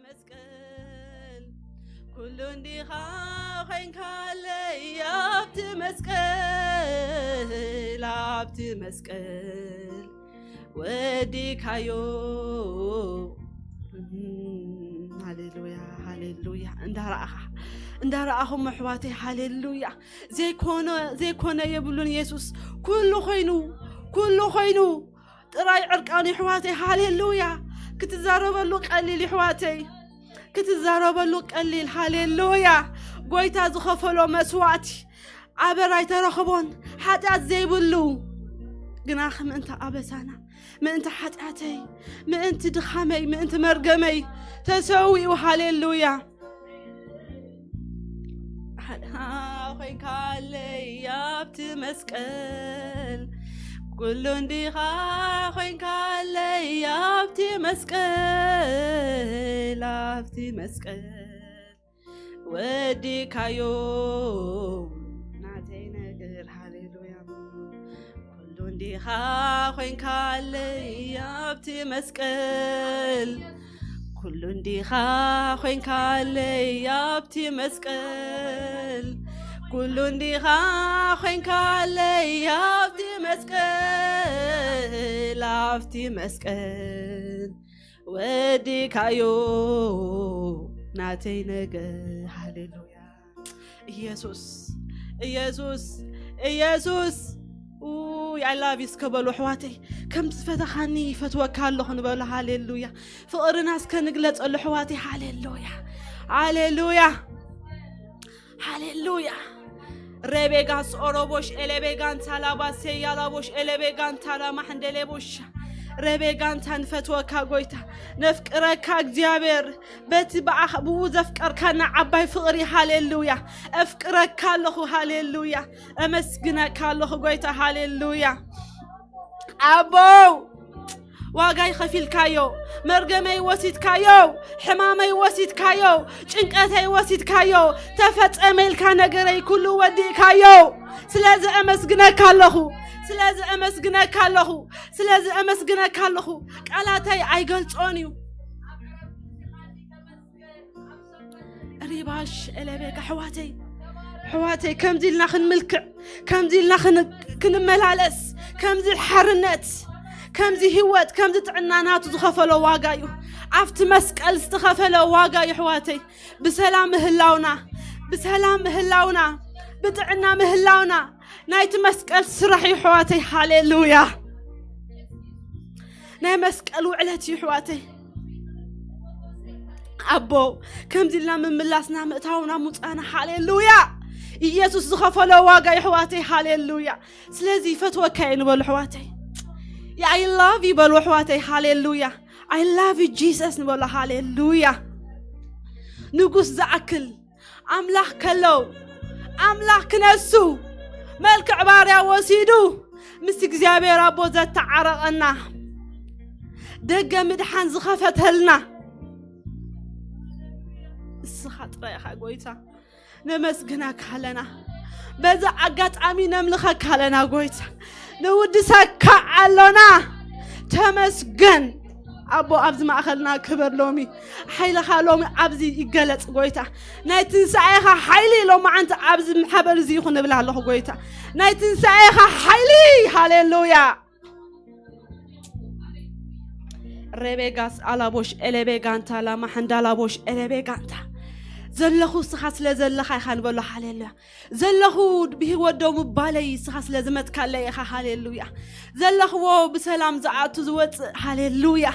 መስቀል ኩሉ እንዲኻ ኮይንካለይ ኣብቲ መስቀል ኣብቲ መስቀል ወዲካዮ። ሃሌሉያ ሃሌሉያ። እንዳረኣኻ እንዳረኣኹም ኣሕዋተይ ሃሌሉያ። ዘይኮነ ዘይኮነ የብሉን። ኢየሱስ ኩሉ ኮይኑ ኩሉ ኮይኑ ጥራይ ዕርቃኑ ይሕዋተይ። ሃሌሉያ። ክትዛረበሉ ቀሊል ይሕዋተይ፣ ክትዛረበሉ ቀሊል። ሃሌሉያ። ጎይታ ዝኸፈሎ መስዋዕቲ ኣበር ኣይተረኽቦን። ሓጢኣት ዘይብሉ ግና ምእንቲ ኣበሳና፣ ምእንቲ ሓጢኣተይ፣ ምእንቲ ድኻመይ፣ ምእንቲ መርገመይ ተሰዊኡ። ሃሌሉያ። ሓድኻ ኮይንካለይ ኣብቲ መስቀል ኩሉ እንዲኻ ኮይንካለይ ኣብቲ መስቀል ኣብቲ መስቀል ወዲካዮ ናተይ ነገር። ሃሌሉያ። ኩሉ እንዲኻ ኮይንካለይ ኣብቲ መስቀል ኩሉ እንዲኻ ኮይንካለይ ኣብቲ መስቀል ኩሉ እንዲኻ ኮይንካለይ ኣብቲ መስቀል ኣብቲ መስቀል ወዲካዮ ናተይ ነገር። ሃሌሉያ። ኢየሱስ ኢየሱስ ኢየሱስ። I love you እስከ በሉ ኣሕዋተይ። ከም ዝፈተኻኒ ይፈትወካ ኣለኹ ንበሉ። ሃሌሉያ። ፍቕርና እስከ ንግለጸሉ ኣሕዋተይ። ሃሌሉያ ሃሌሉያ ሃሌሉያ። ሬቤጋስ ኦሮቦሽ ኤሌቤጋን ታላባ ሴያላቦሽ ኤሌቤጋን ታላማ ሕንደሌቦሻ። ሬቤጋንታ ንፈትወካ ጎይታ፣ ነፍቅረካ እግዚኣብሔር፣ በቲ ብኣኽ- ብኡ ዘፍቀርካና ዓባይ ፍቕሪ። ሃሌሉያ። ኣፍቅረካ ኣለኹ። ሃሌሉያ። ኣመስግነካ ኣለኹ ጎይታ። ሃሌሉያ። ኣቦው ዋጋይ ከፊልካዮ፣ መርገመይ ወሲድካዮ፣ ሕማመይ ወሲድካዮ፣ ጭንቀተይ ወሲድካዮ፣ ተፈጸመ ኢልካ ነገረይ ኩሉ ወዲእካዮ። ስለዚ ኣመስግነካ ኣለኹ። ስለዚ ኣመስግነካ ኣለኹ። ስለዚ ኣመስግነካ ኣለኹ። ቃላተይ ኣይገልጾን እዩ። ሪባሽ ኤለቤጋ ኣሕዋተይ ኣሕዋተይ ከምዚ ኢልና ክንምልክዕ ከምዚ ኢልና ክን- ክንመላለስ ከምዚ ሓርነት ከምዚ ህይወት ከምዚ ጥዕና ናቱ ዝኸፈሎ ዋጋ እዩ። ኣብቲ መስቀል ዝተኸፈለ ዋጋ እዩ ኣሕዋተይ። ብሰላም ምህላውና ብሰላም ምህላውና ብጥዕና ምህላውና ናይቲ መስቀል ስራሕ እዩ ኣሕዋተይ። ሃሌሉያ። ናይ መስቀል ውዕለት እዩ ኣሕዋተይ። ኣቦ ከምዚ ኢልና ምምላስና ምእታውና ሙፃና። ሃሌሉያ። ኢየሱስ ዝኸፈሎ ዋጋ እዩ ኣሕዋተይ። ሃሌሉያ። ስለዚ ይፈትወካ እየ ንበሉ ኣሕዋተይ። I love you በሉ ኣሕዋተይ። ሃሌሉያ። I love you Jesus ንበሉ። ሃሌሉያ። ንጉስ ዝኣክል ኣምላኽ ከለው ኣምላኽ ክነሱ መልክዕ ባርያ ወሲዱ ምስ እግዚኣብሔር ኣቦ ዘተዓረቐና ደገ ምድሓን ዝኸፈተልና እስኻ ጥራይ ኢኻ ጎይታ። ነመስግነካ ኣለና። በዚ ኣጋጣሚ ነምልኸካ ኣለና ጎይታ። ንውድሰካ ኣሎና። ተመስገን ኣቦ። ኣብዚ ማእኸልና ክበር ሎሚ ሓይልኻ ሎሚ ኣብዚ ይገለጽ ጎይታ። ናይ ትንሳኤኻ ሓይሊ ሎማዓንቲ ኣብዚ ማሕበር እዚ ይኹን እብል ኣለኹ ጎይታ። ናይ ትንሳኤኻ ሓይሊ። ሃሌሉያ። ሬቤጋስ ኣላቦሽ ኤሌቤጋንታ ላማሕንዳላቦሽ ኤሌቤጋንታ ዘለኹ እስኻ ስለ ዘለኻ ኢኻ ንበሎ። ሃሌሉያ። ዘለኹ ብህይወት ደው ምባለይ እስኻ ስለ ዝመትካለይ ኢኻ። ሃሌሉያ። ዘለኽዎ ብሰላም ዝኣቱ ዝወፅእ። ሃሌሉያ።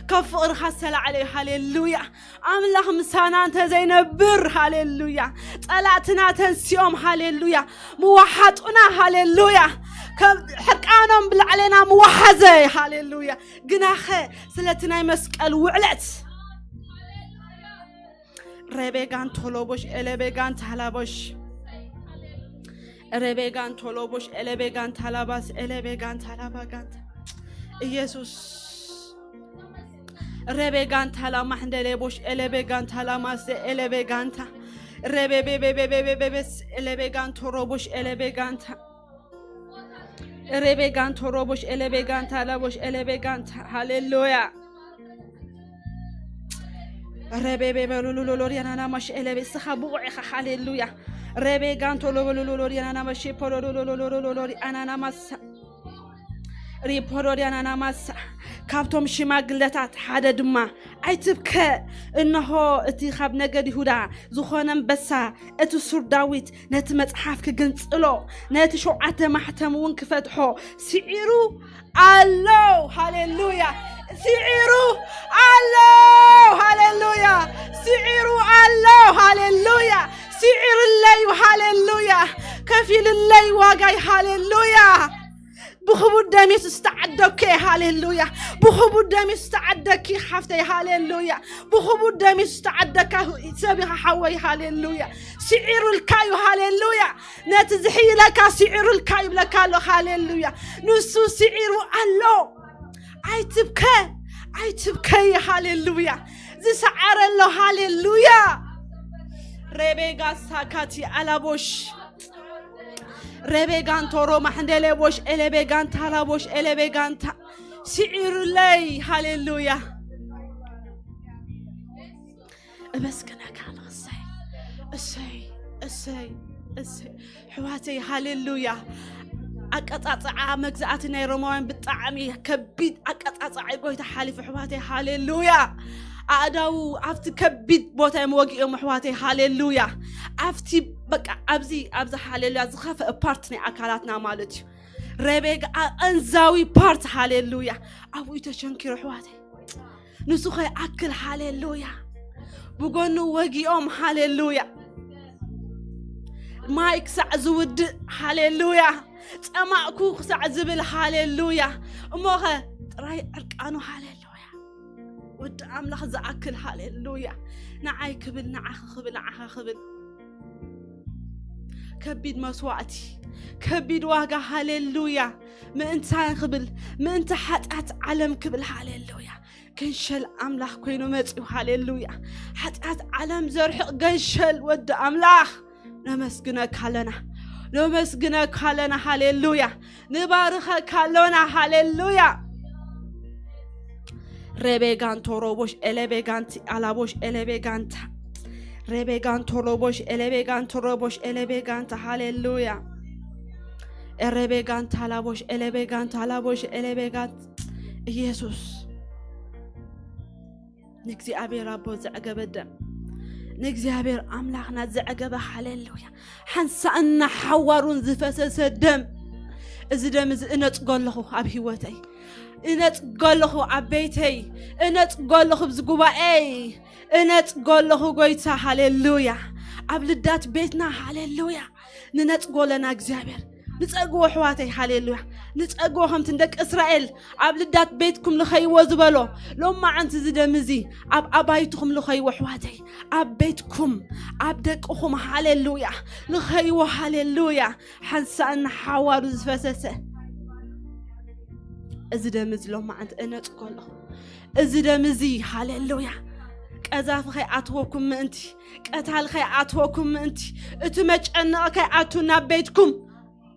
ካብ ፍቕርኻ ዝተላዕለ እዩ። ሃሌሉያ። ኣምላኽ ምሳና እንተ ዘይነብር። ሃሌሉያ። ጸላእትና ተንሲኦም። ሃሌሉያ። ምወሓጡና። ሃሌሉያ። ከም ሕርቃኖም ብላዕሌና ምወሓዘ። ሃሌሉያ። ግናኸ ስለቲ ናይ መስቀል ውዕለት ሬቤጋን ቶሎቦሽ ኤሌቤጋን ታላቦሽ ሬቤጋን ቶሎቦሽ ኤሌቤጋን ታላባስ ኤሌቤጋን ታላባጋንታ ኢየሱስ ሬቤጋን ታላማሕ እንደሌቦሽ ኤሌቤጋን ታላማስ ኤሌቤጋንታ ሬቤቤቤቤቤቤቤስ ኤሌቤጋን ቶሮቦሽ ኤሌቤጋንታ ሬቤጋን ቶሮቦሽ ኤሌቤጋን ታላቦሽ ኤሌቤጋን ሃሌሉያ። ረቤቤ በሉሉሎሎሪ ኣናናማሽ ኤለቤ እስኻ ብቑዕ ኢኻ። ሃሌሉያ። ረቤ ጋንቶ ሎበሉሎሎሪ ኣናናማሽ ፖሎሎሎሎሎሎሎሪ ኣናናማሳ ሪፖሎሪ ኣናናማሳ ካብቶም ሽማግለታት ሓደ ድማ ኣይትብከ፣ እንሆ እቲ ካብ ነገድ ይሁዳ ዝኾነ ኣንበሳ እቲ ሱር ዳዊት ነቲ መጽሓፍ ክግንጽሎ ነቲ ሸውዓተ ማሕተም እውን ክፈትሖ ስዒሩ ኣሎ። ሃሌሉያ። ስዒሩ ኣሎ። ሃሌሉያ። ስዒሩ ኣሎ። ሃሌሉያ። ስዒርለይ። ሃሌሉያ። ከፊልለይ ዋጋይ። ሃሌሉያ። ብኽቡር ደም የሱስ ተዓደኩ። ሃሌሉያ። ብኽቡር ደም የሱስ ተዓደኪ ሓፍተይ። ሃሌሉያ። ብኽቡር ደም የሱስ ተዓደካ ሰብ ኢኻ ሓወይ። ሃሌሉያ። ስዒሩልካ እዩ። ሃሌሉያ። ነቲ ዝሕይለካ ስዒሩልካ ይብለካ ኣሎ። ሃሌሉያ። ንሱ ስዒሩ ኣሎ። ኣይትብከ፣ ኣይትብከይ። ሃሌሉያ። ዝሰዓረ ኣሎ። ሃሌሉያ። ሬቤጋ ሳካቲ ኣላቦሽ ሬቤጋንቶ ሮማ ሕንደሌቦሽ ኤሌቤጋንታ ላቦሽ ኤሌቤጋንታ ስዒሩለይ። ሃሌሉያ። እመስግነካ ኣለኹ። እሰይ፣ እሰይ፣ እሰይ፣ እሰይ። ኣሕዋተይ፣ ሃሌሉያ። ኣቀጻጽዓ መግዛእቲ ናይ ሮማውያን ብጣዕሚ ከቢድ ኣቀጻጽዓ እዩ ጎይታ ሓሊፉ፣ ኣሕዋተይ፣ ሃሌሉያ። ኣእዳዉ ኣብቲ ከቢድ ቦታ እዮም ወጊኦም፣ ኣሕዋተይ፣ ሃሌሉያ። ኣብቲ፣ በቃ፣ ኣብዚ፣ ኣብዚ፣ ሃሌሉያ፣ ዝኸፍአ ፓርት ናይ ኣካላትና ማለት እዩ። ሬቤካ ኣቐንዛዊ ፓርት፣ ሃሌሉያ። ኣብኡ እዩ ተሸንኪሩ፣ ኣሕዋተይ። ንሱ ከይኣክል፣ ሃሌሉያ። ብጎኑ ወጊኦም፣ ሃሌሉያ። ማይ ክሳዕ ዝውድእ፣ ሃሌሉያ። ጸማእኩ ክሳዕ ዝብል፣ ሃሌሉያ። እሞኸ ጥራይ ዕርቃኑ፣ ሃሌሉያ። ወዲ ኣምላኽ ዝኣክል፣ ሃሌሉያ። ንዓይ ክብል፣ ንዓኺ ክብል፣ ንዓኻ ክብል። ከቢድ መስዋእቲ፣ ከቢድ ዋጋ፣ ሃሌሉያ። ምእንታይ ክብል፣ ምእንቲ ሓጢኣት ዓለም ክብል፣ ሃሌሉያ። ገንሸል ኣምላኽ ኮይኑ መጺኡ፣ ሃሌሉያ። ሓጢኣት ዓለም ዘርሕቕ ገንሸል ወዲ ኣምላኽ። ነመስግነካ ኣለና፣ ነመስግነካ ኣለና፣ ሃሌሉያ። ንባርኸካ ኣሎና፣ ሃሌሉያ። ሬቤጋንቶ ሮቦሽ ኤሌቤጋንቲ ኣላቦሽ ኤሌቤጋንታ ሬቤጋንቶ ሮቦሽ ኤሌቤጋንቶ ሮቦሽ ኤሌቤጋንታ፣ ሃሌሉያ። ኤሬቤጋንታ ላቦሽ ኤሌቤጋንታ ላቦሽ ኤሌቤጋንት ኢየሱስ ንእግዚኣብሔር ኣቦ ዘዕገበ ደም፣ ንእግዚኣብሔር ኣምላኽና ዘዕገበ፣ ሃሌሉያ። ሓንሳእና ሓዋሩን ዝፈሰሰ ደም፣ እዚ ደም እዚ እነጽጎ ኣለኹ ኣብ ህይወተይ፣ እነጽጎ ኣለኹ ኣብ ቤተይ፣ እነጽጎ ኣለኹ ኣብዚ ጉባኤይ፣ እነጽጎ ኣለኹ ጎይታ፣ ሃሌሉያ። ኣብ ልዳት ቤትና፣ ሃሌሉያ። ንነጽጎ ኣለና እግዚኣብሔር። ንጸግቦ ኣሕዋተይ፣ ሃሌሉያ። ንጸግቦ ከምቲ ንደቂ እስራኤል ኣብ ልዳት ቤትኩም ልኸይዎ ዝበሎ፣ ሎማዓንቲ እዚ ደም እዚ ኣብ ኣባይትኹም ልኸይዎ ኣሕዋተይ፣ ኣብ ቤትኩም፣ ኣብ ደቅኹም፣ ሃሌሉያ፣ ልኸይዎ፣ ሃሌሉያ። ሓንሳእና ሓዋሩ ዝፈሰሰ እዚ ደም እዚ ሎማዓንቲ እነጽጎ ኣለኹ። እዚ ደም እዚ፣ ሃሌሉያ፣ ቀዛፊ ከይኣትወኩም ምእንቲ፣ ቀታል ከይኣትወኩም ምእንቲ፣ እቲ መጨነቒ ከይኣቱ ናብ ቤትኩም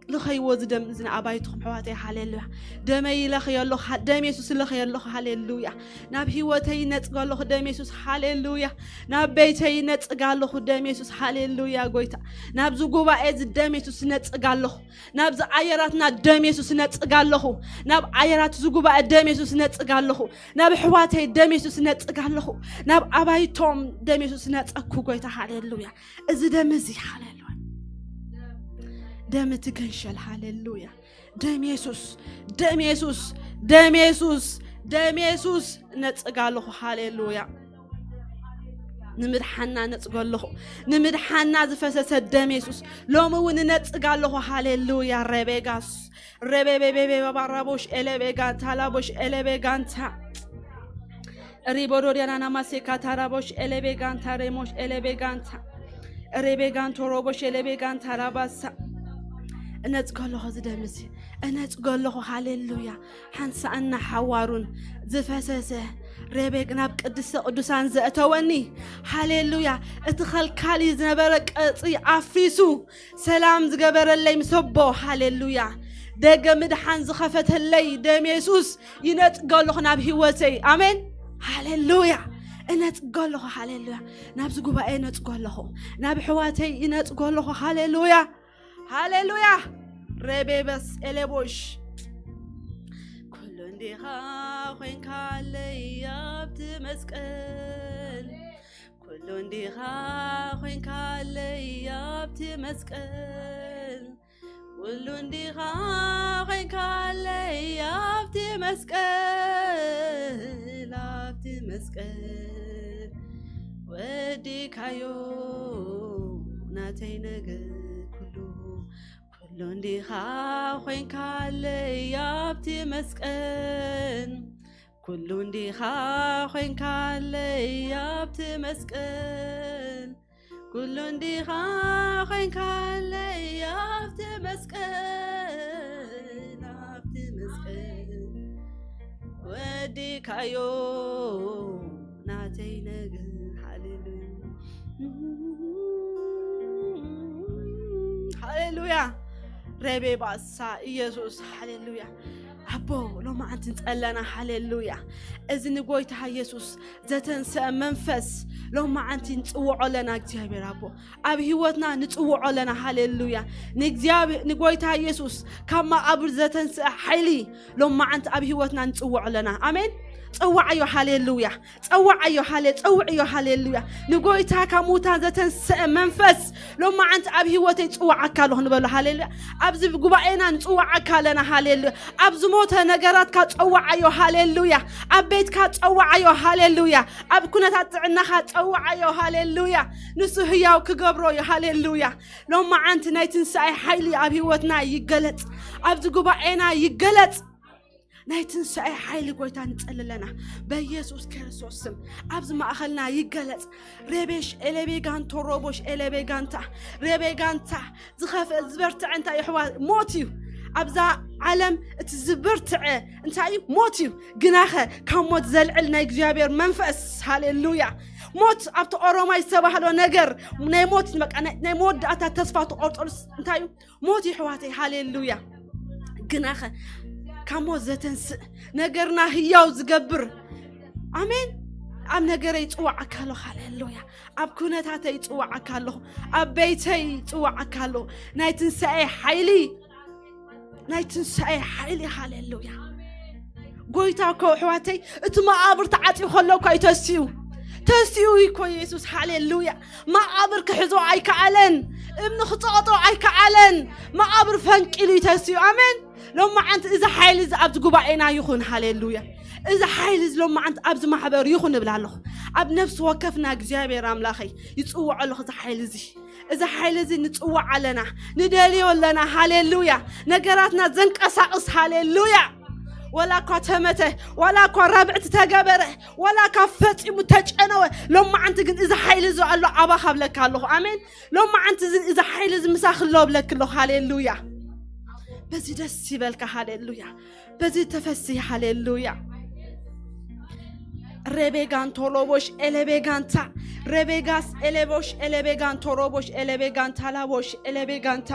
ልኸይዎ እዚ ደም እዚ ንኣባይትኹም ኣሕዋተይ፣ ሃሌሉያ። ደመይ ይለኽዮ ኣለኹ፣ ሃ-፣ ደም የሱስ ይለኽዮ ኣለኹ፣ ሃሌሉያ። ናብ ህይወተይ ይነጽግ ኣለኹ፣ ደም የሱስ፣ ሃሌሉያ። ናብ ቤተይ ይነጽግ ኣለኹ፣ ደም የሱስ፣ ሃሌሉያ። ጎይታ፣ ናብዚ ጉባኤ እዚ ደም የሱስ ይነጽግ ኣለኹ፣ ናብዚ ኣየራትና ደም የሱስ ይነጽግ ኣለኹ፣ ናብ ኣየራት እዚ ጉባኤ ደም የሱስ ይነጽግ ኣለኹ፣ ናብ ኣሕዋተይ ደም የሱስ ይነጽግ ኣለኹ፣ ናብ ኣባይቶም ደም የሱስ ይነጸኩ፣ ጎይታ፣ ሃሌሉያ። እዚ ደም እዚ፣ ሃሌሉያ፣ ደም እቲ ገንሸል፣ ሃሌሉያ። ደም የሱስ፣ ደም የሱስ፣ ደም የሱስ፣ ደም የሱስ እነጽግ ኣለኹ። ሃሌሉያ። ንምድሓና እነጽግ ኣለኹ። ንምድሓና ዝፈሰሰ ደም የሱስ ሎሚ እውን እነጽግ ኣለኹ። ሃሌሉያ። ሬቤጋስ፣ ሬቤቤቤቤ ባባራቦሽ ኤሌቤጋንታ ላቦሽ ኤሌቤጋንታ ሪቦዶዲያና ናማሴካ ታራቦሽ ኤሌቤጋንታ ሬሞሽ ኤሌቤጋንታ ሬቤጋንቶ ሮቦሽ ኤሌቤጋንታ ራባሳ እነጽጎ ኣለኹ። እዚ ደም እዚ እነጽጎ ኣለኹ። ሃሌሉያ። ሓንሳእና ሓዋሩን ዝፈሰሰ ሬቤግ ናብ ቅድስተ ቅዱሳን ዘእተወኒ። ሃሌሉያ። እቲ ኸልካሊ ዝነበረ ቀጽሪ ኣፍሪሱ ሰላም ዝገበረለይ ምስ ኣቦ። ሃሌሉያ። ደገ ምድሓን ዝኸፈተለይ ደም የሱስ ይነጽጎ ኣለኹ ናብ ህይወተይ። ኣሜን። ሃሌሉያ። እነጽጎ ኣለኹ። ሃሌሉያ። ናብዚ ጉባኤ እነጽጎ ኣለኹ። ናብ ኣሕዋተይ እነጽጎ ኣለኹ። ሃሌሉያ፣ ሃሌሉያ። ሬቤበስ ኤሌቦሽ ኩሉ እንዲኻ ኮይንካለይ ኣብቲ መስቀል፣ ኩሉ እንዲኻ ኮይንካለይ ኣብቲ መስቀል፣ ኩሉ እንዲኻ ኮይንካለይ ኣብቲ መስቀል፣ ኣብቲ መስቀል ወዲካዮ ናተይ ነገር ኩሉ፣ ኩሉ እንዲኻ ኮይንካለይ ኣብቲ መስቀል፣ ኩሉ እንዲኻ ኮይንካለይ ኣብቲ መስቀል፣ ኩሉ እንዲኻ ኮይንካለይ ኣብቲ መስቀል፣ ኣብቲ መስቀል ወዲካዮ ናተይ ነገር። ሃሌሉያ፣ ሃሌሉያ። ረቤባሳ ኢየሱስ፣ ሃሌሉያ። ኣቦ፣ ሎማዓንቲ ንጸለና። ሃሌሉያ። እዚ ንጎይታ ኢየሱስ ዘተንሰአ መንፈስ ሎማዓንቲ ንጽውዖ ኣለና። እግዚኣብሔር ኣቦ፣ ኣብ ህይወትና ንጽውዖ ኣለና። ሃሌሉያ። ንእግዚኣብሔር፣ ንጎይታ ኢየሱስ ካብ መቓብር ዘተንስአ ሓይሊ ሎማዓንቲ ኣብ ህይወትና ንጽውዖ ኣለና። ኣሜን። ጸዋዓዮ። ሃሌሉያ። ጸዋዓዮ። ሃሌ-፣ ጸውዕዮ። ሃሌሉያ። ንጎይታ ካብ ሙታን ዘተንስአ መንፈስ ሎማዓንቲ ኣብ ህይወተይ ጽዋዓካ ኣለኹ ንበሎ። ሃሌሉያ። ኣብዚ ጉባኤና ንጽዋዓካ ኣለና። ሃሌሉያ። ኣብ ዝሞተ ነገራትካ ጸዋዓዮ። ሃሌሉያ። ኣብ ቤትካ ጸዋዓዮ። ሃሌሉያ። ኣብ ኩነታት ጥዕናኻ ጸዋዓዮ። ሃሌሉያ። ንሱ ህያው ክገብሮ እዩ። ሃሌሉያ። ሎማዓንቲ ናይ ትንሳኤ ሓይሊ ኣብ ህይወትና ይገለጽ፣ ኣብዚ ጉባኤና ይገለጽ። ናይ ትንሳኤ ሓይሊ ጎይታ ንጸሊ ኣለና። በኢየሱስ ክርስቶስ ስም ኣብዚ ማእኸልና ይገለጽ። ሬቤሽ ኤሌቤጋንቶ ሮቦሽ ኤሌቤጋንታ፣ ሬቤጋንታ ዝኸፍአ ዝበርትዐ እንታይ ይሕዋ ሞት እዩ። ኣብዛ ዓለም እቲ ዝበርትዐ እንታይ እዩ? ሞት እዩ። ግናኸ ካብ ሞት ዘልዕል ናይ እግዚኣብሔር መንፈስ፣ ሃሌሉያ። ሞት ኣብቲ ኦሮማይ ዝተባህሎ ነገር ናይ ሞት፣ በቃ ናይ፣ ናይ መወዳእታ ተስፋ ትቆርጠሉስ እንታይ እዩ? ሞት ይሕዋተይ፣ ሃሌሉያ። ግናኸ ካብ ሞት ዘተንስእ፣ ነገርና ህያው ዝገብር፣ ኣሜን። ኣብ ነገረይ ይጽዋዓካ ኣለኹ፣ ሃሌሉያ። ኣብ ኩነታተይ ይጽዋዓካ ኣለኹ፣ ኣብ ቤተይ ይጽዋዓካ ኣለኹ። ናይ ትንሳኤ ሓይሊ፣ ናይ ትንሳኤ ሓይሊ፣ ሃሌሉያ። ጎይታ እኮ ኣሕዋተይ፣ እቲ መቓብር ተዓጽዩ ከሎ እኮ እዩ ተሲኡ። ተሲኡ እዩ እኮ ኢየሱስ፣ ሃሌሉያ። መቓብር ክሕዞ ኣይከኣለን፣ እምኒ ክጸቕጦ ኣይከኣለን። መቓብር ፈንቂሉ እዩ ተሲኡ። ኣሜን። ሎማዓንቲ እዚ ሓይሊ እዚ ኣብዚ ጉባኤና ይኹን፣ ሃሌሉያ። እዚ ሓይሊ እዚ ሎማዓንቲ ኣብዚ ማሕበር ይኹን እብል ኣለኹ። ኣብ ነፍሲ ወከፍና እግዚኣብሔር ኣምላኸይ ይጽውዖ ኣለኹ እዚ ሓይሊ እዚ። እዚ ሓይሊ እዚ ንጽውዕ ኣለና፣ ንደልዮ ኣለና። ሃሌሉያ። ነገራትና ዘንቀሳቕስ፣ ሃሌሉያ። ዋላ እኳ ተመተ፣ ዋላ እኳ ራብዕቲ ተገበረ፣ ዋላ እኳ ፈጺሙ ተጨነወ፣ ሎማዓንቲ ግን እዚ ሓይሊ እዚ ኣሎ፣ ኣባኻ ኣብለካ ኣለኹ። ኣሜን። ሎማዓንቲ እዚ፣ እዚ ሓይሊ እዚ ምሳኺ ኣሎ እብለኪ ኣለኹ። ሃሌሉያ። በዚ ደስ ይበልካ። ሃሌሉያ። በዚ ተፈሲ። ሃሌሉያ። ሬቤጋን ቶሎቦሽ ኤሌቤጋንታ፣ ሬቤጋስ ኤሌቦሽ ኤሌቤጋን ቶሮቦሽ ኤሌቤጋንታ ላቦሽ ኤሌቤጋንታ፣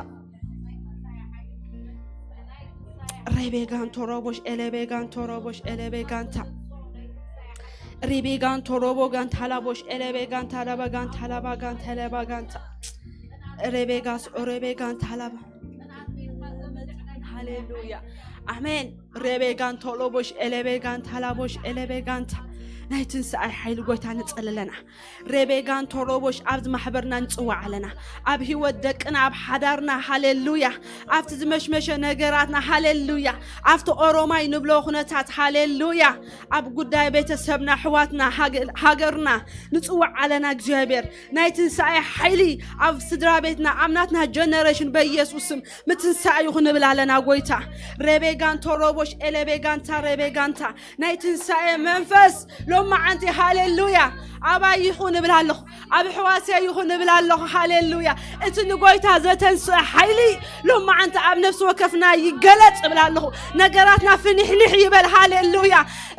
ሬቤጋን ቶሮቦሽ ኤሌቤጋን ቶሮቦሽ ኤሌቤጋንታ፣ ሪቤጋን ቶሮቦ ጋንታ ላቦሽ ኤሌቤጋንታ ላባጋንታ ላባጋንታ ላባጋንታ፣ ሬቤጋስ ኦሬቤጋንታ ላባ። ሃሌሉያ። ኣሜን። ሬቤጋን ቶሎቦሽ ኤሌቤጋን ታላቦሽ ኤሌቤጋንታ፣ ናይ ትንሳኤ ሓይሊ ጎይታ ንጸሊ ኣለና። ሬቤጋን ቶሎቦሽ ኣብዚ ማሕበርና ንጽዋዕ ኣለና። ኣብ ህይወት ደቅና፣ ኣብ ሓዳርና፣ ሃሌሉያ። ኣብቲ ዝመሽመሸ ነገራትና፣ ሃሌሉያ። ኣብቲ ኦሮማይ ንብሎ ኩነታት፣ ሃሌሉያ። ኣብ ጉዳይ ቤተሰብና፣ ኣሕዋትና፣ ሃገ-፣ ሃገርና ንጽዋዕ ኣለና። እግዚኣብሔር ናይ ትንሳኤ ሓይሊ ኣብ ስድራ ቤትና፣ ኣብ ናትና ጀነሬሽን በኢየሱስ ስም ምትንሳእ ይኹን እብል ኣለና ጎይታ። ሬቤጋን ቶሮቦሽ ኤሌቤጋንታ ሬቤጋንታ ናይ ትንሳኤ መንፈስ ሎማዓንቲ ሃሌሉያ ኣባይ ይኹን እብል ኣለኹ፣ ኣብ ኣሕዋተይ ይኹን እብል ኣለኹ። ሃሌሉያ። እቲ ንጎይታ ዘተንስእ ሓይሊ ሎማዓንቲ ኣብ ነፍሲ ወከፍና ይገለጽ እብል ኣለኹ። ነገራትና ፍንሕንሕ ይበል። ሃሌሉያ።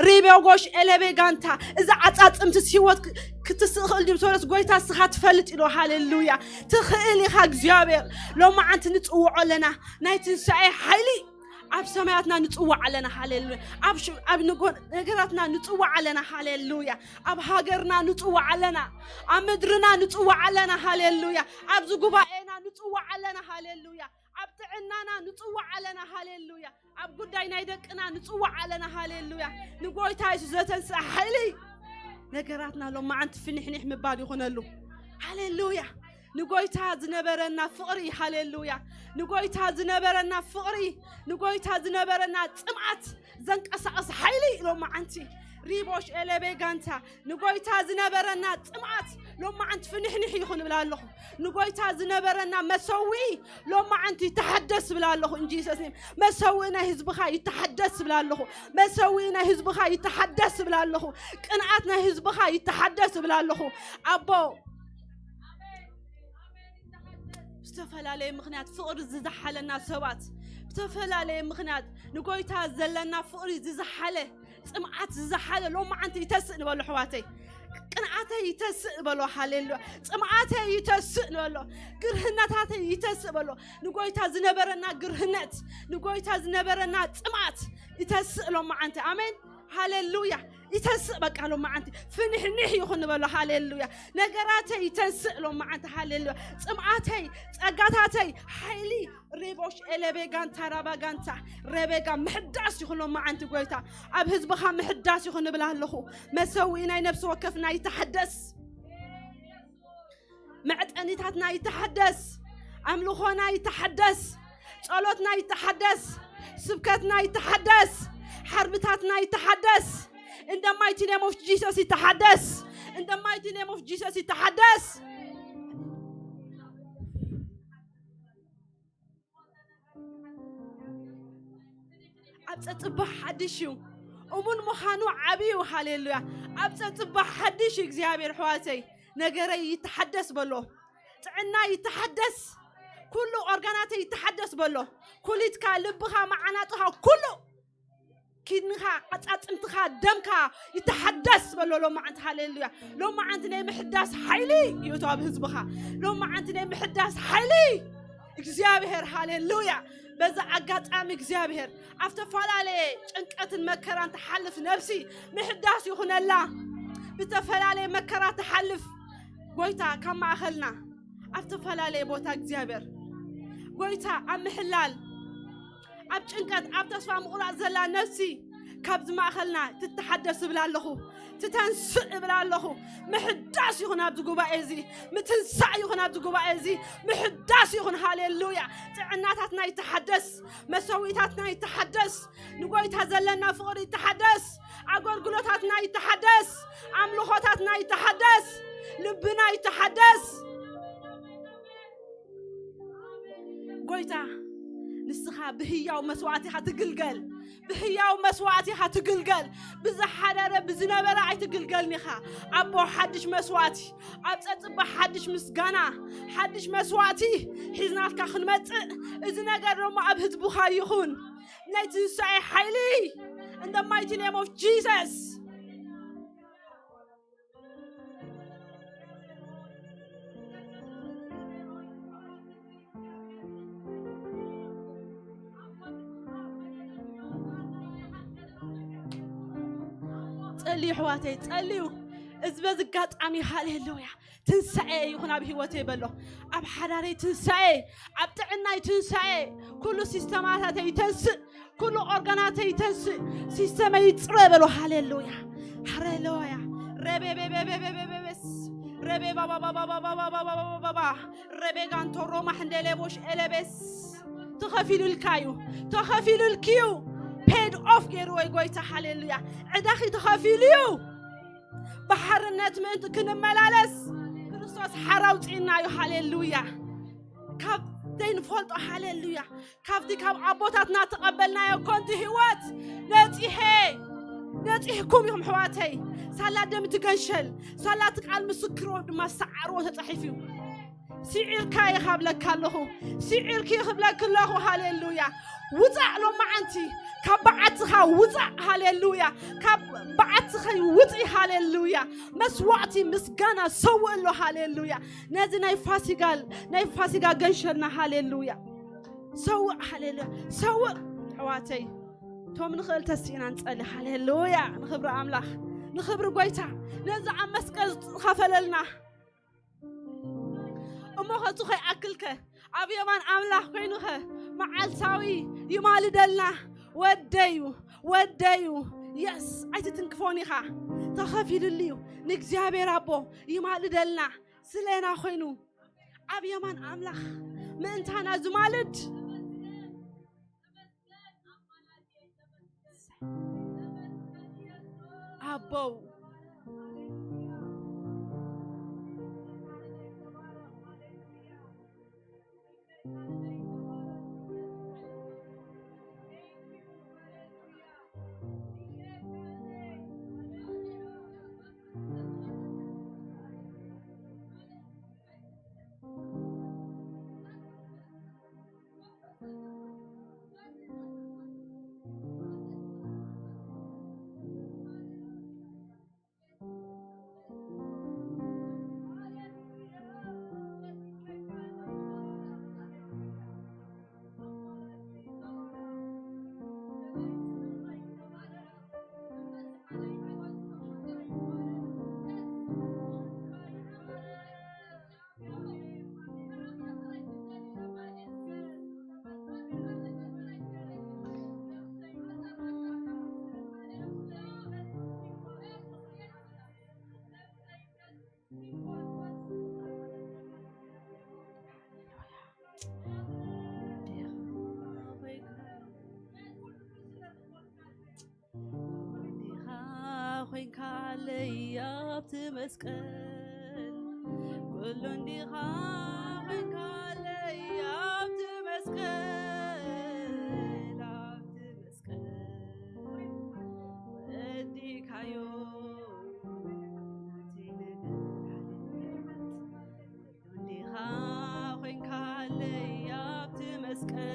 ሪቤጎሽ ኤሌቤጋንታ እዚ ዓጻጽምቲ ህይወት ክትስእኽእል ድዩ? ሰውነት ጎይታ እስኻ ትፈልጥ ኢሉ። ሃሌሉያ። ትኽእል ኢኻ እግዚኣብሔር። ሎማዓንቲ ንጽውዖ ኣለና ናይ ትንሳኤ ሓይሊ ኣብ ሰማያትና ንጽዋዕ ኣለና። ሃሌሉያ። ኣብ ሽ- ኣብ ንጎ- ነገራትና ንጽዋዕ ኣለና። ሃሌሉያ። ኣብ ሃገርና ንጽዋዕ ኣለና። ኣብ ምድርና ንጽዋዕ ኣለና። ሃሌሉያ። ኣብዚ ጉባኤና ንጽዋዕ ኣለና። ሃሌሉያ። ኣብ ጥዕናና ንጽዋዕ ኣለና። ሃሌሉያ። ኣብ ጉዳይ ናይ ደቅና ንጽዋዕ ኣለና። ሃሌሉያ። ንጎይታ የሱስ ዘተንስእ ሓይሊ ነገራትና ሎማዓንቲ ፍንሕንሕ ምባል ይኹነሉ። ሃሌሉያ። ንጎይታ ዝነበረና ፍቕሪ፣ ሃሌሉያ። ንጎይታ ዝነበረና ፍቕሪ፣ ንጎይታ ዝነበረና ጽምኣት ዘንቀሳቕስ ሓይሊ ሎማዓንቲ። ሪቦሽ ኤለቤ ጋንታ፣ ንጎይታ ዝነበረና ጽምኣት ሎማዓንቲ ፍንሕንሕ ይኹን እብላ ኣለኹ። ንጎይታ ዝነበረና መሰውኢ ሎማዓንቲ ይተሓደስ እብላ ኣለኹ። እንጂ ሰስኒም መሰውኢ ናይ ህዝብኻ ይተሓደስ እብላ ኣለኹ። መሰውኢ ናይ ህዝብኻ ይተሓደስ እብላ ኣለኹ። ቅንኣት ናይ ህዝብኻ ይተሓደስ እብላ ኣለኹ። ኣቦ ብዝተፈላለየ ምኽንያት ፍቕሪ ዝዘሓለና ሰባት፣ ብዝተፈላለየ ምኽንያት ንጎይታ ዘለና ፍቕሪ ዝዘሓለ፣ ጽምኣት ዝዘሓለ ሎማዓንቲ ይተስእ ንበሎ ኣሕዋተይ። ቅንኣተይ ይተስእ በሎ። ሃሌሉያ። ጽምኣተይ ይተስእ ንበሎ። ግርህነታተይ ይተስእ በሎ። ንጎይታ ዝነበረና ግርህነት፣ ንጎይታ ዝነበረና ጽምኣት ይተስእ ሎማዓንቲ። ኣሜን። ሃሌሉያ። ይተስእ በቃ ሎማዓንቲ። ፍንሕንሕ ይኹን ንበሎ። ሃሌሉያ። ነገራተይ ይተስእ ሎማዓንቲ። ሃሌሉያ። ጽምኣተይ፣ ጸጋታተይ፣ ሓይሊ ሪቦሽ ኤለቤ ጋንታ ራባ ጋንታ ረቤጋ ምሕዳስ ይኹን ሎማዓንቲ ጎይታ። ኣብ ህዝብኻ ምሕዳስ ይኹን እብል ኣለኹ። መሰውኢ ናይ ነፍሲ ወከፍና ይተሓደስ። መዕጠኒታትና ይተሓደስ። ኣምልኾና ይተሓደስ። ጸሎትና ይተሓደስ። ስብከትና ይተሓደስ። ሓርብታትና ይተሓደስ። In the mighty name of Jesus ይተሓደስ። In the mighty name of Jesus ይተሓደስ። ኣብ ጸጽባ ሓድሽ እዩ። እሙን ምዃኑ ዓብዩ። ሃሌሉያ። ኣብ ጸጽባ ሓድሽ እዩ። እግዚኣብሔር ኣሕዋተይ ነገረይ ይተሓደስ በሎ። ጥዕና ይተሓደስ። ኩሉ ኦርጋናተይ ይተሓደስ በሎ። ኩሊትካ፣ ልብኻ፣ መዓናጥኻ፣ ኩሉ ኪድንኻ፣ ዓጻጽምትኻ፣ ደምካ ይተሓደስ በሎ። ሎማዓንቲ ሃሌሉያ። ሎማዓንቲ ናይ ምሕዳስ ሓይሊ ይእቶ ኣብ ህዝብኻ። ሎማዓንቲ ናይ ምሕዳስ ሓይሊ እግዚኣብሔር። ሃሌሉያ። በዛ ኣጋጣሚ እግዚኣብሔር ኣብ ዝተፈላለየ ጭንቀትን መከራን ትሓልፍ ነብሲ ምሕዳስ ይኹነላ። ብዝተፈላለየ መከራ ትሓልፍ ጎይታ ካብ ማእኸልና ኣብ ዝተፈላለየ ቦታ እግዚኣብሔር ጎይታ ኣብ ምሕላል ኣብ ጭንቀት ኣብ ተስፋ ምቑራጽ ዘላ ነብሲ ካብዚ ማእኸልና ትተሓደስ እብል ኣለኹ። ትተንስእ እብል ኣለኹ። ምሕዳስ ይኹን ኣብዚ ጉባኤ እዚ። ምትንሳእ ይኹን ኣብዚ ጉባኤ እዚ። ምሕዳስ ይኹን። ሃሌሉያ። ጥዕናታትና ይተሓደስ። መሰዊታትና ይተሓደስ። ንጎይታ ዘለና ፍቕሪ ይተሓደስ። ኣገልግሎታትና ይተሓደስ። ኣምልኾታትና ይተሓደስ። ልብና ይተሓደስ። ጎይታ ንስኻ ብህያው መስዋዕቲ ኢኻ ትግልገል። ብህያው መስዋዕቲ ኢኻ ትግልገል። ብዝሓደረ ብዝነበረ ኣይትግልገልን ኢኻ። ኣቦ ሓድሽ መስዋዕቲ ኣብ ጸጽባ ሓድሽ ምስጋና ሓድሽ መስዋዕቲ ሒዝናልካ ክንመጽእ እዚ ነገር ደሞ ኣብ ህዝብኻ ይኹን። ናይ ትንሳኤ ሓይሊ in the mighty name of Jesus። ጸልዩ ኣሕዋተይ ጸልዩ። እዚ በዚ ኣጋጣሚ ሃሌሉያ ትንሳኤ ይኹን ኣብ ህይወተይ በሎ። ኣብ ሓዳረይ ትንሳኤ፣ ኣብ ጥዕናይ ትንሳኤ፣ ኩሉ ሲስተማታተይ ይተንስእ፣ ኩሉ ኦርጋናተይ ይተንስእ፣ ሲስተመይ ይጽረ በሎ። ሃሌሉያ ሃሌሉያ። ረቤቤቤቤቤቤቤቤስ ረቤ ባባባባባባባባባባባባ ረቤ ጋንቶሮ ማሕንደሌቦሽ ኤለቤስ ተኸፊሉልካ እዩ። ተኸፊሉልኪ እዩ። ፔድ ኦፍ ገይሩ ወይ ጎይታ። ሃሌሉያ። ዕዳኺ ተኸፊሉ እዩ። ብሓርነት ምእንቲ ክንመላለስ ክርስቶስ ሓራ ኣውፂእና እዩ። ሃሌሉያ። ካብ ዘይንፈልጦ፣ ሃሌሉያ፣ ካብቲ ካብ ኣቦታትና ተቐበልናዮ ኮንቲ ህይወት ነፂሐ ነፂሕኩም ኢኹም ኣሕዋተይ። ሳላ ደም ትገንሸል፣ ሳላ እቲ ቃል ምስክሮ ድማ ሰዓርዎ ተፃሒፉ እዩ። ስዒርካ ኢኻ እብለካ ኣለኹ። ስዒርኪ ክብለኪ ኣለኹ። ሃሌሉያ። ውፃእ ሎማዓንቲ ካብ በዓትኻ ውፃእ። ሃሌሉያ። ካብ በዓትኺ ውፅኢ። ሃሌሉያ። መስዋዕቲ ምስጋና ሰውእ ኣሎ። ሃሌሉያ። ነዚ ናይ ፋሲጋ ናይ ፋሲጋ ገንሸልና። ሃሌሉያ። ሰውእ። ሃሌሉያ። ሰውእ። ኣሕዋተይ፣ እቶም ንኽእል ተስኢና ንጸሊ። ሃሌሉያ! ንኽብሪ ኣምላኽ፣ ንኽብሪ ጐይታ፣ ነዚ ኣብ መስቀል ዝኸፈለልና። እሞ ኸዚ ኸይኣክልከ ኣብ የማን ኣምላኽ ኮይኑኸ መዓልታዊ ይማልደልና። ወደዩ፣ ወደዩ። የስ፣ ኣይትትንክፎን ኢኻ። ተኸፊሉሉ እዩ። ንእግዚኣብሔር ኣቦ ይማልደልና። ስለና ኮይኑ ኣብ የማን ኣምላኽ ምእንታና ዝማልድ ኣቦው። እንዲኻ ኮይንካለይ ኣብቲ መስቀል፣ ኩሉ እንዲኻ ኮይንካለይ ኣብቲ መስቀል፣ ኣብቲ መስቀል ወዲእካዮ ናተይ ነገር። እንዲኻ ኮይንካለይ ኣብቲ መስቀል።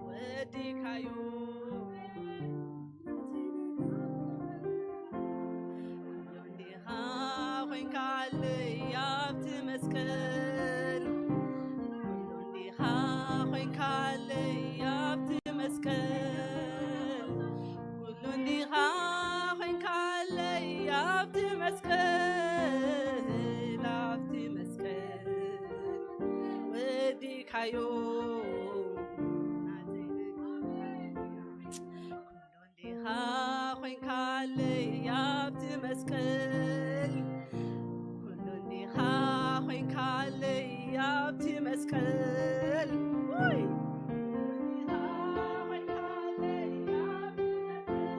ወዲእካዮ። እንዲኻ ኮይንካለይ ኣብቲ መስቀል፣ ኩሉ እንዲኻ ኮይንካለይ ኣብቲ መስቀል፣ ኩሉ እንዲኻ ኮይንካለይ ኣብቲ መስቀል፣ ኣብቲ መስቀል ወዲእካዮ ናተይ ነገር። እንዲኻ ኮይንካለይ ኣብቲ መስቀል፣ ኩሉ እንዲኻ ኮይንካለይ ኣብቲ መስቀል። ውይ! እንዲኻ ኮይንካለይ ኣብቲ መስቀል።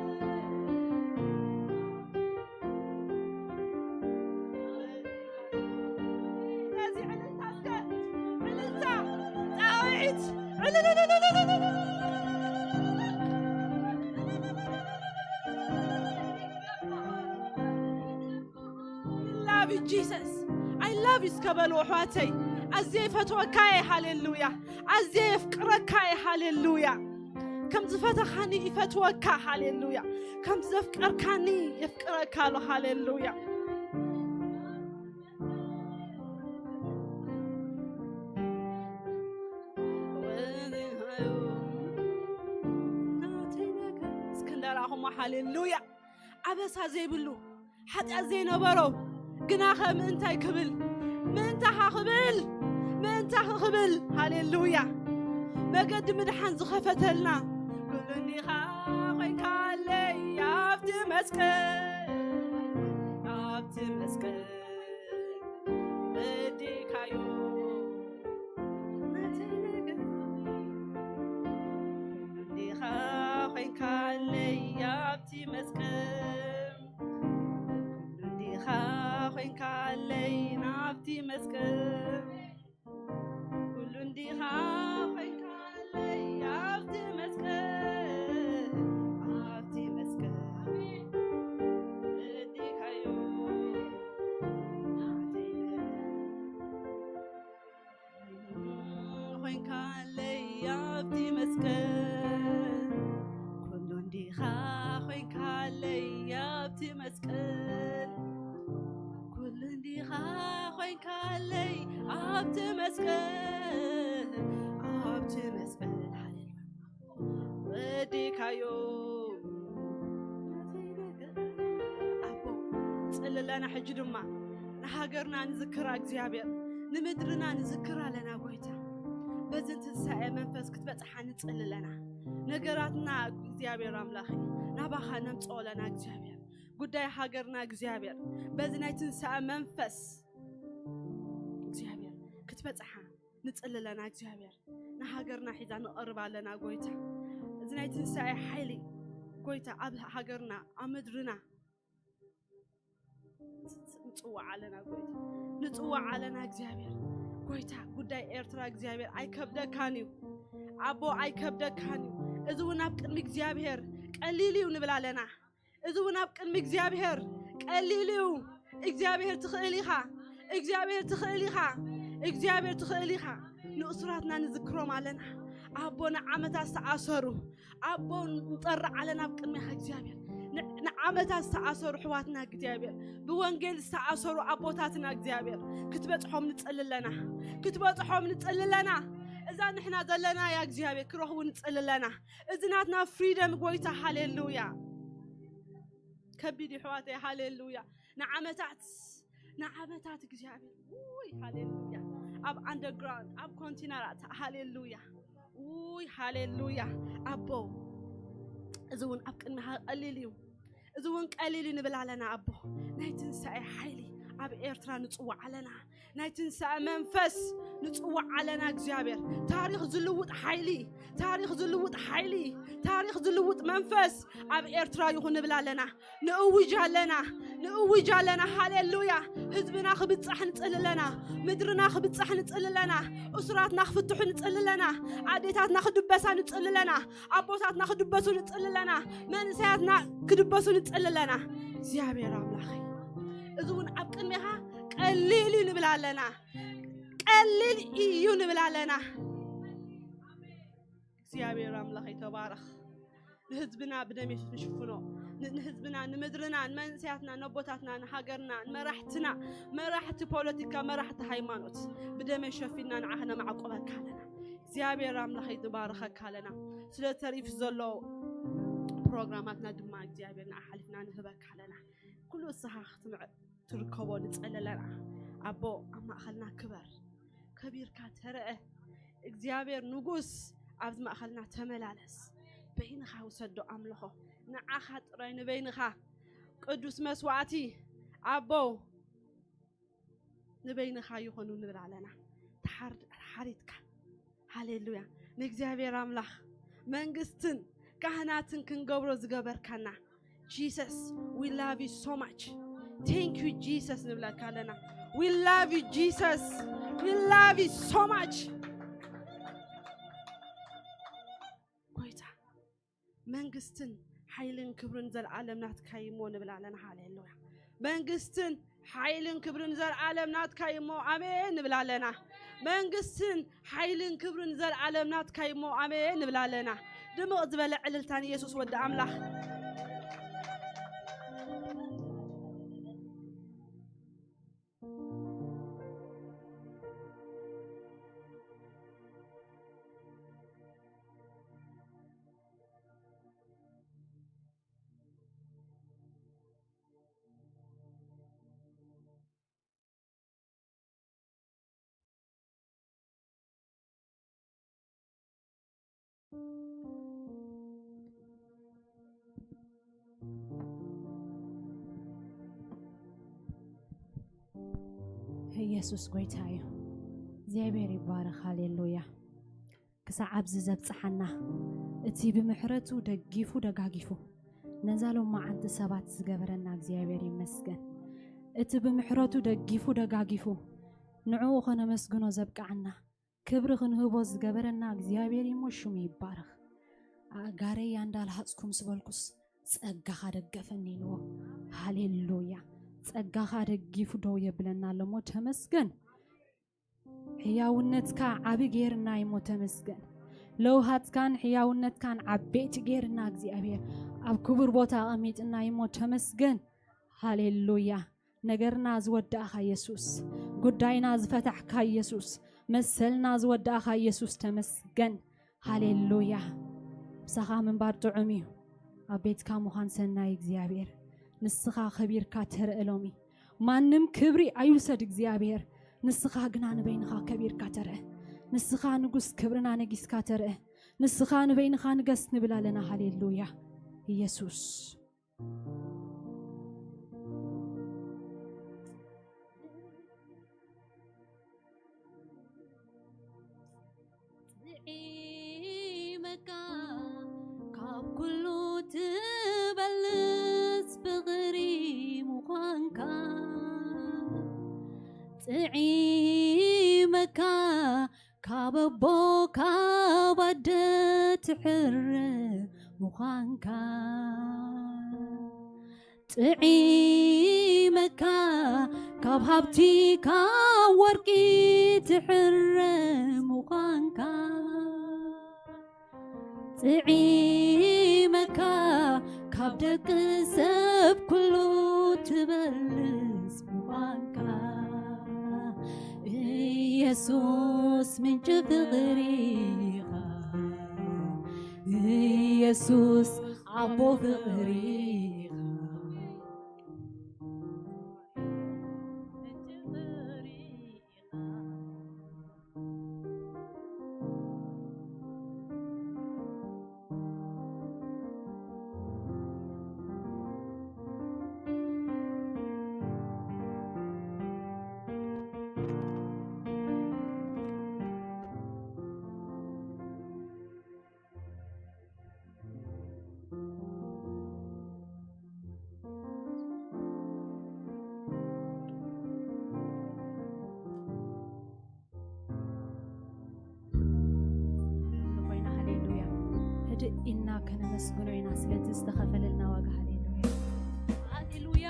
ስለዚ ዕልልታ እስከ፣ ዕልልታ፣ ጣቕዒት፣ ዕልልልልልልልል። I love you, Jesus. I love you እስከ በሉ ኣሕዋተይ። ኣዝየ ይፈትወካ እየ። ሃሌሉያ። ኣዝየ የፍቅረካ እየ። ሃሌሉያ። ከም ዝፈተኻኒ ይፈትወካ። ሃሌሉያ። ከም ዘፍቀርካኒ የፍቅረካ ኣሎ። ሃሌሉያ። እስክንደራኹሞ። ሃሌሉያ። ኣበሳ ዘይብሉ፣ ሓጢኣት ዘይነበሮ፣ ግናኸ ምእንታይ ክብል፣ ምእንታኻ ክብል፣ ምእንታኺ ክብል። ሃሌሉያ። መገዲ ምድሓን ዝኸፈተልና፣ ኩሉ እንዲኻ ኮይንካለይ ኣብቲ መስቀል፣ ኣብቲ መስቀል ወዲእካዮ ናተይ ነገር። እንዲኻ ኮይንካለይ ኣብቲ መስቀል፣ እንዲኻ ኮይንካለይ ናብቲ መስቀል፣ ኩሉ እንዲኻ ኮይንካለይ ኣብቲ መስቀል፣ ኣብቲ መስቀል ወዲእካዮ ናተይ ነገር። ኮይንካለይ ኣብቲ መስቀል ኩሉ እንዲኻ ኮይንካለይ ኣብቲ መስቀል ኩሉ እንዲኻ ኮይንካለይ ኣብቲ መስቀል ኣብቲ መስቀል ሃሌሉያ ወዲካዮ ኣቦ ጽልለና ሕጂ ድማ ንሃገርና ንዝክራ እግዚኣብሔር ንምድርና ንዝክራ ኣለና ጎይታ በዚ ትንሳኤ መንፈስ ክትበጽሓ ንጽልለና ነገራትና እግዚኣብሔር ኣምላኽ ናባኻ ነምጽኦ ኣለና እግዚኣብሔር ጉዳይ ሃገርና እግዚኣብሔር በዚ ናይ ትንሳኤ መንፈስ እግዚኣብሔር ክትበጽሓ ንጽልለና እግዚኣብሔር ንሃገርና ሒዛ ንቐርብ ኣለና ጎይታ እዚ ናይ ትንሳኤ ሓይሊ ጎይታ ኣብ ሃገርና ኣብ ምድርና ንጽዋዕ ኣለና ጎይታ ንጽዋዕ ኣለና እግዚኣብሔር ጎይታ ጉዳይ ኤርትራ እግዚኣብሔር ኣይከብደካን እዩ ኣቦ ኣይከብደካን እዩ እዚ እውን ኣብ ቅድሚ እግዚኣብሔር ቀሊል እዩ ንብል ኣለና እዚ እውን ኣብ ቅድሚ እግዚኣብሔር ቀሊል እዩ እግዚኣብሔር ትኽእል ኢኻ እግዚኣብሔር ትኽእል ኢኻ እግዚኣብሔር ትኽእል ኢኻ ንእሱራትና ንዝክሮም ኣለና ኣቦ ንዓመታት ዝተኣሰሩ ኣቦ ንጠርዕ ኣለና ኣብ ቅድሚኻ እግዚኣብሔር ንዓመታት ዝተኣሰሩ ኣሕዋትና እግዚኣብሔር ብወንጌል ዝተኣሰሩ ኣቦታትና እግዚኣብሔር ክትበፅሖም ንፅሊ ኣለና ክትበፅሖም ንፅሊ ኣለና እዛ ንሕና ዘለና እያ እግዚኣብሔር ክረኽቡ ንፅሊ ኣለና እዚ ናትና ፍሪደም ጎይታ ሃሌሉያ ከቢድ ይሕዋተይ ሃሌሉያ ንዓመታት ንዓመታት እግዚኣብሔር ውይ ሃሌሉያ ኣብ ኣንደርግራውንድ ኣብ ኮንቲነራት ሃሌሉያ ውይ ሃሌሉያ ኣቦ እዚ እውን ኣብ ቅድሚኻ ቀሊል እዩ እዚ እውን ቀሊል እዩ ንብል ኣለና ኣቦ ናይ ትንሳኤ ሓይሊ ኣብ ኤርትራ ንፅዋዕ ኣለና ናይ ትንሳኤ መንፈስ ንፅዋዕ ኣለና እግዚኣብሔር ታሪክ ዝልውጥ ሓይሊ ታሪክ ዝልውጥ ሓይሊ ታሪክ ዝልውጥ መንፈስ ኣብ ኤርትራ ይኹን ንብል ኣለና ንእውጅ ኣለና ንእውጅ ኣለና ሃሌሉያ ህዝብና ክብጻሕ ንጽሊ ኣለና ምድርና ክብጻሕ ንጽሊ ኣለና እሱራትና ክፍትሑ ንጽሊ ኣለና ኣዴታትና ክድበሳ ንጽሊ ኣለና ኣቦታትና ክድበሱ ንጽሊ ኣለና መንእሰያትና ክድበሱ ንጽሊ ኣለና እግዚኣብሔር ኣምላኽ እዚ እውን ኣብ ቅድሜኻ ቀሊል እዩ ንብል ኣለና ቀሊል እዩ ንብል ኣለና እግዚኣብሔር ኣምላኽ ይተባረኽ ንህዝብና ብደም የሱስ ንሽፍኖ ንህዝብና ንምድርና ንመንስያትና ነቦታትና ንሃገርና ንመራሕትና መራሕቲ ፖለቲካ መራሕቲ ሃይማኖት ብደመይ ሸፊና ንዓኸ ነማዕቆበካ ኣለና እግዚኣብሔር ኣምላኽ ይባረኸካ ኣለና ስለ ተሪፍ ዘሎ ፕሮግራማትና ድማ እግዚኣብሔር ንዓ ሓሊፍና ንህበካ ኣለና ኩሉ እስኻ ክትምዕ ትርከቦ ንጸለለና ኣቦ ኣብ ማእኸልና ክበር ከቢርካ ተረአ እግዚኣብሔር ንጉስ ኣብዚ ማእኸልና ተመላለስ በይንኻ ውሰዶ ኣምልኾ ንዓኻ ጥራይ ንበይንኻ ቅዱስ መስዋዕቲ ኣቦ ንበይንኻ ይኹኑ ንብል ኣለና ተሓሪትካ ሃሌሉያ ንእግዚኣብሔር ኣምላኽ መንግስትን ካህናትን ክንገብሮ ዝገበርካና Jesus we love you so much thank you Jesus ንብለካ ኣለና we love you Jesus we love you so much ጎይታ መንግስትን ሓይልን ክብርን ዘልኣለም ናትካ ይሞ ንብል ኣለና ሃሌሉያ መንግስትን ሓይልን ክብርን ዘልኣለም ናትካ ይሞ ኣሜን ንብል ኣለና መንግስትን ሓይልን ክብርን ዘልኣለም ናትካ ይሞ ኣሜን ንብል ኣለና ድምቕ ዝበለ ዕልልታ ንየሱስ ወዲ ኣምላኽ ኢየሱስ ጎይታ እዩ እግዚኣብሔር ይባረክ ሃሌሉያ ክሳዕ ኣብዚ ዘብጽሓና እቲ ብምሕረቱ ደጊፉ ደጋጊፉ ነዛ ሎማዓንቲ ሰባት ዝገበረና እግዚኣብሔር ይመስገን እቲ ብምሕረቱ ደጊፉ ደጋጊፉ ንዕኡ ከነመስግኖ ዘብቃዓና ክብሪ ክንህቦ ዝገበረና እግዚኣብሔር ይሞ ሽሙ ይባረኽ ኣእጋረይ እንዳልሃፅኩ ምስ በልኩስ ጸጋኻ ደገፈኒ ኢልዎ ሃሌሉያ ጸጋኻ ደጊፉ ደው የብለና ኣለሞ ተመስገን ሕያውነትካ ዓቢ ገይርና እሞ ተመስገን ለውሃትካን ሕያውነትካን ዓበይቲ ጌርና እግዚኣብሔር ኣብ ክቡር ቦታ ኣቐሚጥና እሞ ተመስገን። ሃሌሉያ። ነገርና ዝወዳእኻ የሱስ፣ ጉዳይና ዝፈታሕካ የሱስ፣ መሰልና ዝወዳእኻ የሱስ ተመስገን። ሃሌሉያ። ምሳኻ ምንባር ጥዑም እዩ። ኣብ ቤትካ ምዃን ሰናይ እግዚኣብሔር። ንስኻ ከቢርካ ተረእ ሎሚ። ማንም ክብሪ ኣይውሰድ እግዚኣብሔር። ንስኻ ግና ንበይንኻ ከቢርካ ተረእ። ንስኻ ንጉስ ክብርና ነጊስካ ተረእ። ንስኻ ንበይንኻ ንገስ ንብል ኣለና። ሃሌሉያ። ኢየሱስ። ጥዒመካ ካብ ኩሉ ትበልጽ ፍቕሪ ምዃንካ። ጥዒመካ ካብ ኣቦ ካብ ኣደ ትሕረ ምዃንካ። ጥዒመካ ካብ ሃብቲ ካብ ወርቂ ትሕረ ምዃንካ። ጥዒመካ ካብ ደቂ ሰብ ኩሉ ትበልጽ ምዃንካ። ኢየሱስ ምንጪ ፍቕሪ ኢኻ። ኢየሱስ ኣቦ ፍቕሪ ኢኻ። ንኮይና፣ ሃሌሉያ። ህድእ ኢልና ከነመስግኖ ኢና ስለቲ ዝተኸፈለልና ዋጋ። ሃሌሉያ። ሃሌሉያ።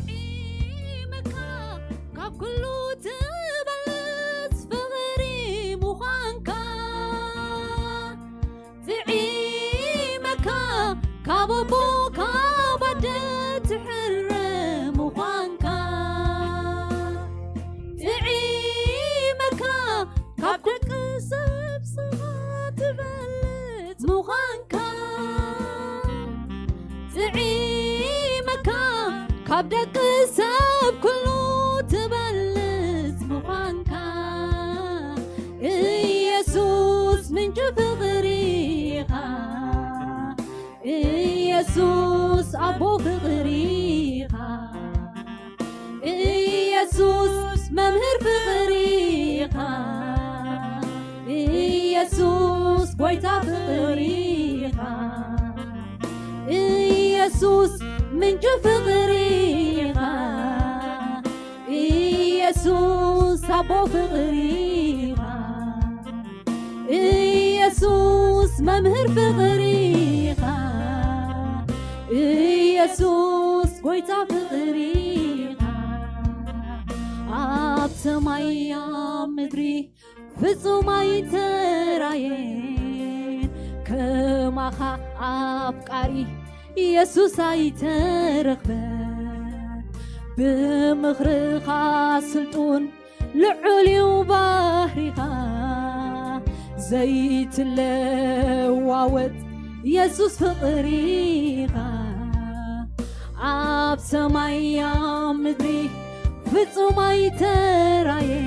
ጥዒመካ ካብ ኩሉ ትበልጽ ፍቕሪ ምዃንካ። ጥዒመካ ካብ ኣቦ ካብ ኣደ ትሕረ ምዃንካ። ጥዒመካ ካብ ደቂ ሰብ ስኻ ትበልጽ ምዃንካ። ጥዒመካ ካብ ደቂ ሰብ ኩሉ ትበልጽ ምዃንካ። ኢየሱስ ምንጪ ፍቕሪ ኢኻ። ኢየሱስ ኣቦ ፍቕሪ ኢኻ። ኢየሱስ መምህር ፍቕሪ ኢኻ። ኢየሱስ ጎይታ ፍቕሪ ኢኻ። ኢየሱስ ምንጪ ፍቕሪ ኢኻ። ኢየሱስ ኣቦ ፍቕሪ ኢኻ። ኢየሱስ መምህር ፍቕሪ ኢኻ። ኢየሱስ ጎይታ ፍቕሪ ኢኻ። ኣብ ሰማይ ኣብ ምድሪ ፍጹም ኣይተራየን ከማኻ ኣፍቃሪ ኢየሱስ ኣይተረኽበን። ብምኽርኻ ስልጡን ልዑል እዩ ባህሪኻ። ዘይትለዋወጥ ኢየሱስ ፍቕሪ ኢኻ። ኣብ ሰማይ ኣብ ምድሪ ፍጹም ኣይተራየን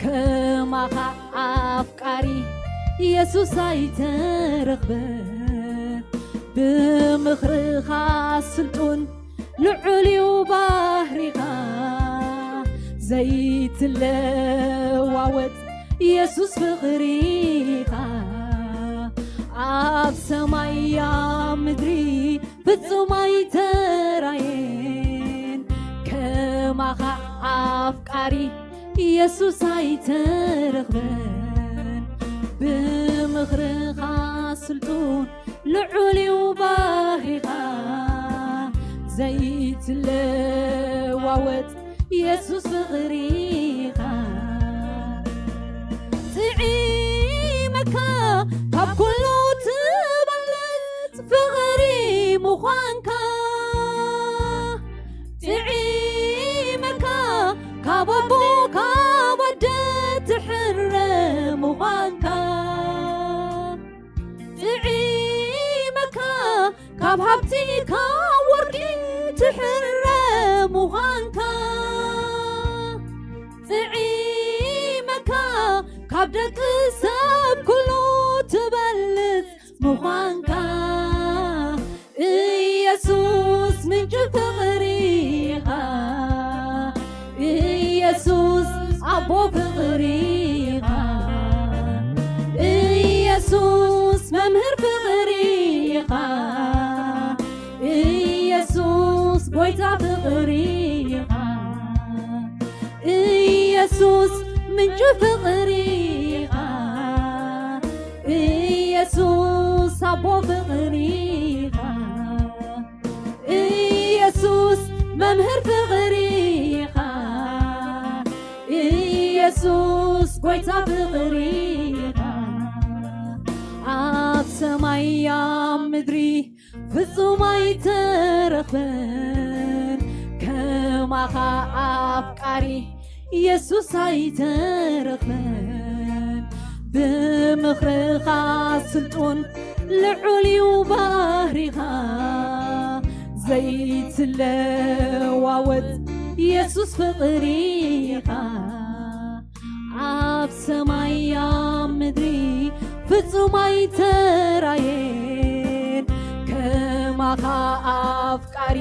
ከማኻ ኣፍቃሪ ኢየሱስ ኣይተረኽበን። ብምኽርኻ ስልጡን ልዑል እዩ ባህሪኻ። ዘይትለዋወጥ ኢየሱስ ፍቕሪ ኢኻ። ኣብ ሰማይ ኣብ ምድሪ ፍጹም ኣይተራየን ከማኻ ኣፍቃሪ የሱስ ኣይተረኽበን። ብምኽርኻ ስልጡን ልዑል እዩ ባህሪኻ፣ ዘይትለዋወጥ የሱስ ፍቕሪኻ። ጥዒመካ ካብ ኩሉ ትበልጽ ፍቕሪ ምዃንካ፣ ጥዒመካ ካብ ኣቦ ካብ ኣደ ትሕረ ምዃንካ፣ ጥዒመካ ካብ ሃብቲ ካብ ወርቂ ትሕረ ምዃንካ፣ ጥዒመካ ካብ ደቂ ሰብ ኩሉ ትበልጽ ምዃንካ። ኢየሱስ ምንጪ ፍቕሪኻ፣ ኢየሱስ ኣቦ ፍቕሪኻ፣ ኢየሱስ መምህር ፍቕሪኻ፣ ኢየሱስ ጎይታ ፍቕሪኻ፣ ኢየሱስ ምንጪ ፍቕሪኻ፣ ኢየሱስ ኣቦ ፍቕሪኻ፣ ኢየሱስ መምህር ፍቕሪኻ፣ ኢየሱስ ጎይታ ፍቕሪኻ። ኣብ ሰማይ ኣብ ምድሪ ፍጹም ኣይተረኽበን፣ ከማኻ ኣፍቃሪ የሱስ ኣይተረኽበን። ብምኽርኻ ስልጡን ልዑል እዩ ባህሪኻ፣ ዘይትለዋወጥ የሱስ ፍቕሪኻ። ኣብ ሰማይ ኣብ ምድሪ ፍጹም ኣይተራየን፣ ከማኻ ኣፍቃሪ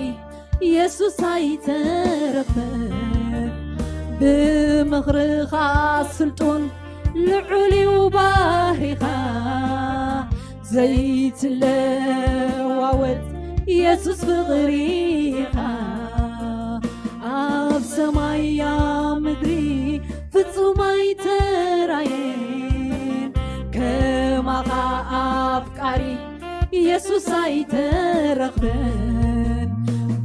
የሱስ ኣይተረኽበን። ብምኽርኻ ስልጡን ልዑል እዩ ባህሪኻ፣ ዘይትለዋወጥ የሱስ ፍቕሪኻ። ኣብ ሰማይ ኣብ ምድሪ ፍጹም ኣይተራየን፣ ከማኻ ኣፍቃሪ የሱስ ኣይተረኽበን።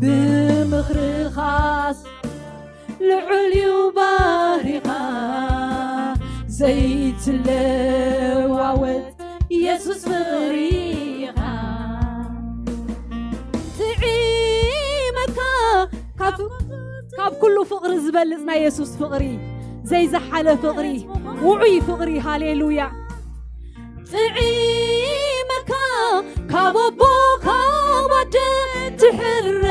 ብምኽርኻስ ልዑል እዩ ባህሪኻ፣ ዘይትለዋወጥ የሱስ ፍቕሪኻ። ጥዒመካ ካብ፣ ካብ ኩሉ ፍቕሪ ዝበልጽ ናይ የሱስ ፍቕሪ፣ ዘይዝሓለ ፍቕሪ፣ ውዑይ ፍቕሪ። ሃሌሉያ። ጥዒመካ ካብ ኣቦ ካብ ኣደ ትሕረ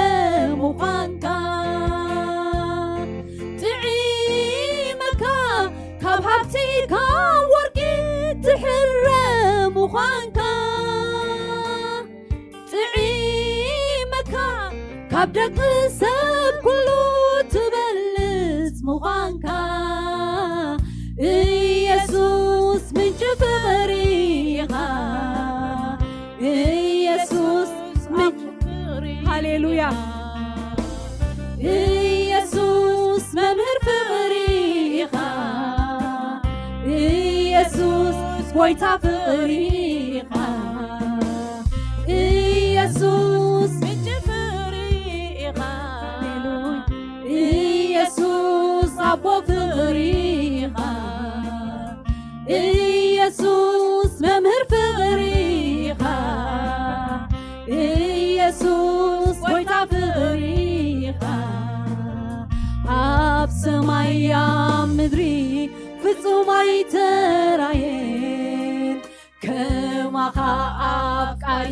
ምዃንካ፣ ጥዒመካ ካብ ሃብቲ ካብ ወርቂ ትሕረ ምዃንካ፣ ጥዒመካ ካብ ደቂ ሰብ ኩሉ ትበልጽ ምዃንካ፣ ኢየሱስ ምንጪ ፍቕሪ ኢኻ። ኢየሱስ ምንጪ ፍቕሪ፣ ሃሌሉያ። ኢየሱስ መምህር ፍቕሪ ኢኻ። ኢየሱስ ጎይታ ፍቕሪ ኢኻ። ኢየሱስ ምንጪ ፍቕሪ ኢኻ። ኢየሱስ ኣቦ ፍቕሪ ኢኻ። ኢየሱስ መምህር ፍቕሪ ኢኻ። ኢየሱስ ጎይታ ፍቕሪ ኢኻ። ኣብ ሰማይ ኣብ ምድሪ ፍጹም ኣይተራየን፣ ከማኻ ኣፍቃሪ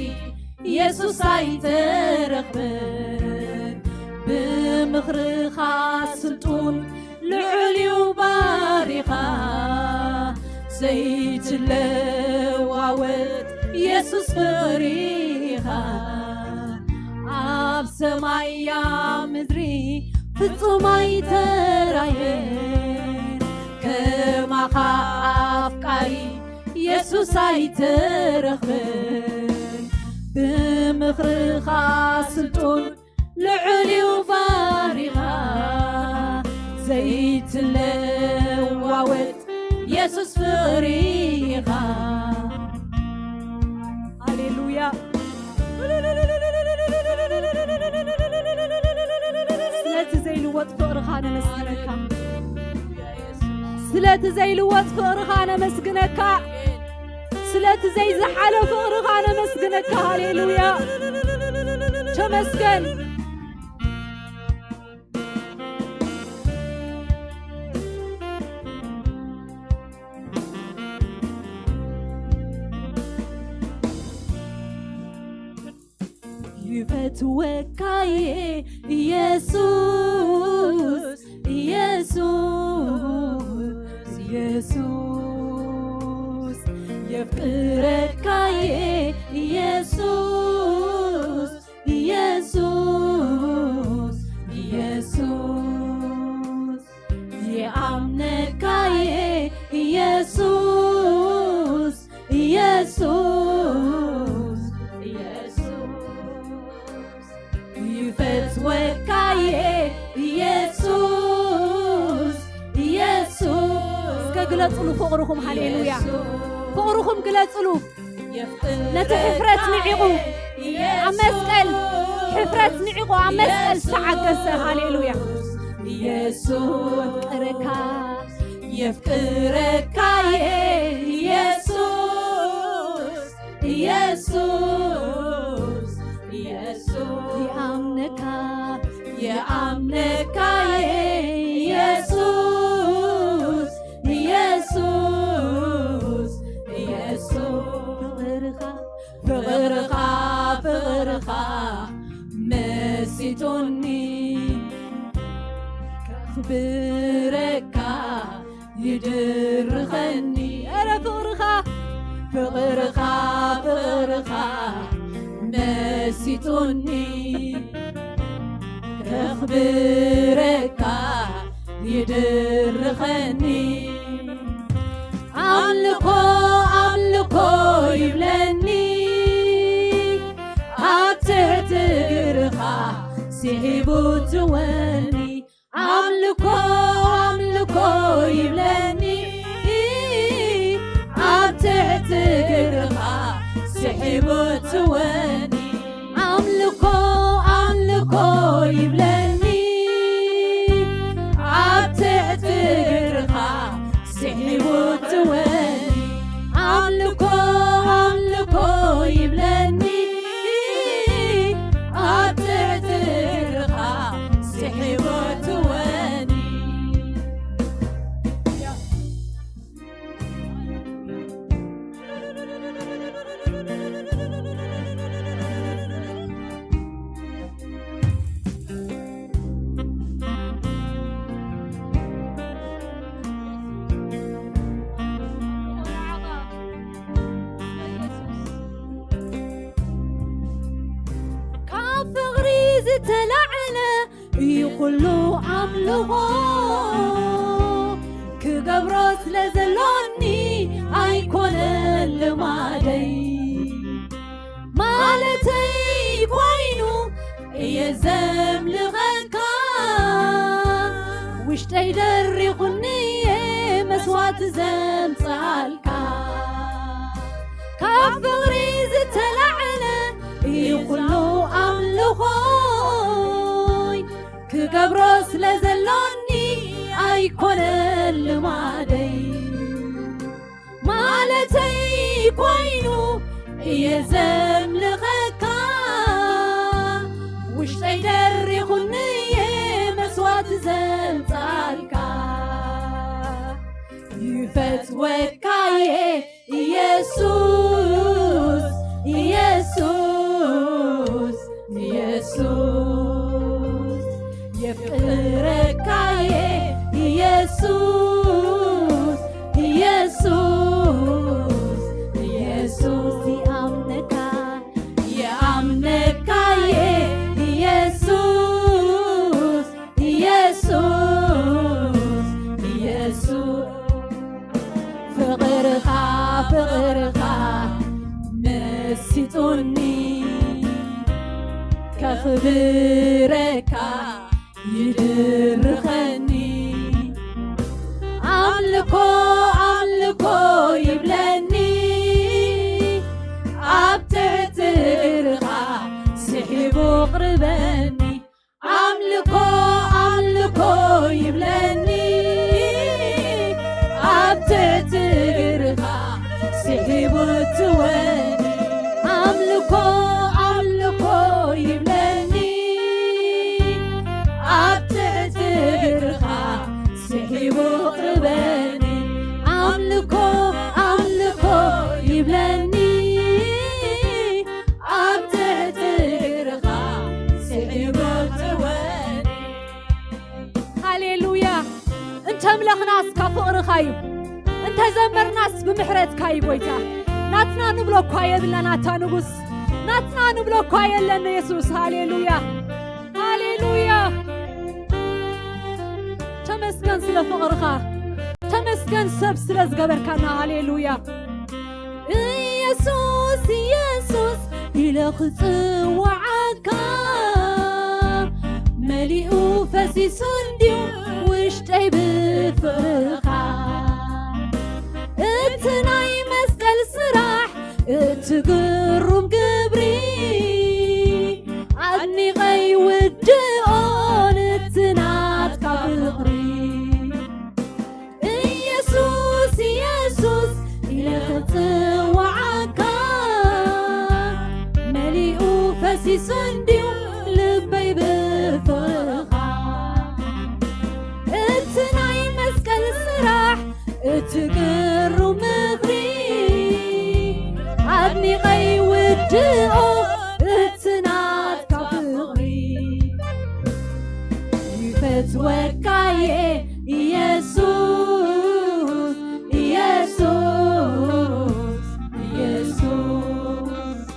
የሱስ ኣይተረኽበን። ብምኽርኻ ስልጡን ልዑል እዩ ባህሪኻ፣ ዘይትለዋወጥ የሱስ ፍቕሪ ኢኻ። ኣብ ሰማይ ኣብ ምድሪ ፍጹም ኣይተራየን፣ ከማኻ ኣፍቃሪ የሱስ ኣይተረኽበን። ብምኽርኻ ስልጡን ልዑል እዩ ባህሪኻ፣ ዘይትለዋወጥ የሱስ ፍቕሪ ኢኻ። ሃሌሉያ። ስለቲ ዘይልወጥ ፍቕርኻ ነመስግነካ። ስለቲ ዘይልወጥ ፍቕርኻ ነመስግነካ። ስለቲ ዘይዝሓለ ፍቕርኻ ነመስግነካ። ሃሌሉያ። ተመስገን። ይፈትወካየ ኢየሱስ፣ ኢየሱስ፣ ኢየሱስ። የፍቅረካየ ኢየሱስ፣ ኢየሱስ፣ ኢየሱስ። የኣምነካየ ኢየሱስ፣ ኢየሱስ፣ ኢየሱስ። ይፈትወካየ ኢየሱስ፣ ኢየሱስ። እስከ ግለጹሉ ፍቕርኹም። ሃሌሉያ። ፍቕርኹም ግለጹሉ። ነቲ ሕፍረት ንዒቑ ኣብ መስቀል፣ ሕፍረት ንዒቑ ኣብ መስቀል ዝተዓገሰ። ሃሌሉያ። ኢየሱስ። የፍቅረካ፣ የፍቅረካየ ኢየሱስ፣ ኢየሱስ፣ ኢየሱስ። ይኣምነካ፣ ይኣምነካየ ኢየሱስ፣ ኢየሱስ፣ ኢየሱስ። ፍቕርኻ፣ ፍቕርኻ፣ ፍቕርኻ መሲጡኒ፣ ከኽብረካ ይድርኸኒ። ኧረ ፍቕርኻ፣ ፍቕርኻ፣ ፍቕርኻ መሲጡኒ፣ ከኽብረካ ይድርኸኒ። ኣምልኾ፣ ኣምልኾ ይብለኒ፣ ኣብ ትሕቲ እግርኻ ስሒቡ ትወኒ። ኣምልኮ፣ ኣምልኮ ይብለኒ፣ ኣብ ትሕቲ እግርኻ ስሒቡ ትወኒ። ኣምልኮ፣ ኣምልኮ ይብለኒ፣ ኣብ ትሕቲ እግርኻ ስሒቡ ትወኒ። ኣምልኮ፣ ኣምልኮ ይብለኒ፣ ኣብ ትሕቲ እግርኻ ስሒቡ ትወኒ። ካብ ፍቕሪ ዝተላዕለ እዩ ኩሉ ኣምልኾ፣ ክገብሮ ስለ ዘሎኒ ኣይኮነን ልማደይ። ማለተይ ኮይኑ እየ ዘምልኸካ፣ ውሽጠይ ደሪኹኒ እየ መስዋዕቲ ዘምጽኣልካ። ካብ ፍቕሪ ዝተላዕለ እዩ ኩሉ ኣምልኾይ፣ ክገብሮ ስለ ዘሎኒ ኣይኮነን ልማደይ። ማለተይ ኮይኑ እየ ዘምልኸካ፣ ውሽጠይ ደሪኹኒ እየ መስዋዕቲ ዘምጻልካ። ይፈትወካየ ኢየሱስ፣ ኢየሱስ፣ ኢየሱስ። የፍቅረካየ ኢየሱስ፣ ኢየሱስ፣ ኢየሱስ። ይኣምነካ፣ ይኣምነካየ ኢየሱስ፣ ኢየሱስ፣ ኢየሱስ። ፍቕርኻ፣ ፍቕርኻ መሲጡኒ፣ ከኽብረካ ይድርኸኒ። ኣምልኮ ኣምልኮ ይብለኒ፣ ኣብ ትሕቲ እግርኻ ስሒቡ ቅርበኒ። ኣምልኮ ኣምልኮ ይብለኒ፣ ኣብ ትሕቲ እግርኻ ስሒቡ ትወኒ። ኣምልኮ ኣምልኮ ይብለኒ፣ ኣብ ትሕቲ እግርኻ ስሒቡ ቅርበኒ። ኣምልኮ ኣምልኮ ይብለኒ፣ ኣብ ትሕቲ እግርኻ ስሒቡ ትወኒ። ሃሌሉያ። እንተ ኣምለኽናስ ካብ ፍቕርኻ እዩ፣ እንተ ዘመርናስ ብምሕረትካ እዩ ጎይታ። ናትና ንብሎ እኳ የብልና ናታ ንጉስ፣ ናትና ንብሎ እኳ የለን የሱስ። ሃሌሉያ፣ ሃሌሉያ። ተመስገን ስለ ፍቕርኻ፣ ተመስገን ሰብ ስለ ዝገበርካና። ሃሌሉያ። ኢየሱስ ኢየሱስ ኢለ ክጽውዓካ፣ መሊኡ ፈሲሱ እንድዩ ውሽጠይ ብፍቕርኻ። እቲ ናይ መስቀል ስራሕ፣ እቲ ግሩም ግብሪ፣ ኣድኒቐ ይውድኦ ነቲ ናትካ ፍቕሪ። ኢየሱስ ኢየሱስ ኢለ ክጽውዓካ፣ መሊኡ ፈሲሱ እንድዩ ልበይ ብፍቕርኻ። እቲ ናይ መስቀል ስራሕ፣ እቲ ግሩም ምኽሪ፣ ኣድኒቐ ይውድኦ እቲ ናትካ ፍቕሪ። ይፈትወካየ ኢየሱስ፣ ኢየሱስ፣ ኢየሱስ።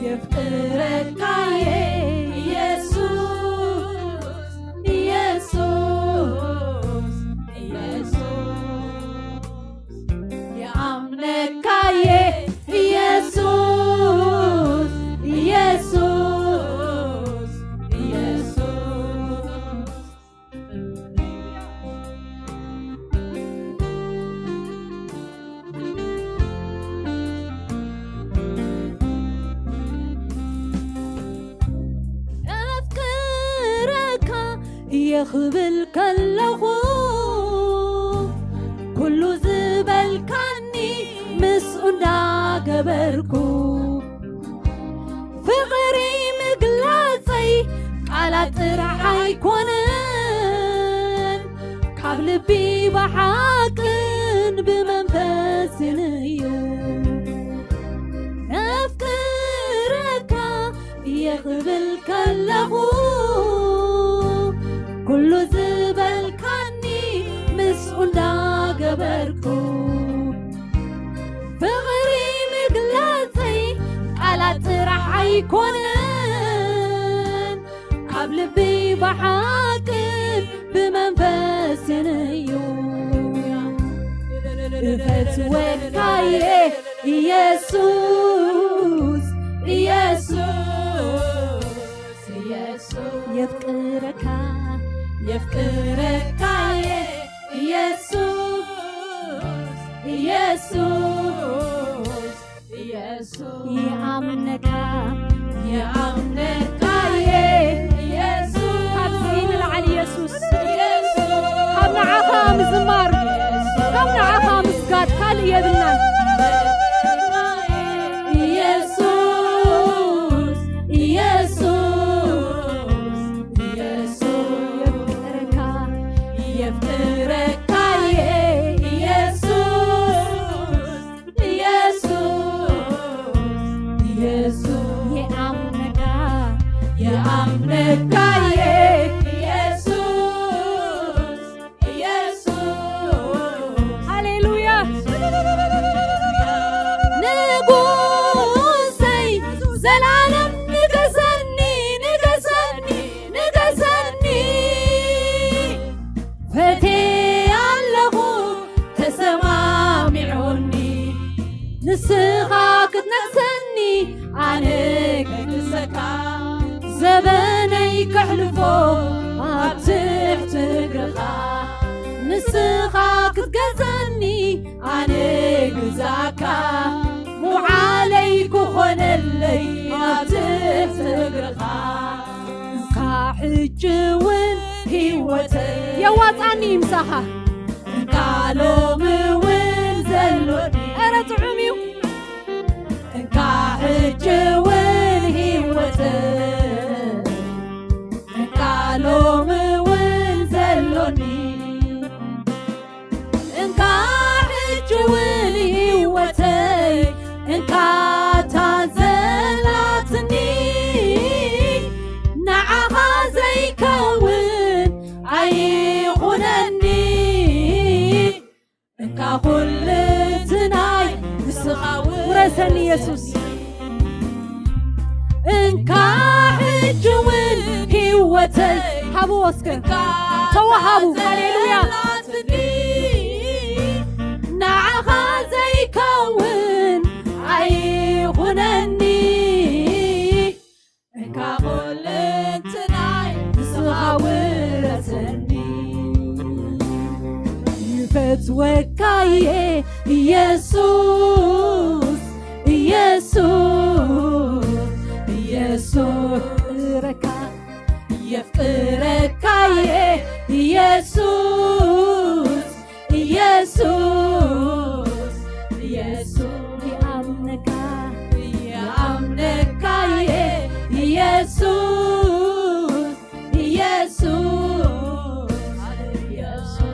የፍቅረካየ ኢየሱስ፣ ኢየሱስ፣ ኢየሱስ። የኣምነካየ ኢየሱስ፣ ኢየሱስ፣ ኢየሱስ። ኣፍቅረካ እየ ክብል ከለኹ፣ ኩሉ ዝበልካኒ ምስኡ እንዳገበርኩ፣ ፍቕሪ ምግላጸይ ቃላት ጥራሕ ኣይኮነን፣ ካብ ልቢ ብሓቅን ብመንፈስን እዩ። ነፍቅረካ እየ ክብል ከለኹ፣ ኩሉ ዝበልካኒ ምስኡ እንዳገበርኩ፣ ፍቕሪ ምግላጸይ ቃላት ጥራሕ ኣይኮነን፣ ካብ ልቢ ብሓቅን ብመንፈስን እዩ። እፈትወካየ ኢየሱስ፣ ኢየሱስ፣ ኢየሱስ። የፍቅረካ፣ የፍቅረካየ ኢየሱስ፣ ኢየሱስ፣ ኢየሱስ። ይኣምነካ፣ ይኣምነካየ ኢየሱስ። ካብዚ ንላዕሊ ኢየሱስ፣ ኢየሱስ። ካብ ንዓኻ ምዝማር፣ ካብ ንዓኻ ምስጋድ ካልእ የብልናን። ኢየሱስ፣ ኢየሱስ፣ ኢየሱስ። የፍቅረካ፣ የፍቅረካየ ኢየሱስ፣ ኢየሱስ፣ ኢየሱስ። የኣምነካ፣ የኣምነካየ ኢየሱስ፣ ኢየሱስ። ሃሌሉያ። ንጉሰይ ዘላለም ንገሰኒ፣ ንገሰኒ፣ ንገሰኒ። ፈቴ ኣለኹ ተሰማሚዑኒ፣ ንስኻ ክትነግሰኒ ኣነ ከይንሰካ፣ ዘበነይ ከሕልፎ ኣብ ትሕቲ እግርኻ፣ ንስኻ ክት ገዛኒ ኣነ ግዛእካ፣ መውዓለይ ክኾነለይ ኣብ ትሕቲ እግርኻ። እንካ ሕጂ እውን ህይወተይ የዋጻኒ ምሳኻ። እንካ ሎሚ እውን ዘሎኒ፣ ኧረ ጥዑም እዩ። እንካ ሕጂ እውን ህይወተይ፣ እንካ ሎሚ እውን ዘሎኒ፣ እንካ ሕጂ እውን ህይወተይ፣ እንካ እታ ዘላትኒ፣ ንዓኻ ዘይከውን ኣይኹነኒ። እንካ ኩልትናይ ንስኻ ውረሰኒ የሱስ። እንካ ሕጂ እውን ህይወተይ ሃብዎ እስከ። እንካ ተወሃቡ። ሃሌሉያ። ዘላትኒ፣ ንዓኻ ዘይከውን ኣይኹነኒ። እንካ ኩልንትናይ ንስኻ ውረሰኒ። ይፈትወካየ ኢየሱስ፣ ኢየሱስ፣ ኢየሱስ፣ የፍቅረካየ ኢየሱስ፣ ኢየሱስ፣ ኢየሱስ፣ ይኣምነካ፣ ይኣምነካየ ኢየሱስ፣ ኢየሱስ፣ ኢየሱስ።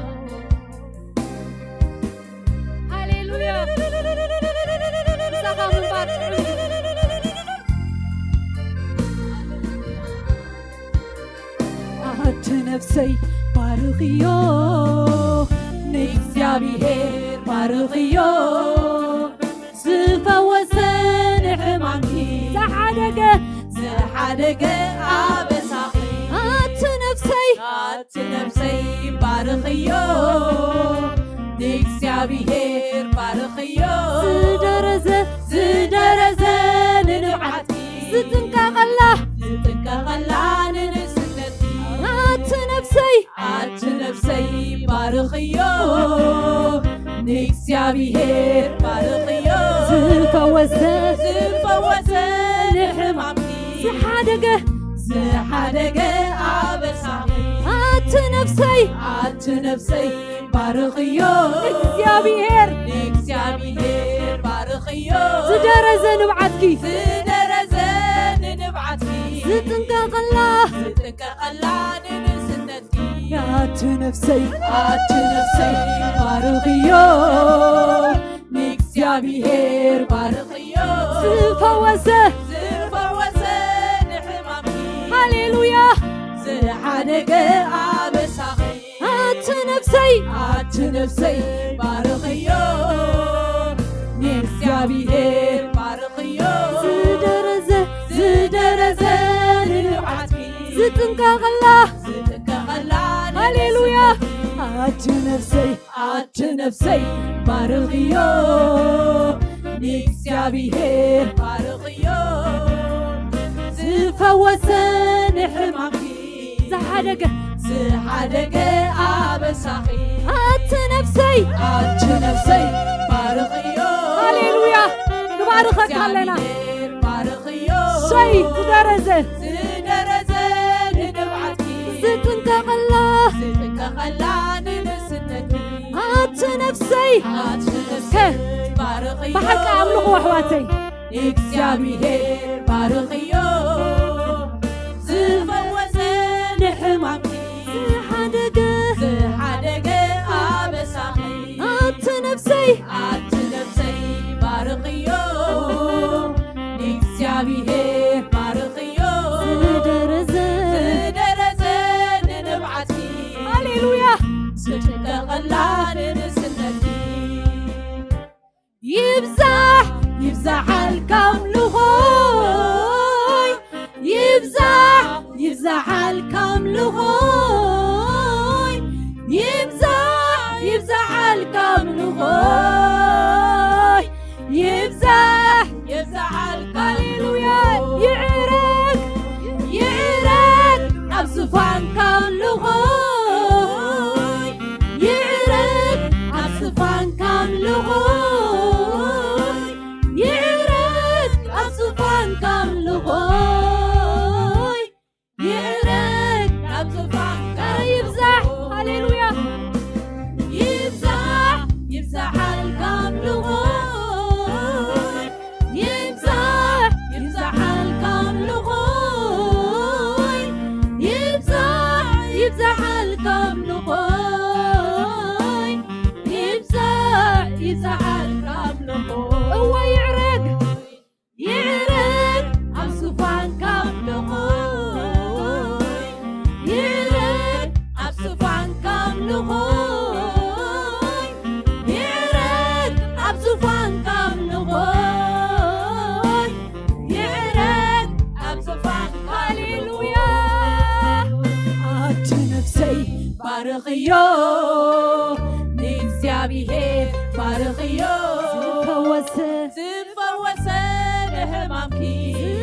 ሃሌሉያ። ምሳኻ ምንባር ጥዑም እዩ። ኣቲ ነፍሰይ ባርኽዮ፣ ንእግዚኣብሔር ባርኽዮ፣ ዝፈወሰ ንሕማምኪ፣ ዝሓደገ፣ ዝሓደገ ኣበሳኺ። ኣቲ ነፍሰይ፣ ኣቲ ነፍሰይ ባርኽዮ፣ ንእግዚኣብሔር ባርኽዮ፣ ዝደረዘ፣ ዝደረዘ ንንብዓትኪ፣ ዝጥንቀቐላ፣ ዝጥንቀቐላ ንንእስነትኪ። ኣቲ ነፍሰይ፣ ኣቲ ነፍሰይ ባርኽዮ፣ ንእግዚኣብሔር ባርኽዮ፣ ዝፈወሰ፣ ዝፈወሰ ንሕማምኪ፣ ዝሓደገ፣ ዝሓደገ ኣበሳኺ። ኣቲ ነፍሰይ፣ ኣቲ ነፍሰይ ባርኽዮ፣ ንእግዚኣብሔር፣ ንእግዚኣብሔር ባርኽዮ፣ ዝደረዘ ንብዓትኪ፣ ዝደረዘ ንንብዓትኪ፣ ዝጥንቀቐላ፣ ዝጥንቀቐላ ንንእስነትኪ። ኣቲ ነፍሰይ፣ ኣቲ ነፍሰይ ባርኽዮ፣ ንእግዚኣብሔር ባርኽዮ፣ ዝፈወሰ፣ ዝፈወሰ ንሕማምኪ፣ ሃሌሉያ፣ ዝሓደገ ኣበሳኺ። ኣቲ ነፍሰይ፣ ኣቲ ነፍሰይ ባርኽዮ፣ ንእግዚኣብሔር ባርኽዮ፣ ዝደረዘ፣ ዝደረዘ ንንብዓትኪ፣ ዝጥንቀቐላ፣ ዝጥንቀቐላ ሃሌሉያ። ንንእስነትኪ። ኣቲ ነፍሰይ፣ ኣቲ ነፍሰይ ባርኽዮ፣ ንእግዚኣብሔር ባርኽዮ፣ ዝፈወሰ ንሕማምኪ፣ ዝሓደገ፣ ዝሓደገ ኣበሳኺ። ኣቲ ነፍሰይ፣ ኣቲ ነፍሰይ ባርኽዮ፣ ሃሌሉያ። ንባርኸካ ኣለና። እግዚኣብሔር ባርኽዮ፣ ሰይ ዝደረዘ፣ ዝደረዘ ንንብዓትኪ፣ ዝጥንቀቐላ፣ ዝጥንቀቐላ ንንእስነትኪ። ኣቲ ነፍሰይ፣ ኣቲ ነፍሰይ ከ ባርኽዮ፣ ብሓቂ ኣምልኹ ኣሕዋተይ። እግዚኣብሔር ባርኽዮ፣ ዝፈወሰ ንሕማምኪ፣ ዝሓደገ፣ ዝሓደገ ኣበሳኺ። ኣቲ ነፍሰይ፣ ኣቲ ነፍሰይ ባርኽዮ፣ ንእግዚኣብሔር ባርኽዮ፣ ዝደረዘ፣ ዝደረዘ ንንብዓትኪ፣ ሃሌሉያ፣ ዝጥንቀቐላ ንንእስነትኪ። ይብዛሕ ይብዛሓልካ ኣምልኾይ፣ ይብዛሕ ይብዛሓልካ ኣምልኾይ፣ ይብዛሕ ይብዛሓልካ ኣምልኾይ፣ ይብዛሕ ይብዛሓልካ። ሃሌሉያ። ይዕረግ ይዕረግ ኣብ ዙፋንካ ኣምልኾይ፣ ይዕረግ ኣብ ንኾይ ይዕረግ ኣብ ዙፋንካ ንኾይ ይዕረግ ኣብ ዙፋንካ። ሃሌሉያ። ኣቲ ነፍሰይ ባርኽዮ ንእግዚኣብሔር ባርኽዮ ዝፈወሰ ዝፈወሰ ንሕማምኪ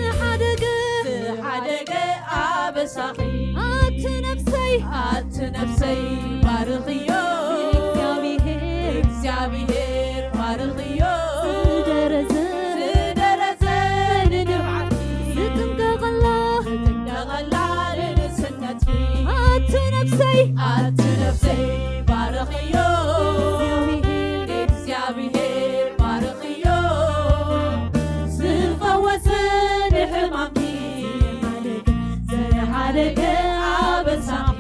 ዝሓደገ ዝሓደገ ኣበሳኺ ኣቲ ነፍሰይ ኣቲ ነፍሰይ ባርኽዮ እግዚኣብሔር እግዚኣብሔር ባርኽዮ ዝደረዘ ዝደረዘ ንንብዓትኪ ዝጥንቀቐላ ዝጥንቀቐላ ንንስነትኪ ኣቲ ነፍሰይ ኣቲ ነፍሰይ ባርኽዮ እግዚኣብሔር እግዚኣብሔር ባርኽዮ ዝፈወሰ ንሕማምኪ ዝሓደገ ኣበሳኺ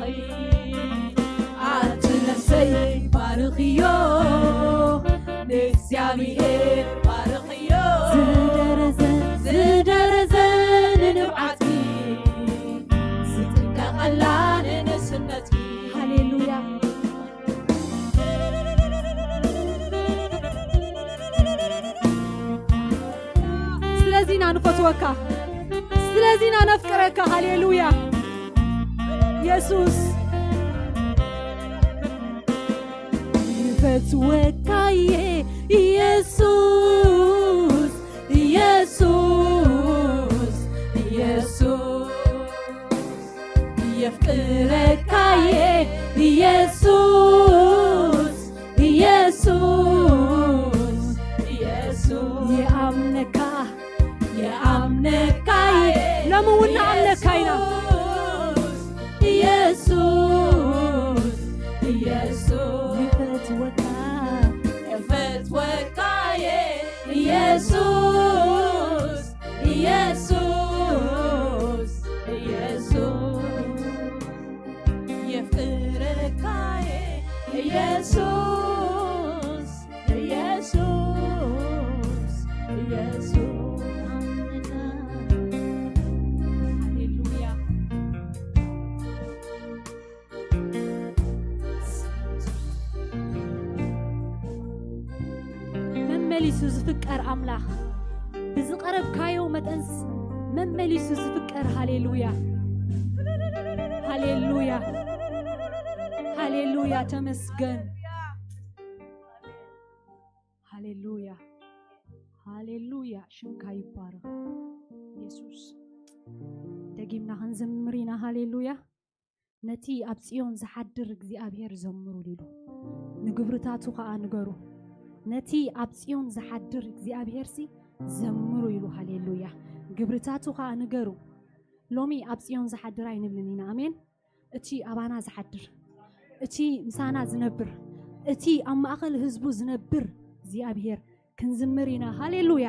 ኣቲ ነፍሰይ ባርኽዮ ንእግዚኣብሔር ባርኽዮ ዝደረዘ ዝደረዘ ንንብዓትኪ ዝጥንቀቐላ ንንስነትኪ ሃሌሉያ። ስለዚ ኢና ንፈትወካ፣ ስለዚ ኢና ነፍቅረካ። ሃሌሉያ የሱስ ይፈትወካየ የሱስ የሱስ የሱስ የፍቅረካየ የሱስ የሱስ የሱስ የኣምነካ የኣምነካየ ሎሚ እውን ንኣምነካ ኢና የሱስ የሱስ ይፈትወካ ይፈትወካየ ኢየሱስ ኢየሱስ ኢየሱስ የፍቅረካየ ኢየሱስ ኢየሱስ ኢየሱስ ሃሌሉያ መመሊሱ ዝፍቀር ኣምላኽ ብዝቐረብካዮ መጠንስ መመሊሱ ዝፍቀር ሃሌሉያ ሃሌሉያ ሃሌሉያ ተመስገን ሃሌሉያ ሃሌሉያ ሽምካ ይባረኽ የሱስ ደጊምና ክንዘምር ኢና ሃሌሉያ ነቲ ኣብ ጽዮን ዝሓድር እግዚኣብሔር ዘምሩሉ ኢሉ፣ ንግብርታቱ ኸኣ ንገሩ። ነቲ ኣብ ጽዮን ዝሓድር እግዚኣብሔርሲ ዘምሩ ኢሉ። ሃሌሉያ! ግብርታቱ ኸኣ ንገሩ። ሎሚ ኣብ ጽዮን ዝሓድር ኣይንብልን ኢና። ኣሜን። እቲ ኣባና ዝሓድር፣ እቲ ምሳና ዝነብር፣ እቲ ኣብ ማእከል ህዝቡ ዝነብር እግዚኣብሔር ክንዝምር ኢና። ሃሌሉያ!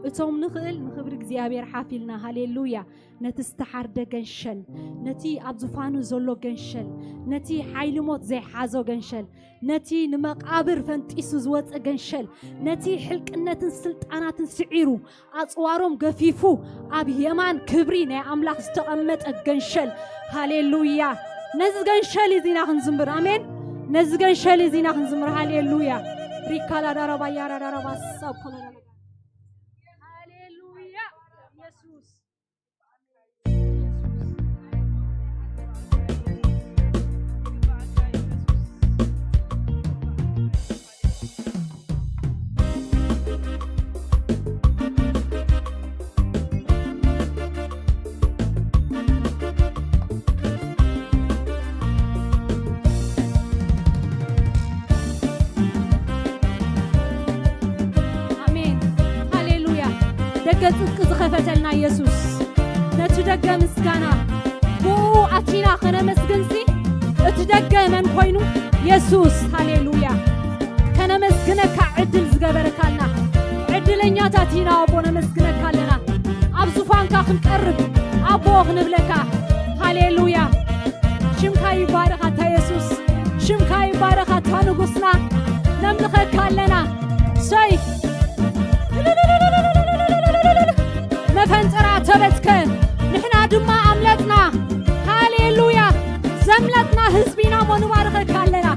እቶም ንኽእል ንኽብሪ እግዚኣብሔር ሓፍ ኢልና። ሃሌሉያ! ነቲ ዝተሓርደ ገንሸል፣ ነቲ ኣብ ዙፋኑ ዘሎ ገንሸል፣ ነቲ ሓይሊ ሞት ዘይሓዞ ገንሸል፣ ነቲ ንመቓብር ፈንጢሱ ዝወጸ ገንሸል፣ ነቲ ሕልቅነትን ስልጣናትን ስዒሩ ኣጽዋሮም ገፊፉ ኣብ የማን ክብሪ ናይ ኣምላኽ ዝተቐመጠ ገንሸል። ሃሌሉያ! ነዚ ገንሸል እዩ ዚና ክንዝምር። ኣሜን። ነዚ ገንሸል እዩ ዚና ክንዝምር። ሃሌሉያ! ሪካላ ዳራባ ያራ ዳራባ ሳብ ኮሎና ሃሌሉያ! ኢየሱስ ኣሜን። ሃሌሉያ። ደገ ጽድቂ ዝኸፈተልና ኢየሱስ። ነቲ ደገ ምስጋና ብኡ ኣቲና ከነመስግንሲ፣ እቲ ደገ መን ኮይኑ? የሱስ። ሃሌሉያ። ከነመስግነካ ዕድል ዝገበረካልና ዕድለኛታት ኢና ኣቦ፣ ነመስግነካ ኣለና። ኣብ ዙፋንካ ክንቀርብ ኣቦ ክንብለካ። ሃሌሉያ። ሽምካ ይባረኽ ኣታ የሱስ፣ ሽምካ ይባረኽ ኣታ ንጉስና። ነምልኸካ ኣለና። ሰይ መፈንጠራ ተበትከ፣ ንሕና ድማ ኣምለጥና። ሃሌሉያ። ዘምለጥና ህዝቢ ኢና እሞ ንባርኸካ ኣለና።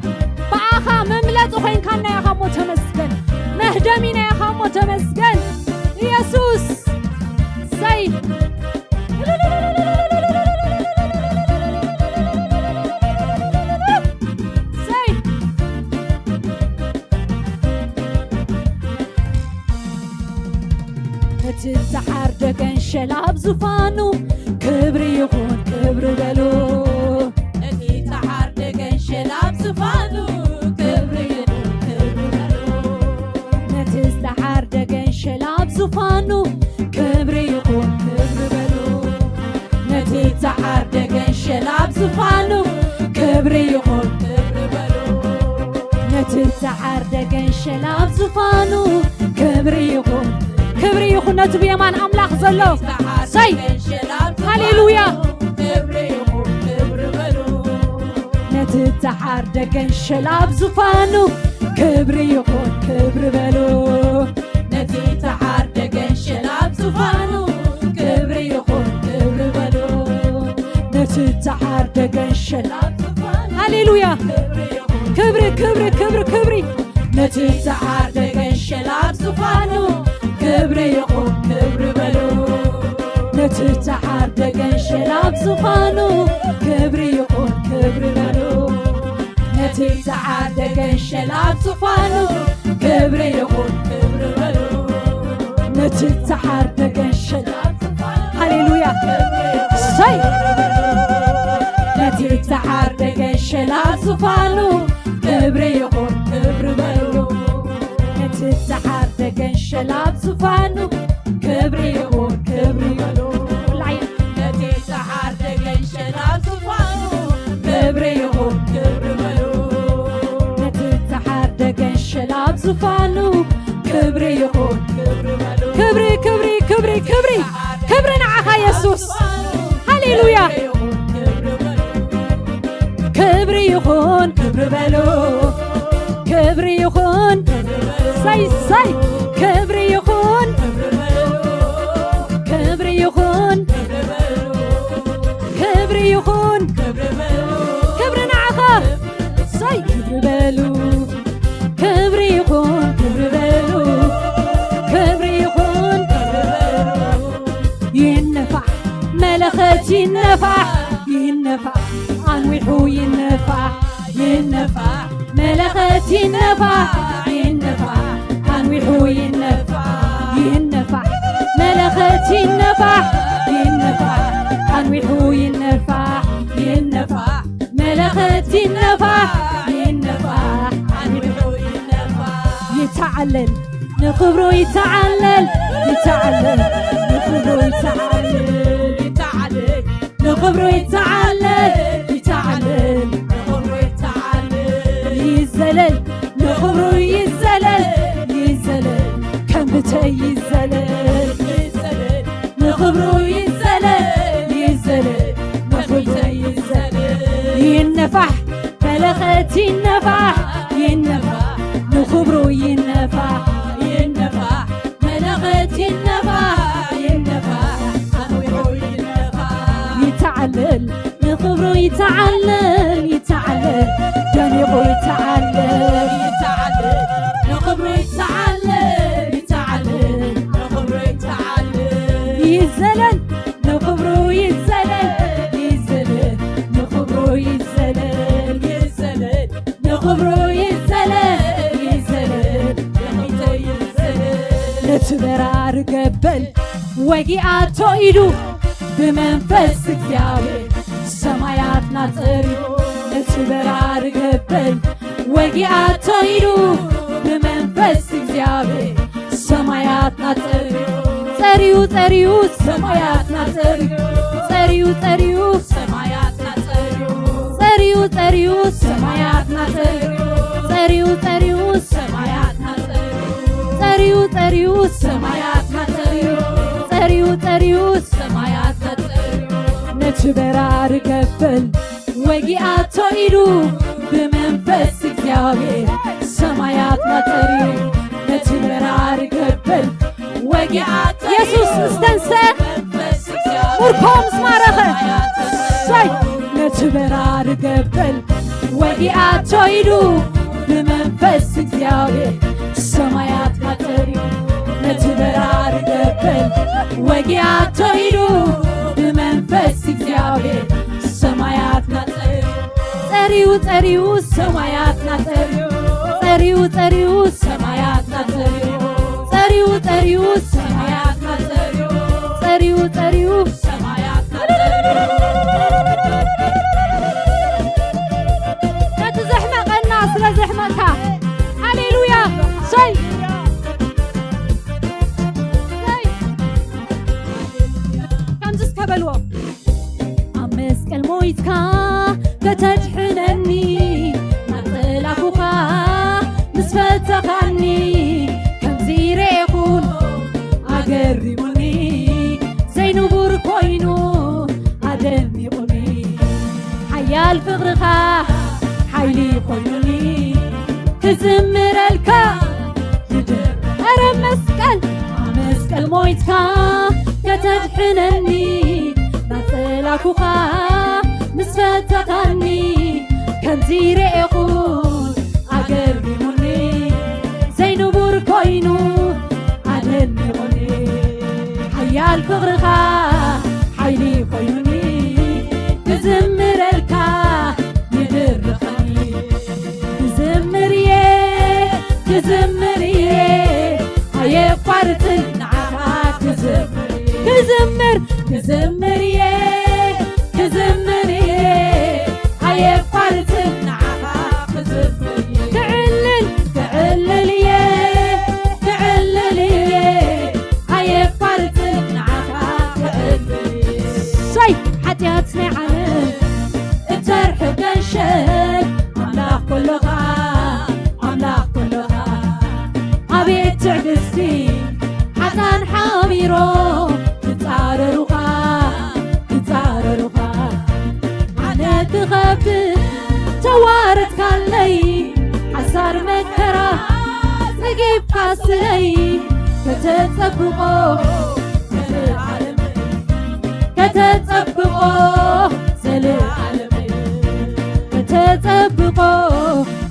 ተመስገን ኢየሱስ። ሰይ ሰይ ነቲ ዝዓርደገን ሸላብ ዙፋኑ ክብሪ ይኹን ክብሪ በሉ። ነቲ ዝዓርደገን ሸላብ ዙፋኑ ክብሪ ይኹን ክብሪ በሉ። ነቲ ዝዓርደገን ሸላብ ዙፋኑ ክብሪ ይኹን ክብሪ በሉ። ነቲ ዝዓርደገን ሸላብ ዙፋኑ ክብሪ ይኹን ክብሪ በሉ። ነቲ ዝዓርደገን ሸላብ ዙፋኑ ክብሪ ይኹን ክብሪ ይኹን ነቲ ብየማን ኣምላኽ ዘሎ። ሰይ ሃሌሉያ። ነቲ ዝዓርደገን ሸላብ ዙፋኑ ክብሪ ይኹን ክብሪ በሉ። ነቲ ዝዓርደገን ሸላብ ዙፋኑ ክብሪ ይኹን ክብሪ በሉ። ነቲ ዝዓርደገን ሸላብ ሃሌሉያ። ክብሪ ክብሪ ክብሪ ክብሪ ነቲ ዝዓርደገን ሸላብ ዙፋኑ ክብሪ ይኹን ክብሪ በሉ። ነቲ ዝዓርደገን ሸላብ ዙፋኑ ክብሪ ይኹን ክብሪ በሉ። ነቲ ዝዓርደገን ሸላብ ዙፋኑ ክብሪ ይኹን ክብሪ በሉ። ነቲ ዝዓርደገን ሸላብ ሃሌሉያ። ሰይ ነቲ ዝዓርደገን ሸላብ ዙፋኑ ክብሪ ይኹን ክብሪ በሉ። ነቲ ዝዓርደገን ሸላብ ዙፋኑ ክብሪ ይኹን ክብሪ በሉ። ነቲ ዝዓርደገን ሸላብ ዙፋኑ ክብሪ ይኹን ክብሪ በሉ። ነቲ ዝዓርደገን ሸላብ ዙፋኑ ክብሪ ይኹን ክብሪ ክብሪ ክብሪ ክብሪ ክብሪ ንዓኻ የሱስ። ሃሌሉያ። ክብሪ ይኹን ክብሪ በሉ። ክብሪ ይኹን ሰይ ሰይ ክብሪ ይኹን ክብሪ ይኹን ክብሪ ይኹን ክብሪ ንዓኻ ሰይ ክብሪ በሉ። ክብሪ ይኹን ክብሪ በሉ። ክብሪ ይኹን ክብሪ በሉ። ይነፋሕ መለኸት ይነፋሕ ይነፋሕ ኣንዊሑ ይነፋሕ ይነፋሕ መለኸት ይነፋሕ ይነፋሕ ኣንዊሑ ይነፋሕ ይነፋሕ መለኸት ይነፋሕ ይነፋሕ ኣንዊሑ ይነፋሕ ይነፋሕ መለኸት ይነፋሕ ይነፋሕ ኣንዊሑ ይነፋሕ ይተዓለል ንኽብሩ ይተዓለል ይተዓለል ንኽብሩ ይተዓለል ይተዓለል ንኽብሩ ይተዓለል ይተዓለል ንኽብሩ ይተዓለል ይዘለል ንኽብሩ ይዘለል ይዘለል ከም ብተይ ይዘለል ይዘለል ንኽብሩ ይዘለል ይዘለል ንኽብሩ ይዘለል ይነፋሕ መለኸት ይነፋሕ ይነፋሕ ንኽብሩ ይነፋሕ ይነፋሕ መለኸት ይነፋሕ ይነፋሕ ኣንዊሑ ይነፋሕ ይተዓለል ንኽብሩ ይተዓለል ይተዓለል ደሚቑ ይተዓለል ይተዓለል ንኽብሩ ይተዓለል ይተዓለል ንኽብሩ ይተዓለል ይዘለል ንኽብሩ ይዘለል ይዘለል ንኽብሩ ይዘለል ይዘለል ንኽብሩ ይዘለል ይዘለል ንኽብሩ ይዘለል ነቲ በራሪ ገበል ወጊኣቶ ኢዱ ብመንፈስ እግዚኣብሔር ሰማያትና ጸሪዩ ነቲ በራሪ ገበል ወጊኣቶ ኢዱ ብመንፈስ እግዚኣብሔር ሰማያትና ጸሪዩ ጸሪዩ ጸሪዩ ሰማያትና ጸሪዩ ጸሪዩ ጸሪዩ ሰማያትና ጸሪዩ ጸሪዩ ጸሪዩ ሰማያትና ጸሪዩ ጸሪዩ ጸሪዩ ሰማያትና ጸሪዩ ጸሪዩ ጸሪዩ ሰማያትና ጸሪዩ ጸሪዩ ጸሪዩ ሰማያትና ጸሪዩ ነቲ በራሪ ገበል ወጊኣቶ ኢዱ ብመንፈስ እግዚኣብሔር ሰማያትና ጸሪዩ ነቲ በራሪ ገበል ወጊኣቶ የሱስ ምስ ተንሰ ሙርኮም ምስ ማረኸ ሰይ ነቲ በራሪ ገበል ወጊኣቶ ኢዱ ብመንፈስ እግዚኣብሔር ሰማያትና ጸሪዩ ወጊኣቶ ኢሉ ብመንፈስ እግዚኣብሔር ሰማያትና ጸሪዩ፣ ጸሪዩ፣ ጸሪዩ፣ ሰማያትና ጸሪዩ፣ ጸሪዩ፣ ጸሪዩ፣ ሰማያትና ጸሪዩ፣ ጸሪዩ፣ ጸሪዩ፣ ሰማያትና ጸሪዩ፣ ጸሪዩ፣ ጸሪዩ፣ ሰማያትና ጸሪዩ። ነቲ ዘሕመቐና ስለ ዘሕመቕካ፣ ሃሌሉያ! ሰይ! ሰይ! ከምዚ እስከ በልዎ። ኣብ መስቀል ሞይትካ ከተድሕነኒ፣ ናብ ጸላእኩኻ ምስ ፈተኻኒ፣ ከምዚ ርኤኹን ኣገሪሙኒ፣ ዘይንቡር ኮይኑ ኣደኒቑኒ። ሓያል ፍቕርኻ ሓይሊ ኮይኑኒ፣ ክዝምረልካ ይደር። ኧረ መስቀል፣ ኣብ መስቀል ሞይትካ ከተድሕነኒ፣ ናብ ጸላእኩኻ ምስ ፈተኻኒ፣ ከምዚ ርኤኹን ኣገሪሙኒ፣ ዘይንቡር ኮይኑ ኣደኒቑኒ። ሓያል ፍቕርኻ ሓይሊ ኮይኑኒ፣ ክዝምረልካ ይድርኸኒ። ክዝምር እየ፣ ክዝምር እየ፣ ኣየቋርጽን ንዓኻ ክዝምር እየ። ክዝምር፣ ክዝምር እየ፣ ክዝምር እየ፣ ኣየቋርጽን ንዓኻ ክዝምር እየ። ክዕልል፣ ክዕልል እየ፣ ክዕልል እየ፣ ኣየቋርጽን ንዓኻ ክዕልል እየ። ሰይ! ሓጢኣት ናይ ዓለም እተርሕቕ ገንሸል፣ ኣምላኽ ከሎኻ፣ ኣምላኽ ከሎኻ፣ ኣቤት ትዕግስቲ፣ ሓጣን ሓቢሮም ክጻረሩኻ፣ ክጻረሩኻ። ኣነ ክኸብድ ተዋረድካለይ፣ ሓሳር መከራ ጸጊብካ ስለይ፣ ከተጸብቆ ዘለዓለም፣ ከተጸብቆ ዘለዓለም፣ ከተጸብቆ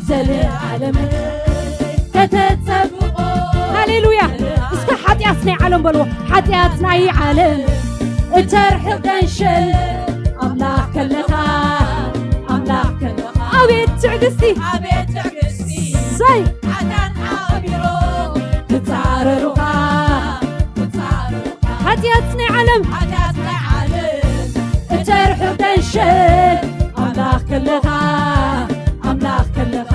ዘለዓለም፣ ከተጸብቆ። ሃሌሉያ! እስከ ሓጢኣት ናይ ዓለም በልዎ። ሓጢኣት ናይ ዓለም እተርሕቕ ገንሸል፣ ኣምላኽ ከለኻ፣ ኣምላኽ ከለኻ። ኣቤት ትዕግስቲ! ኣቤት ትዕግስቲ! ሰይ! ሓጢኣት ሓቢሮ ክጻረሩኻ፣ ክጻረሩኻ። ሓጢኣት ናይ ዓለም፣ ሓጢኣት ናይ ዓለም እተርሕቕ ገንሸል፣ ኣምላኽ ከለኻ፣ ኣምላኽ ከለኻ።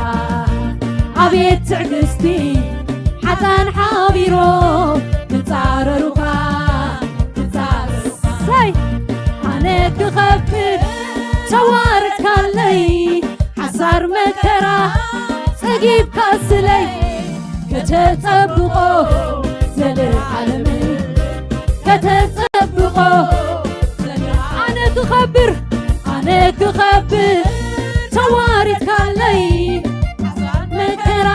ኣቤት ትዕግስቲ! ሓጣን ሓቢሮም ክጻረሩኻ፣ ክጻረሩኻ። ሰይ! ኣነ ክኸብድ ተዋረድካለይ፣ ሓሳር መከራ ጸጊብካ ስለይ፣ ከተጸብቆ ዘለዓለመይ፣ ከተጸብቆ። ኣነ ክኸብር፣ ኣነ ክኸብር ተዋሪድካለይ፣ መከራ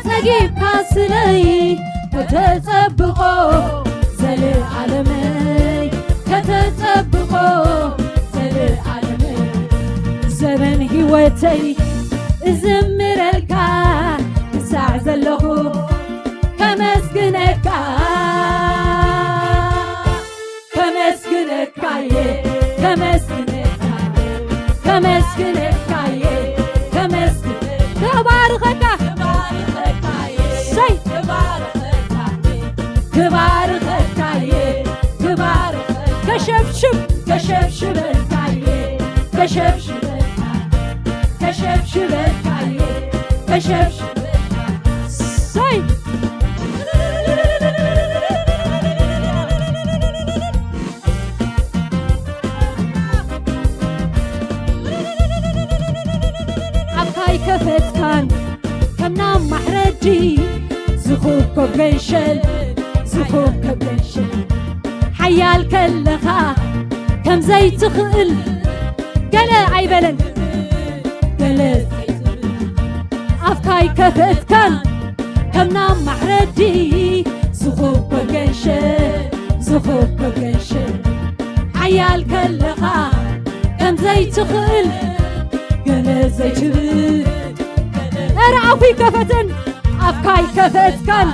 ጸጊብካ ስለይ፣ ከተጸብቆ ዘለዓለመይ፣ ከተጸብቆ ዘለዓለመይ። ዘመን ህይወተይ እዝምረልካ፣ ክሳዕ ዘለኹ ከመስግነካ፣ ከመስግነካየ፣ ከመስግነካየ፣ ከመስግነካየ፣ ከመስግነ-፣ ከባርኸካ፣ ከባርኸካየ፣ ሰይ! ከባርኸካየ፣ ከባርኸካየ፣ ከባርኸ-፣ ከሸብሽብ፣ ከሸብሽበልካየ፣ ከሸብሽበልካ-፣ ከሸብሽበልካየ፣ ከሸብሽበልካ-፣ ሰይ! ኣፍካ ኣይከፈትካን ከም ናብ ማሕረዲ፣ ዝኹብኮብ ገንሸል፣ ዝኹብኮብ ገንሸል። ሓያል ከለኻ ከም ዘይትኽእል ገለ ኣይበለን፣ ገለ ኣፍካ ኣይከፈትካን ከም ናብ ማሕረዲ፣ ዝኹብኮብ ገንሸል፣ ዝኹብኮብ ገንሸል። ሓያል ከለኻ ከም ዘይትኽእል ገለ ዘይትብል። ኧረ ኣፉ ይከፈትን፣ ኣፍካ ኣይከፈትካን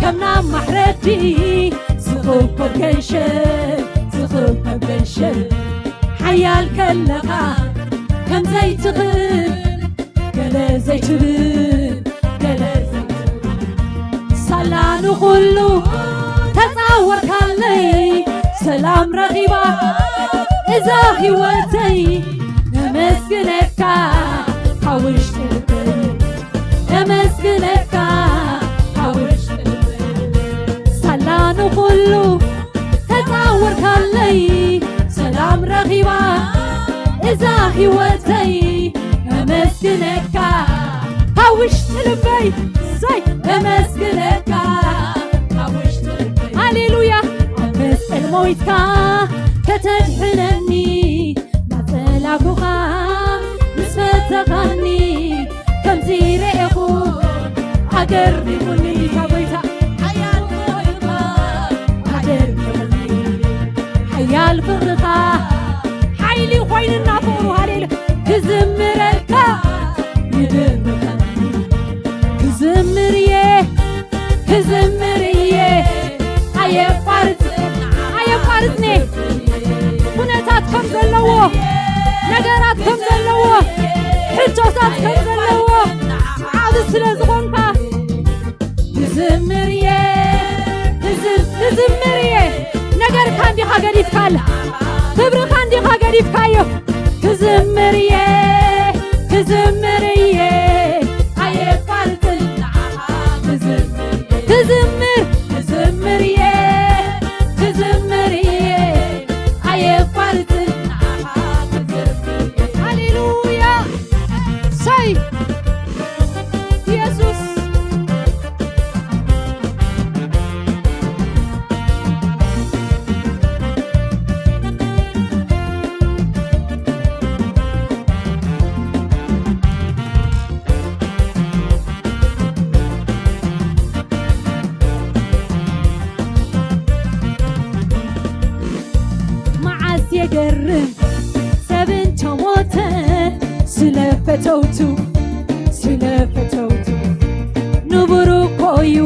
ከም ናብ ማሕረዲ፣ እኮ ገንሸል ዝኽብ ከም ገንሸል ሓያል ከለኻ ከም ዘይትኽእል ገለ ዘይትብል ገለ ዘይትብል ሳላ ንኹሉ ተጻወርካለይ ሰላም ረኺባ እዛ ህይወተይ ነመስግነካ ካብ ውሽጢ ልበይ ነመስግነካ ካብ ውሽጢ ልበይ ሳላ ንኹሉ ተጻወርካለይ ሰላም ረኺባ እዛ ህይወተይ ነመስግነካ ካብ ውሽጢ ልበይ ሰይ ነመስግነካ ካብ ውሽጢ ልበይ ሃሌሉያ ኣብ መስቀል ሞይትካ ከተድሕነኒ ናጸላኩኻ ምስ ፈተኻኒ ከምዚ ረኤኹ ኣገሪሙኒ ጌታ ጎይታ ሓያል ፍቕርኻ ኣገሪሙኒ ሓያል ፍቕርኻ ሓይሊ ኮይኑና ፍቕሩ ሃሌሉ ክዝምረልካ ይድርኸኒ ክዝምር እየ ክዝምር እየ ኣየቋርጽ ኣየቋርጽኔ ኩነታት ከም ዘለዎ ነገራት ከም ዘለዎ ሕቶታት ከም ዘለዎ ዓብ ስለ ዝኾንካ ክዝምር እየ ክዝ- ክዝምር እየ ነገርካ እንዲኻ ገዲፍካል ክብርኻ እንዲኻ ገዲፍካዮ ክዝምር እየ ክዝምር እየ ኣየቋርጽን ክዝምር ክዝምር እየ ክዝምር እየ ኣየቋርጽን ሃሌሉያ ሰይ ኢየሱስ መዓስ የገርም ሰብ እንተሞተ ስለ ፈተውቱ ስለ ፈተውቱ ንቡር እኮ እዩ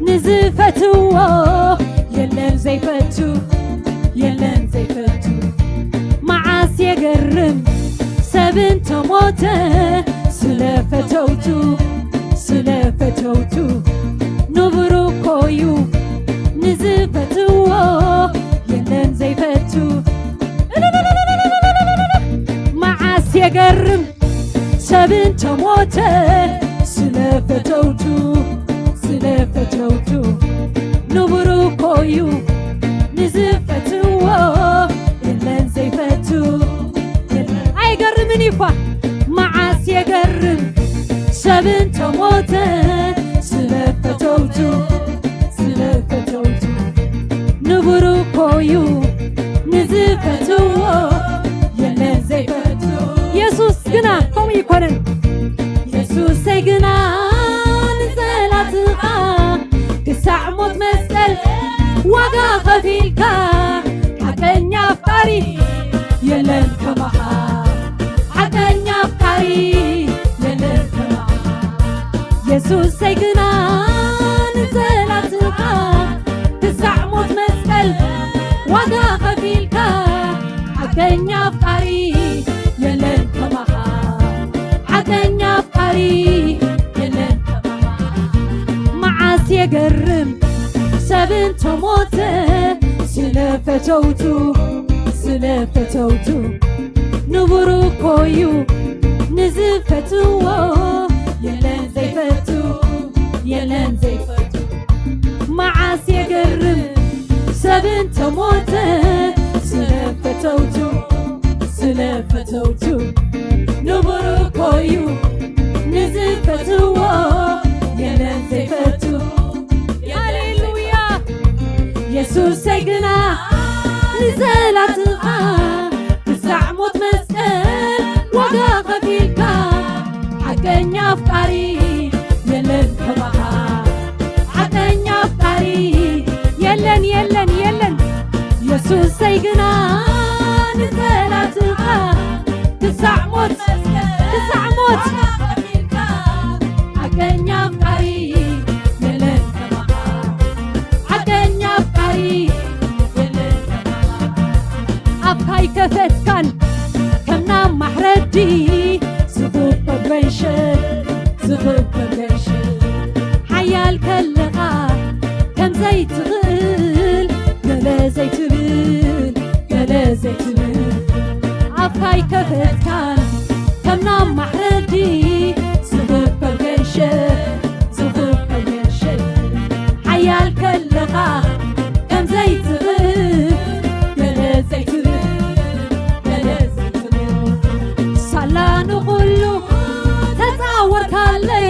ንዝፈትዎ የለን ዘይፈቱ የለን ዘይፈቱ መዓስ የገርም ሰብ እንተሞተ ስለ ፈተውቱ ስለ ፈተውቱ ንቡር እኮ እዩ ንዝፈትዎ የለን ዘይፈቱ መዓስ የገርም ሰብ እንተሞተ ስለ ፈተውቱ ስለ ፈተውቱ ንቡር እኮ እዩ ንዝፈትዎ የለን ዘይፈቱ ኣይገርምን እኳ መዓስ የገርም ሰብ እንተሞተ ስለ ፈተውቱ ስለ ፈተውቱ ንቡር እኮ እዩ ንዝፈትዎ የለን ዘይፈቱ የሱስ ግና ከምኡ ይኮነን የሱሰይ ግና ንጸላትኻ ክሳዕ ሞት መስቀል ዋጋ ከፊልካ ሓቀኛ ኣፍቃሪ የለን ከማኻ ሓቀኛ ኣፍቃሪ የለን ከማኻ የሱሰይ ግና ንጸላትኻ ክሳዕ ሞት መስቀል ዋጋ ከፊልካ ሓቀኛ ኣፍቃሪ የለን ከማኻ ሓቀኛ ኣፍቃሪ የለን ከማኻ መዓስ የገርም ሰብ እንተሞተ ስለ ፈተውቱ ስለ ፈተውቱ ንቡር እኮ እዩ ንዝፈትዎ የለን ዘይፈቱ የለን ዘይፈቱ መዓስ የገርም ሰብ እንተሞተ ስለ ፈተውቱ ስለ ፈተውቱ ንቡር እኮ እዩ ንዝፈትዎ የለን ዘይፈቱ ሃሌሉያ የሱሰይ ግና ንዘላትኻ ክሳዕ ሞት መስቀል ዋጋ ከፊልካ ሓቀኛ ኣፍቃሪ የለን ከማኻ ሓቀኛ ኣፍቃሪ የለን የለን የለን የሱሰይ ግና ንዘላትኻ ክሳዕ ሞት ክሳዕ ሞት ሓቀኛ ኣፍቃሪ የለን ከማኻ ሓቀኛ ኣፍቃሪ ዝኽበር ገይሽ ሓያል ከለኻ ከም ዘይትኽእል ገለ ዘይትብል ገለ ዘይትብል ኣፍካ ኣይከፈትካን ከም ናብ ማሕረዲ ዝኽበር ገይሽ ዝኽበር ገይሽ ሓያል ከለኻ ከም ዘይትኽእል ገለ ዘይትብል ገለ ዘይትብል ሳላ ንኹሉ ተጻወርካለይ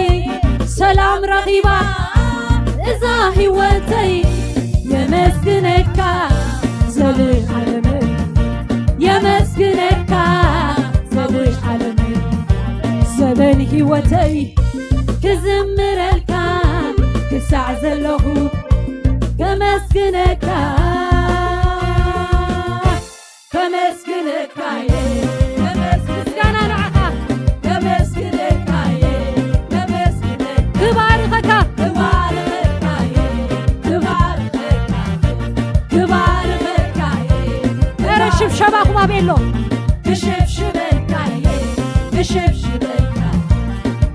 ሰላም ረኺባ እዛ ህይወተይ የመስግነካ ዘልዓለመይ የመስግነካ ዘልዓለመይ ዘበን ህይወተይ ክዝምረልካ ክሳዕ ዘለኹ ከመስግነካ ከመስግነካ እየ፣ ከመስግነካ ምስጋና ንዓኻ። ከመስግነካ እየ፣ ከመስግነካ። ክባርኸካ። ክባርኸካ እየ፣ ክባርኸካ እየ፣ ክባርኸካ እየ። ኧረ ሽብሸባኹም ኣበይ ኣሎ? ክሽብሽበልካ እየ፣ ክሽብሽበልካ፣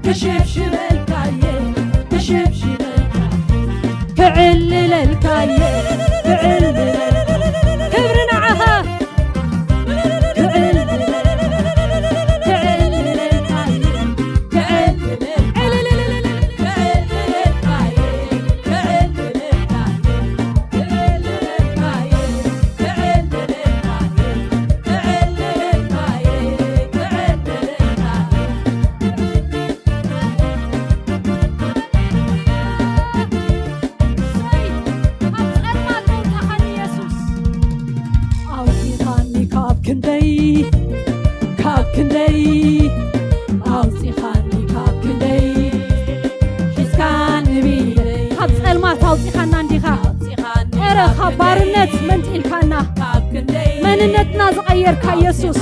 ክሽብሽበልካ እየ፣ ክሽብሽበልካ። ክዕልለልካ እየ፣ ክዕልለልካ። ክብሪ ንዓኻ። ክዕልለልካ፣ ክዕልለልካ፣ ክዕልለልካ፣ ክዕልለልካ፣ ክዕልለልካ፣ ክዕልለልካ፣ ክዕልለልካ፣ ክዕልለልካ። ኣውፂኻኒ ካብ ክንደይ፣ ካብ ክንደይ፣ ኣውፂኻኒ ካብ ክንደይ፣ ሒዝካኒ ብኢደይ። ካብ ፀልማት ኣውፂኻና እንዲኻ። ኣረ ካብ ባርነት መንጢልካና። መንነትና ዝቐየርካ የሱስ፣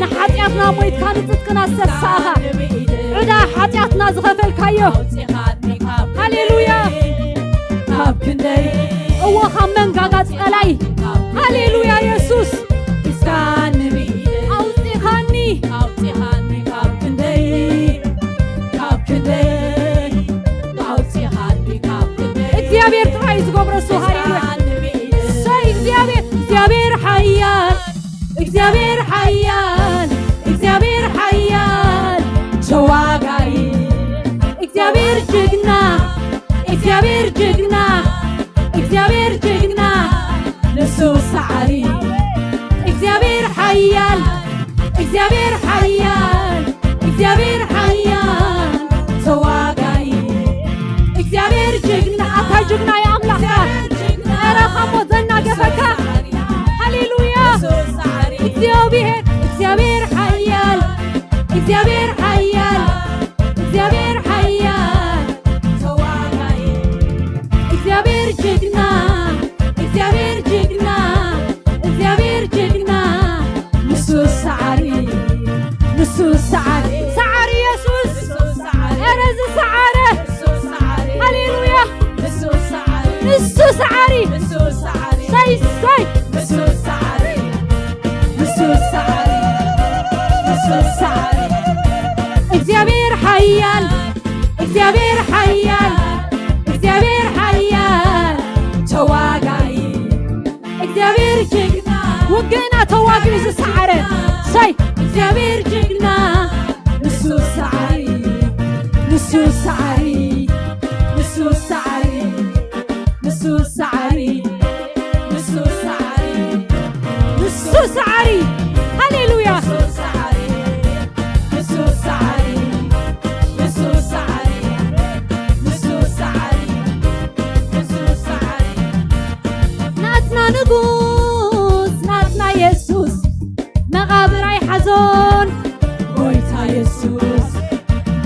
ንሓጢኣትና ሞይትካ ንጽድቅና ዝተሳእኻ፣ ዕዳ ሓጢኣትና ዝኸፈልካዮ። ሃሌሉያ። ካብ ክንደይ እዎ ካብ መንጋጋ ጸላይ። ሃሌሉያ የሱስ። ኣውጺኻኒ። ኣውጺኻኒ ካብ ክንደይ፣ ካብ ክንደይ፣ ኣውጺኻኒ ካብ ክንደይ። እግዚኣብሔር ጥራይ እዩ ዝገብሮ እሱ። ሃሌሉያ። እሰይ እግዚኣብሔር፣ እግዚኣብሔር ሓያል፣ እግዚኣብሔር ሓያል፣ እግዚኣብሔር ሓያል ተዋጋኢ፣ እግዚኣብሔር ጅግና፣ እግዚኣብሔር ጅግና፣ እግዚኣብሔር ጅግና ንሱ ሰዓሪ፣ እግዚኣብሔር ሓያል፣ እግዚኣብሔር ሓያል፣ እግዚኣብሔር ሓያል ተዋጋኢ፣ እግዚኣብሔር ጅግና፣ ኣታ ጅግና የኣምላኽካ። ኧረ ኻሞ ዘናገፈካ። ሃሌሉያ። እግዚኣብሔር፣ እግዚኣብሔር ሓያል፣ እግዚኣብሔር ሓያል፣ እግዚኣብሔር ሓያል ተዋጋኢ፣ እግዚኣብሔር ጅግና፣ እግዚኣብሔር ጅግና፣ እግዚኣብሔር ጅግና ንሱ ሰዓሪ፣ ንሱ ሰዓሪ፣ ሰዓሪ የሱስ። ኧረ ዝሰዓረ። ሃሌሉያ። ንሱ ሰዓሪ። ሰይ፣ ሰይ። እግዚኣብሔር ሓያል፣ እግዚኣብሔር ሓያል፣ እግዚኣብሔር ሓያል ተዋጋኢ፣ እግዚኣብሔር ጅግና። ውግእና ተዋጊኡ ዝሰዓረ። ሰይ። እግዚኣብሔር ጅግና። ንሱ ሰዓሪ፣ ንሱ ሰዓሪ፣ ንሱ ሰዓሪ፣ ንሱ ሰዓሪ፣ ንሱ ሰዓሪ፣ ንሱ ሰዓሪ። ሃሌሉያ። ንሱ ሰዓሪ፣ ንሱ ሰዓሪ፣ ንሱ ሰዓሪ፣ ንሱ ሰዓሪ፣ ንሱ ሰዓሪ። ናትና ንጉስ፣ ናትና የሱስ፣ መቓብር ኣይሓዞን። ጎይታ የሱስ፣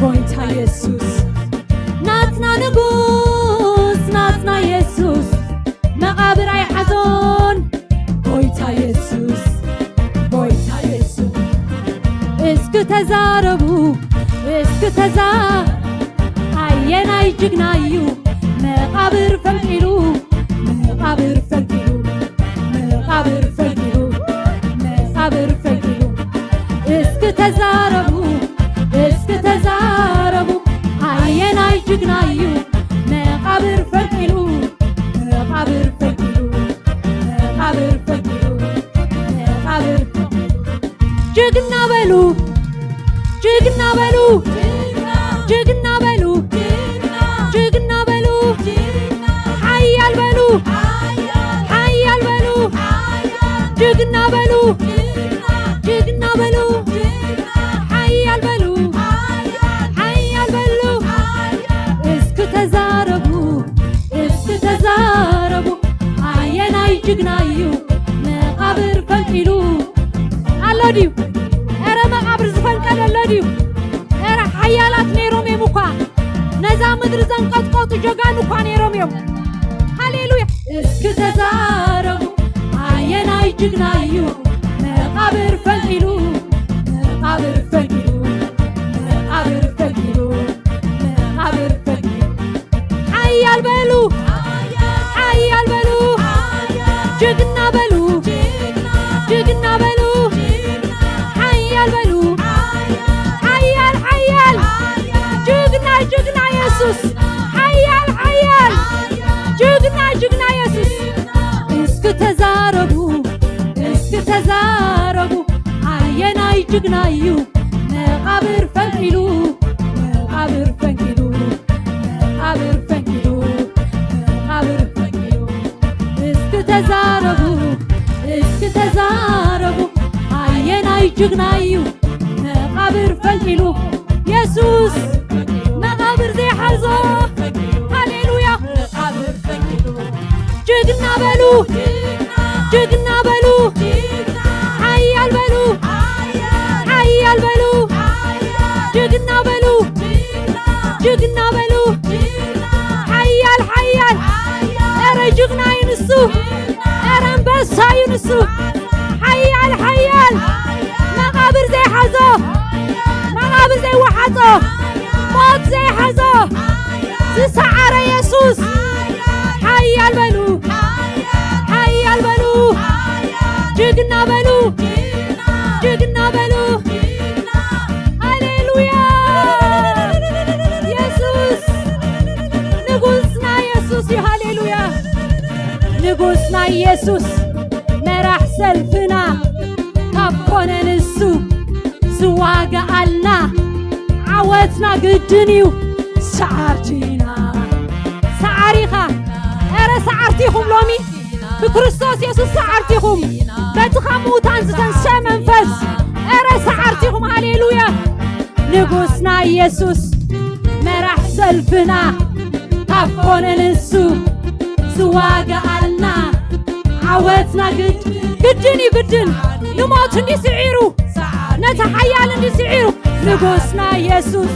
ጎይታ የሱስ፣ ናትና ንጉስ፣ ናትና የሱስ፣ መቓብር ኣይሓዞን። ጎይታ የሱስ፣ ጎይታ የሱስ። እስኪ ተዛረቡ፣ እስኪ ተዛ-፣ ኣየናይ ጅግና እዩ መቓብር ፈንቂሉ፣ መቓብር ፈንቂሉ፣ መቓብር ፈንቂሉ፣ መቓብር ፈንቂሉ። እስኪ ተዛረቡ፣ እስኪ ተዛረቡ፣ ጅግና እዩ መቓብር ፈንቂሉ፣ መቓብር ፈንቂሉ፣ መቓብር ፈንቂሉ፣ መቓብር ፈንቂሉ። ጅግና በሉ፣ ጅግና በሉ፣ ጅግና በሉ፣ ጅግና በሉ፣ ሓያል በሉ፣ ሓያል በሉ፣ ጅግና በሉ፣ ጅግና በሉ፣ ሓያል በሉ፣ ሓያል በሉ። እስኪ ተዛረቡ፣ እስኪ ተዛረቡ፣ ኣየናይ ጅግና እዩ መቓብር ፈንቂሉ? ኣሎ ድዩ? ኧረ መቓብር ዝፈንቀለ ኣሎ ድዩ? ኧረ ሓያላት ነይሮም እዮም እኳ፣ ነዛ ምድሪ ዘንቀጥቀጡ ጀጋኑ እኳ ነይሮም እዮም። ሃሌሉያ! እስኪ ተዛረቡ፣ ኣየናይ ጅግና እዩ መቓብር ፈንቂሉ? መቓብር ፈንቂሉ፣ መቓብር ፈንቂሉ፣ መቓብር ፈንቂሉ። ሓያል በሉ፣ ሓያል በሉ፣ ጅግና በሉ፣ ጅግና በሉ፣ ሓያል በሉ፣ ሓያል፣ ሓያል፣ ጅግና፣ ጅግና የሱስ፣ ሓያል፣ ሓያል፣ ጅግና፣ ጅግና የሱስ። እስኪ ተዛረቡ፣ እስኪ ተዛረቡ፣ ኣየናይ ጅግና እዩ መቓብር ፈንቂሉ፣ መቓብር ፈንቂሉ፣ መቓብር ፈንቂሉ፣ መቓብር ፈንቂሉ። እስኪ ተዛረቡ፣ እስኪ ተዛረቡ፣ ኣየናይ ጅግና እዩ መቓብር ፈንቂሉ? የሱስ መቓብር ዘይሓዞ። ሃሌሉያ። ጅግና በሉ፣ ጅግና በሉ፣ ሓያል በሉ፣ ሓያል በሉ፣ ጅግና በሉ፣ ጅግና በሉ፣ ሓያል፣ ሓያል። ኧረ ጅግና እዩ ንሱ፣ ኧረ ኣንበሳ እዩ ንሱ። ሓያል፣ ሓያል፣ መቓብር ዘይሓዞ፣ መቓብር ዘይወሓጦ፣ ሞት ዘይሓዞ፣ ዝሰዓረ የሱስ። ሓያል በሉ፣ ሓያል በሉ፣ ጅግና በሉ፣ ጅግና በሉ። ሃሌሉያ! የሱስ ንጉስና የሱስ እዩ። ሃሌሉያ! ንጉስና የሱስ መራሕ ሰልፍና ካብ ኮነ ንሱ ዝዋጋኣልና ዓወትና ግድን እዩ። ሰዓርቲ ኢና። ሰዓሪኻ። ኧረ ሰዓርቲ ኢኹም ሎሚ። ብክርስቶስ የሱስ ሰዓርቲ ኢኹም። በቲ ካብ ምዉታን ዝተንስአ መንፈስ። ኧረ ሰዓርቲ ኢኹም። ሃሌሉያ። ንጉስና የሱስ መራሕ ሰልፍና ካብ ኮነ ንሱ ዝዋጋኣልና ዓወትና ግድ-፣ ግድን እዩ ግድን። ንሞት እንዲ ስዒሩ፣ ነቲ ሓያል እንዲ ስዒሩ፣ ንጉስና የሱስ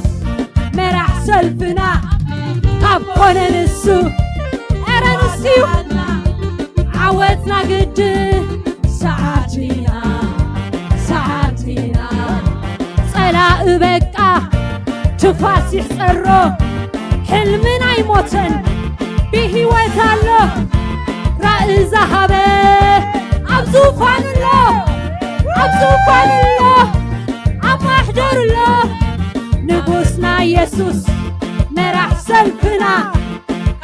መራሕ ሰልፍና ካብ ኮነ ንሱ፣ ኧረ ንሱ እዩ ዓወትና ግድን። ሰዓርቲና፣ ሰዓርቲና፣ ጸላኢ በቃ ትንፋስ ይሕጸሮ፣ ሕልምና ኣይሞተን ብህይወት ኣሎ፣ ራኢ ዝሃበ ኣብ ዙፋን ኣሎ፣ ኣብ ዙፋን ኣሎ፣ ኣብ ማሕደር ኣሎ። ንጉስና የሱስ መራሕ ሰልፍና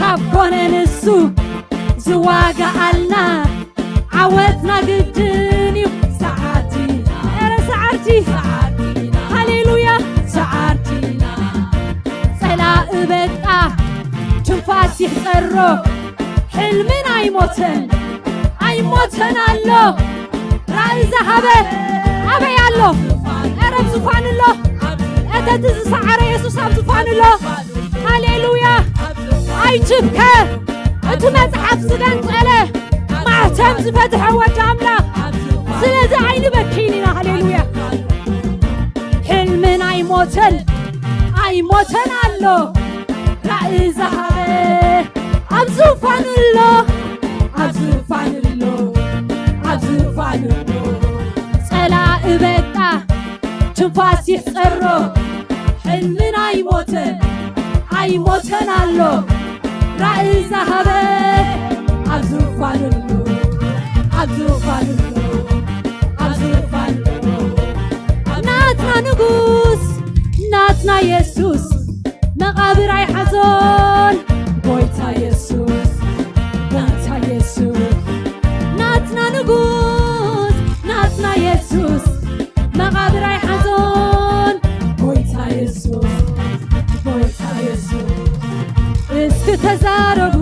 ካብ ኮነ ንሱ ዝዋጋኣልና ዓወትና ግድን እዩ። ሰዓርቲ፣ ኧረ ሰዓርቲ፣ ሰዓርቲና፣ ሃሌሉያ፣ ሰዓርቲና። ጸላኢ በቃ ትንፋስ ይሕጸሮ፣ ሕልምና ኣይሞተን፣ ኣይሞተን ኣሎ። ራኢ ዝሃበ ኣበይ ኣሎ? ኧረ ኣብ ዙፋን ኣሎ። እተቲ ዝሰዓረ የሱስ ኣብ ዙፋን ኣሎ። ሃሌሉያ። ኣይትብከ። እቲ መጽሓፍ ዝገንጸለ ማሕተም ዝፈትሐ ወዲ ኣምላኽ። ስለዚ ኣይንበኪን ኢና። ሃሌሉያ። ሕልምና ኣይሞተን፣ ኣይሞተን ኣሎ። ራኢ ዝሃበ ኣብ ዙፋን ኣሎ፣ ኣብ ዙፋን ኣሎ፣ ኣብ ዙፋን ኣሎ። ጸላኢ በቃ ትንፋስ ይሕጸሮ፣ ሕልምና ኣይሞተን፣ ኣይሞተን ኣሎ። ራኢ ዝሃበ ኣብ ዙፋን ኣሎ፣ ኣብ ዙፋን ኣሎ፣ ኣብ ዙፋን ኣሎ። ናትና ንጉስ፣ ናትና የሱስ፣ መቓብር ኣይሓዞን ጎይታ የሱስ፣ ጎይታ የሱስ ናትና ንጉስ፣ ናትና የሱስ መቓብር ኣይሓዞን ጎይታ የሱስ፣ ጎይታ የሱስ። እስኪ ተዛረቡ፣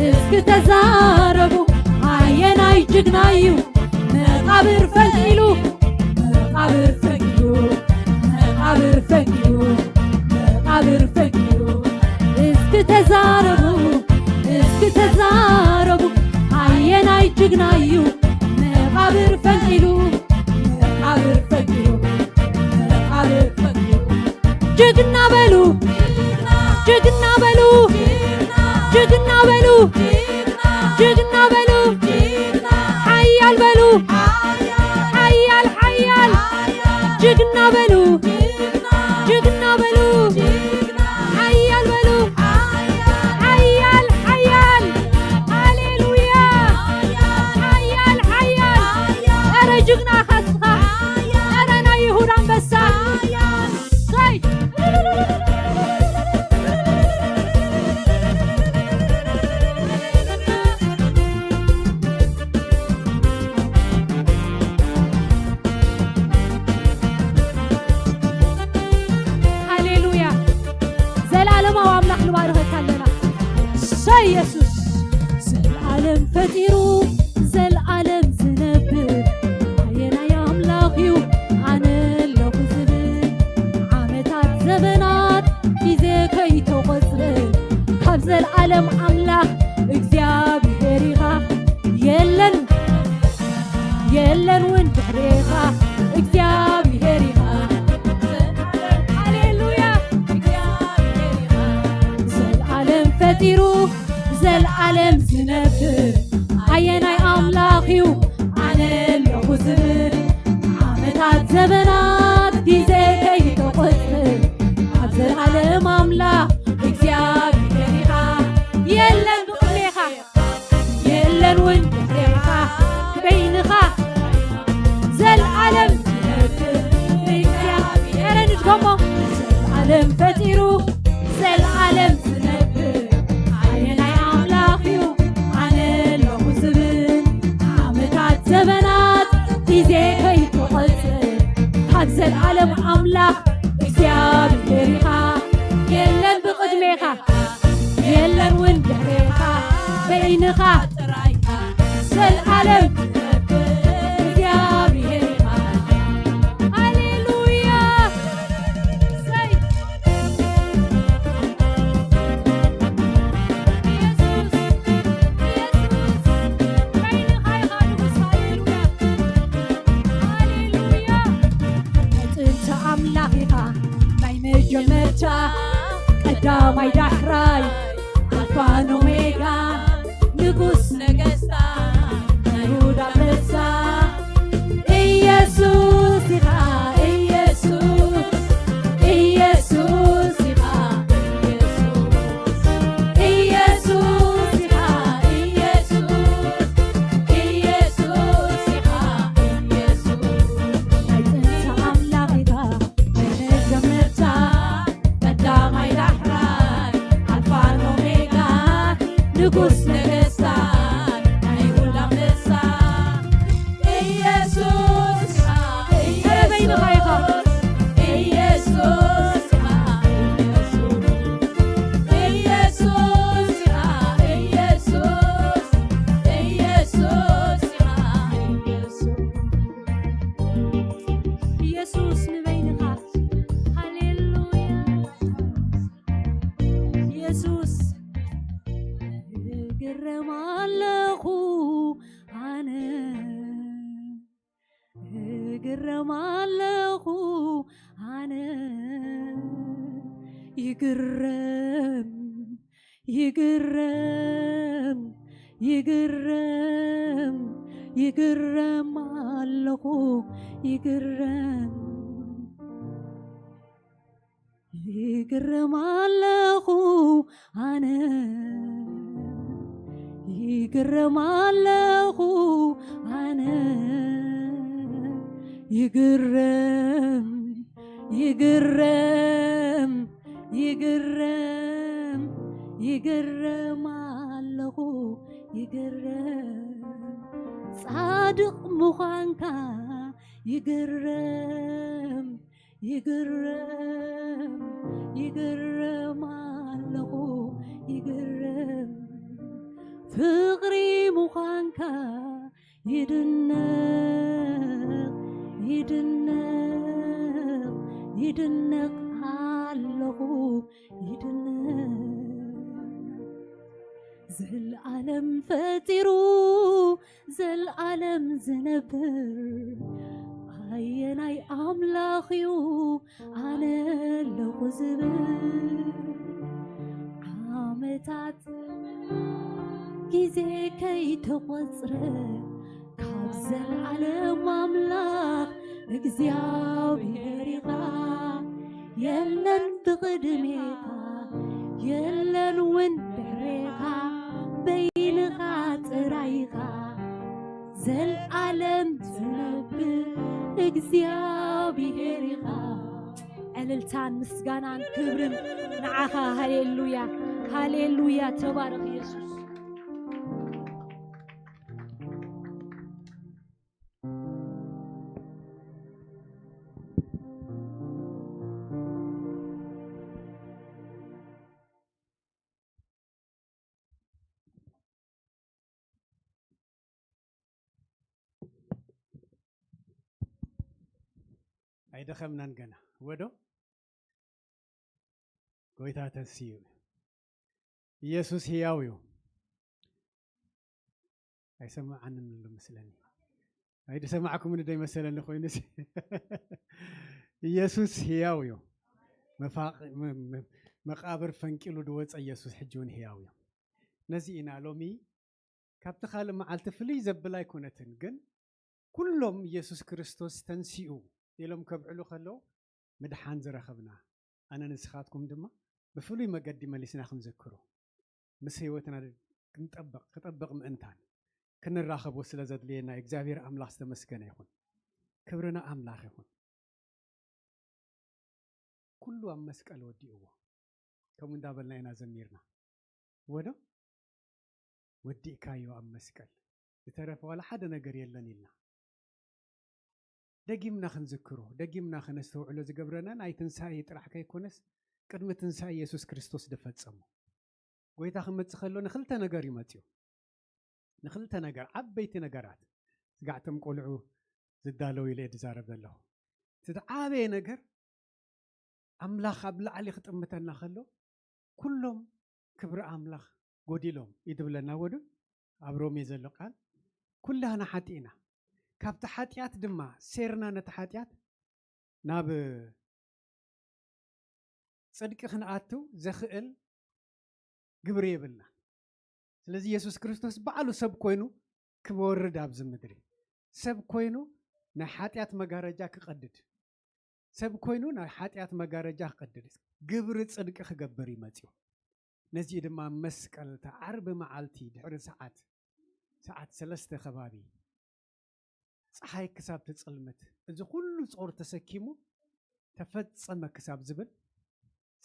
እስኪ ተዛረቡ፣ ኣየናይ ጅግና እዩ መቓብር ፈንቂሉ፣ መቓብር ፈንቂሉ፣ መቓብር ፈንቂሉ፣ መቓብር ፈንቂሉ። እስኪ ተዛረቡ፣ እስኪ ተዛረቡ፣ ኣየናይ ጅግና እዩ መቓብር ፈንቂሉ፣ መቓብር ፈንቂሉ፣ መቓብር ፈንቂሉ። ጅግና በሉ፣ ጅግና በሉ፣ ጅግና በሉ፣ ጅግና በሉ፣ ሓያል በሉ፣ ሓያል፣ ሓያል፣ ጅግና በሉ፣ ጅግና በሉ፣ ሓያል በሉ፣ ሓያል፣ ሓያል። ሃሌሉያ። ሓያል፣ ሓያል። ኧረ ጅግና ኢኻ እስኻ። ኧረ ናይ ይሁዳ ኣንበሳ። ሰይ። ሃሌሉያ። ዘላለማዊ ኣምላኽ ንባርኸካ ኣለና። ሰይ የሱስ። ዘልዓለም ፈጢሩ ዘልዓለም ዝነብር ኣየናይ ኣምላኽ እዩ ኣነ ኣለኹ ዝብል? ዓመታት ዘበናት ግዜ ከይተቖጽረ ካብ ዘልዓለም ኣምላኽ እግዚኣብሔር ኢኻ። የለን የለን እውን ድሕሬኻ እግዚኣብሔር ኢኻ። ሃሌሉያ። እግዚኣብሔር ኢኻ። ዘልዓለም ፈጢሩ ዘልዓለም ዝነብር ኣየናይ ኣምላኽ እዩ ኣነ ኣለኹ ዝብል? ዓመታት ዘበናት ግዜ ከይተቖጽር ኣብ ዘልዓለም ኣምላኽ እግዚኣብሔር ኢኻ። የለን ብቕድሜኻ የለን እውን ድሕሬኻ በይንኻ ዘልዓለም ዝነብር እግዚኣብሔር። ንድገሞ። ዘልዓለም ፈጢሩ ዘልዓለም ዝነብር ኣየናይ ኣምላኽ እዩ ኣነ ኣለኹ ዝብል? ዓመታት ዘበናት ግዜ ከይትቖጽር ካብ ዘልዓለም ኣምላኽ እግዚኣብሔር ኢኻ። የለን ብቕድሜኻ የለን እውን ድሕሬኻ በይንኻ ጥራይ ዘልዓለም ትነብር እግዚኣብሔር ኢኻ። ሃሌሉያ። ሰይ። ኢየሱስ፣ ኢየሱስ፣ በይንኻ ኢኻ ንጉስ። ሃሌሉያ፣ ሃሌሉያ። ናይ ጥንቲ ኣምላኽ ኢኻ፣ ናይ መጀመርታ ቀዳማይ ዳሕራይ ኣልፋን ኦሜጋ ንጉስ ነገስታት ናይ ይሁዳ ኣንበሳ ኢየሱስ ኢኻ ኢየሱስ ኢየሱስ ኢኻ ኢየሱስ ኢየሱስ ኢኻ ኢየሱስ ኢየሱስ ኢኻ ኢየሱስ ናይ ጥንቲ ኣምላኽ ኢኻ ናይ መጀመርታ ቀዳማይ ዳሕራይ ኣልፋን ኦሜጋ ንጉስ ነገስታት ናይ ይሁዳ ኣንበሳ ኢየሱስ ኢየሱስ ኢየሱስ ኢየሱስ ኢየሱስ ኢየሱስ ኢየሱስ ንበይንኻ ሃሌሉያ ኢየሱስ እግረም ኣለኹ ኣነ እግረም ኣለኹ ኣነ ይግረም ይግረም ይግረም ይግረም ኣለኹ ይግረም ይግረም ኣለኹ ኣነ ይግረም ኣለኹ ኣነ ይግረም ይግረም ይግረም ይግረም ኣለኹ ይግረም ጻድቕ ምዃንካ ይግረም ይግረም ይግረም ኣለኹ ይግረም ፍቕሪ ምዃንካ ይድነቕ ይድነቕ ይድነቕ ኣለኹ ይድነቕ ዘልኣለም ፈጢሩ ዘልኣለም ዝነብር ኣየናይ ኣምላኽ እዩ ኣነ ኣለኹ ዝብል ዓመታት ግዜ ከይተቖጽረ ካብ ዘልኣለም ኣምላኽ እግዚኣብሔር ኢኻ የለን ብቕድሜኻ የለን እውን ድሕሬኻ በይንኻ ጥራይኻ ዘልኣለም ዝነብር እግዚኣብሔር ኢኻ ዕልልታን ምስጋናን ክብርን ንዓኻ ሃሌሉያ ሃሌሉያ ተባረኽ ኢየሱስ ኣይደኸምናን ገና ወዶ ጎይታ ተንስዩ ኢየሱስ ህያው እዩ ኣይሰማዓንን ኣሎ መስለኒ ኣይድሰማዕኩምን ዶ ይመሰለኒ ኮይኑስ ኢየሱስ ህያው እዩ መቃብር ፈንቂሉ ድወፀ ኢየሱስ ሕጂ እውን ህያው እዩ ነዚ ኢና ሎሚ ካብቲ ካልእ መዓልቲ ፍልይ ዘብል ኣይኮነትን ግን ኩሎም ኢየሱስ ክርስቶስ ተንሲኡ ኢሎም ከብዕሉ ከለዉ ምድሓን ዝረኸብና ኣነ ንስኻትኩም ድማ ብፍሉይ መገዲ መሊስና ክንዝክሮ ምስ ህይወትና ክንጠብቕ ክጠብቕ ምእንታን ክንራኸቦ ስለ ዘድልየና እግዚኣብሔር ኣምላኽ ዝተመስገነ ይኹን ክብርና ኣምላኽ ይኹን ኩሉ ኣብ መስቀል ወዲእዎ ከምኡ እንዳበልና ኢና ዘሚርና ወዶ ወዲእካዮ ኣብ መስቀል ዝተረፈ ዋላ ሓደ ነገር የለን ኢልና ደጊምና ክንዝክሮ ደጊምና ከነስተውዕሎ ዝገብረና ናይ ትንሳኤ ጥራሕ ከይኮነስ ቅድሚ ትንሳኤ የሱስ ክርስቶስ ዝፈጸሞ ጎይታ ክመጽእ ከሎ ንክልተ ነገር እዩ መጽኡ ንክልተ ነገር ዓበይቲ ነገራት ስጋዕቶም ቆልዑ ዝዳለው ኢለ ዝዛረብ ዘለኹ እቲ ዓበየ ነገር ኣምላኽ ኣብ ላዕሊ ክጥምተና ከሎ ኩሎም ክብሪ ኣምላኽ ጎዲሎም እዩ ዝብለና ወዱ ኣብ ሮሜ ዘሎ ቃል ኩላህና ሓጢእና ካብቲ ሓጢኣት ድማ ሴርና ነቲ ሓጢኣት ናብ ጽድቂ ክንኣቱ ዘኽእል ግብሪ የብልና ስለዚ የሱስ ክርስቶስ ባዕሉ ሰብ ኮይኑ ክወርድ ኣብዚ ምድሪ ሰብ ኮይኑ ናይ ሓጢኣት መጋረጃ ክቐድድ ሰብ ኮይኑ ናይ ሓጢኣት መጋረጃ ክቐድድ ግብሪ ጽድቂ ክገብር ይመጽኡ ነዚኡ ድማ መስቀል ተዓርቢ መዓልቲ ድሕሪ ሰዓት ሰዓት ሰለስተ ከባቢ ፀሓይ ክሳብ ትፅልምት እዚ ኩሉ ፆር ተሰኪሙ ተፈፀመ ክሳብ ዝብል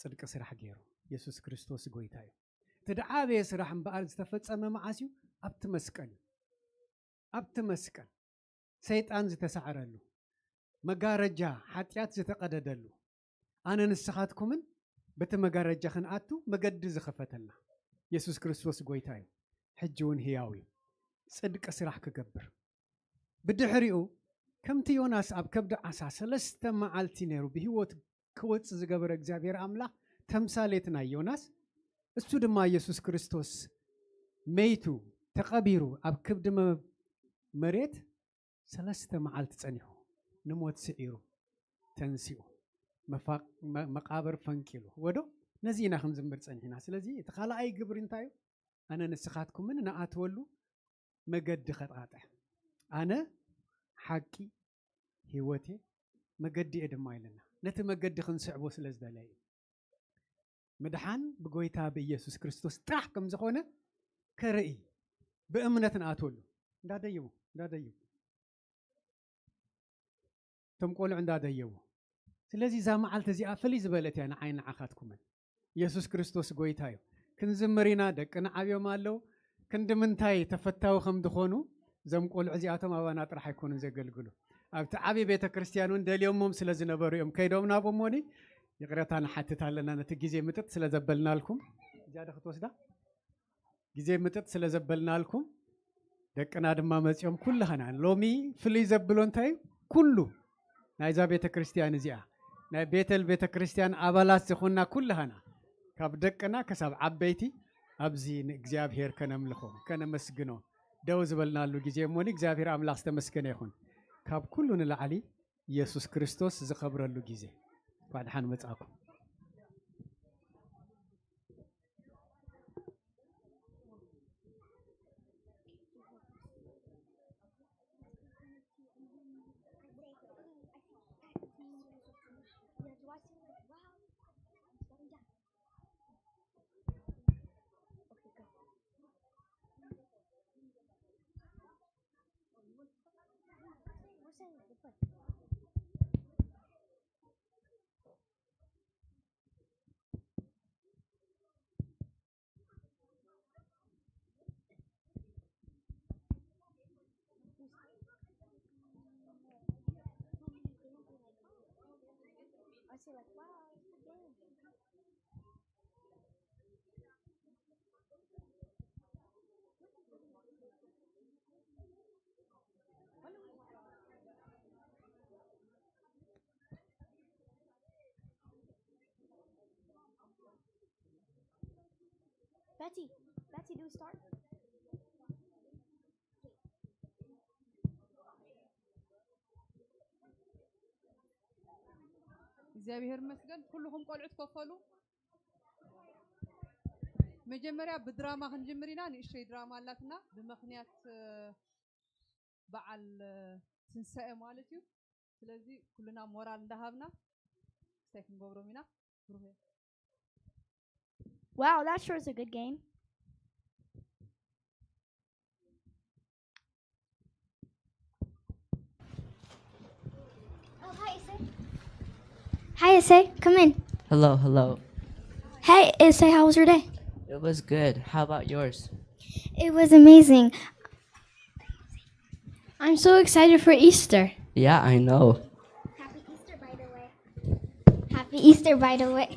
ፅድቂ ስራሕ ገይሩ የሱስ ክርስቶስ ጎይታ እዩ እቲ ደዓበየ ስራሕ እምበኣር ዝተፈፀመ መዓስ እዩ ኣብቲ መስቀል እዩ ኣብቲ መስቀል ሰይጣን ዝተሳዕረሉ መጋረጃ ሓጢኣት ዝተቐደደሉ ኣነ ንስኻትኩምን በቲ መጋረጃ ክንኣቱ መገዲ ዝኸፈተልና የሱስ ክርስቶስ ጎይታ እዩ ሕጂ እውን ህያው እዩ ጽድቂ ስራሕ ክገብር ብድሕሪኡ ከምቲ ዮናስ ኣብ ከብዲ ዓሳ ሰለስተ መዓልቲ ነይሩ ብህይወት ክወፅ ዝገበረ እግዚኣብሔር ኣምላኽ ተምሳሌት ናይ ዮናስ እሱ ድማ የሱስ ክርስቶስ መይቱ ተቐቢሩ ኣብ ክብዲ መ- መሬት ሰለስተ መዓልቲ ጸኒሑ ንሞት ስዒሩ ተንሲኡ መፋ- መ- መቃብር ፈንቂሉ ወዶ ነዚ ኢና ክንዝምር ጸኒሕና ስለዚ እቲ ካልኣይ ግብሪ እንታይ እዩ ኣነ ንስኻትኩምን ንኣትወሉ መገዲ ከጥቓጥዕ ኣነ ሓቂ ህይወቴ መገዲ እየ ድማ ኢለና ነቲ መገዲ ክንስዕቦ ስለ ዝደለየ እዩ ምድሓን ብጎይታ ብኢየሱስ ክርስቶስ ጥራሕ ከም ዝኾነ ከርኢ ብእምነት ንኣትወሉ እንዳደየቡ እንዳደየቡ እቶም ቆልዑ እንዳደየቡ ስለዚ እዛ መዓልቲ እዚኣ ፍልይ ዝበለት እያ ንዓይ ንዓኻትኩምን ኢየሱስ ክርስቶስ ጎይታ እዩ። ክንዝምር ኢና፣ ደቅና ዓብዮም ኣለዉ። ክንዲ ምንታይ ተፈታዊ ከም ዝኾኑ፣ እዞም ቆልዑ እዚኣቶም ኣባና ጥራሕ ኣይኮኑን ዘገልግሉ። ኣብቲ ዓቢ ቤተ ክርስቲያን እውን ደልዮሞም ስለ ዝነበሩ እዮም ከይዶም ናብኡ። እሞኒ ይቕረታ ንሓትት ኣለና፣ ነቲ ግዜ ምጥጥ ስለ ዘበልናልኩም። እዚኣ ዶ ክትወስዳ? ግዜ ምጥጥ ስለ ዘበልናልኩም፣ ደቅና ድማ መጺኦም፣ ኩላህና ሎሚ ፍልይ ዘብሎ እንታይ እዩ? ኩሉ ናይዛ ቤተ ክርስቲያን እዚኣ፣ ናይ ቤተል ቤተ ክርስቲያን ኣባላት ዝኾንና ኩላህና፣ ካብ ደቅና ክሳብ ዓበይቲ፣ ኣብዚ ንእግዚኣብሔር ከነምልኾ፣ ከነመስግኖ ደው ዝበልናሉ ግዜ እሞኒ፣ እግዚኣብሔር ኣምላኽ ዝተመስገነ ይኹን። ካብ ኩሉ ንላዕሊ ኢየሱስ ክርስቶስ ዝኸብረሉ ግዜ። እንኳዕ ደሓን መጻእኩም። Betty, Betty, do we start? እግዚኣብሔር ይመስገን። ኩልኹም ቆልዑት ኮፈሉ። መጀመርያ ብድራማ ክንጅምር ኢና። ንእሽተይ ድራማ ኣላትና፣ ብምኽንያት በዓል ትንሳኤ ማለት እዩ። ስለዚ ኩልና ሞራል እንዳሃብና እስታይ ክንገብሮም ኢና። ብሩክ። Wow, that sure is a good game. Oh, hi, Issei. Hi, Issei. Come in. Hello, hello. Hey, Issei, how was your day? It was good. How about yours? It was amazing. I'm so excited for Easter. Yeah, I know. Happy Easter, by the way. Happy Easter, by the way.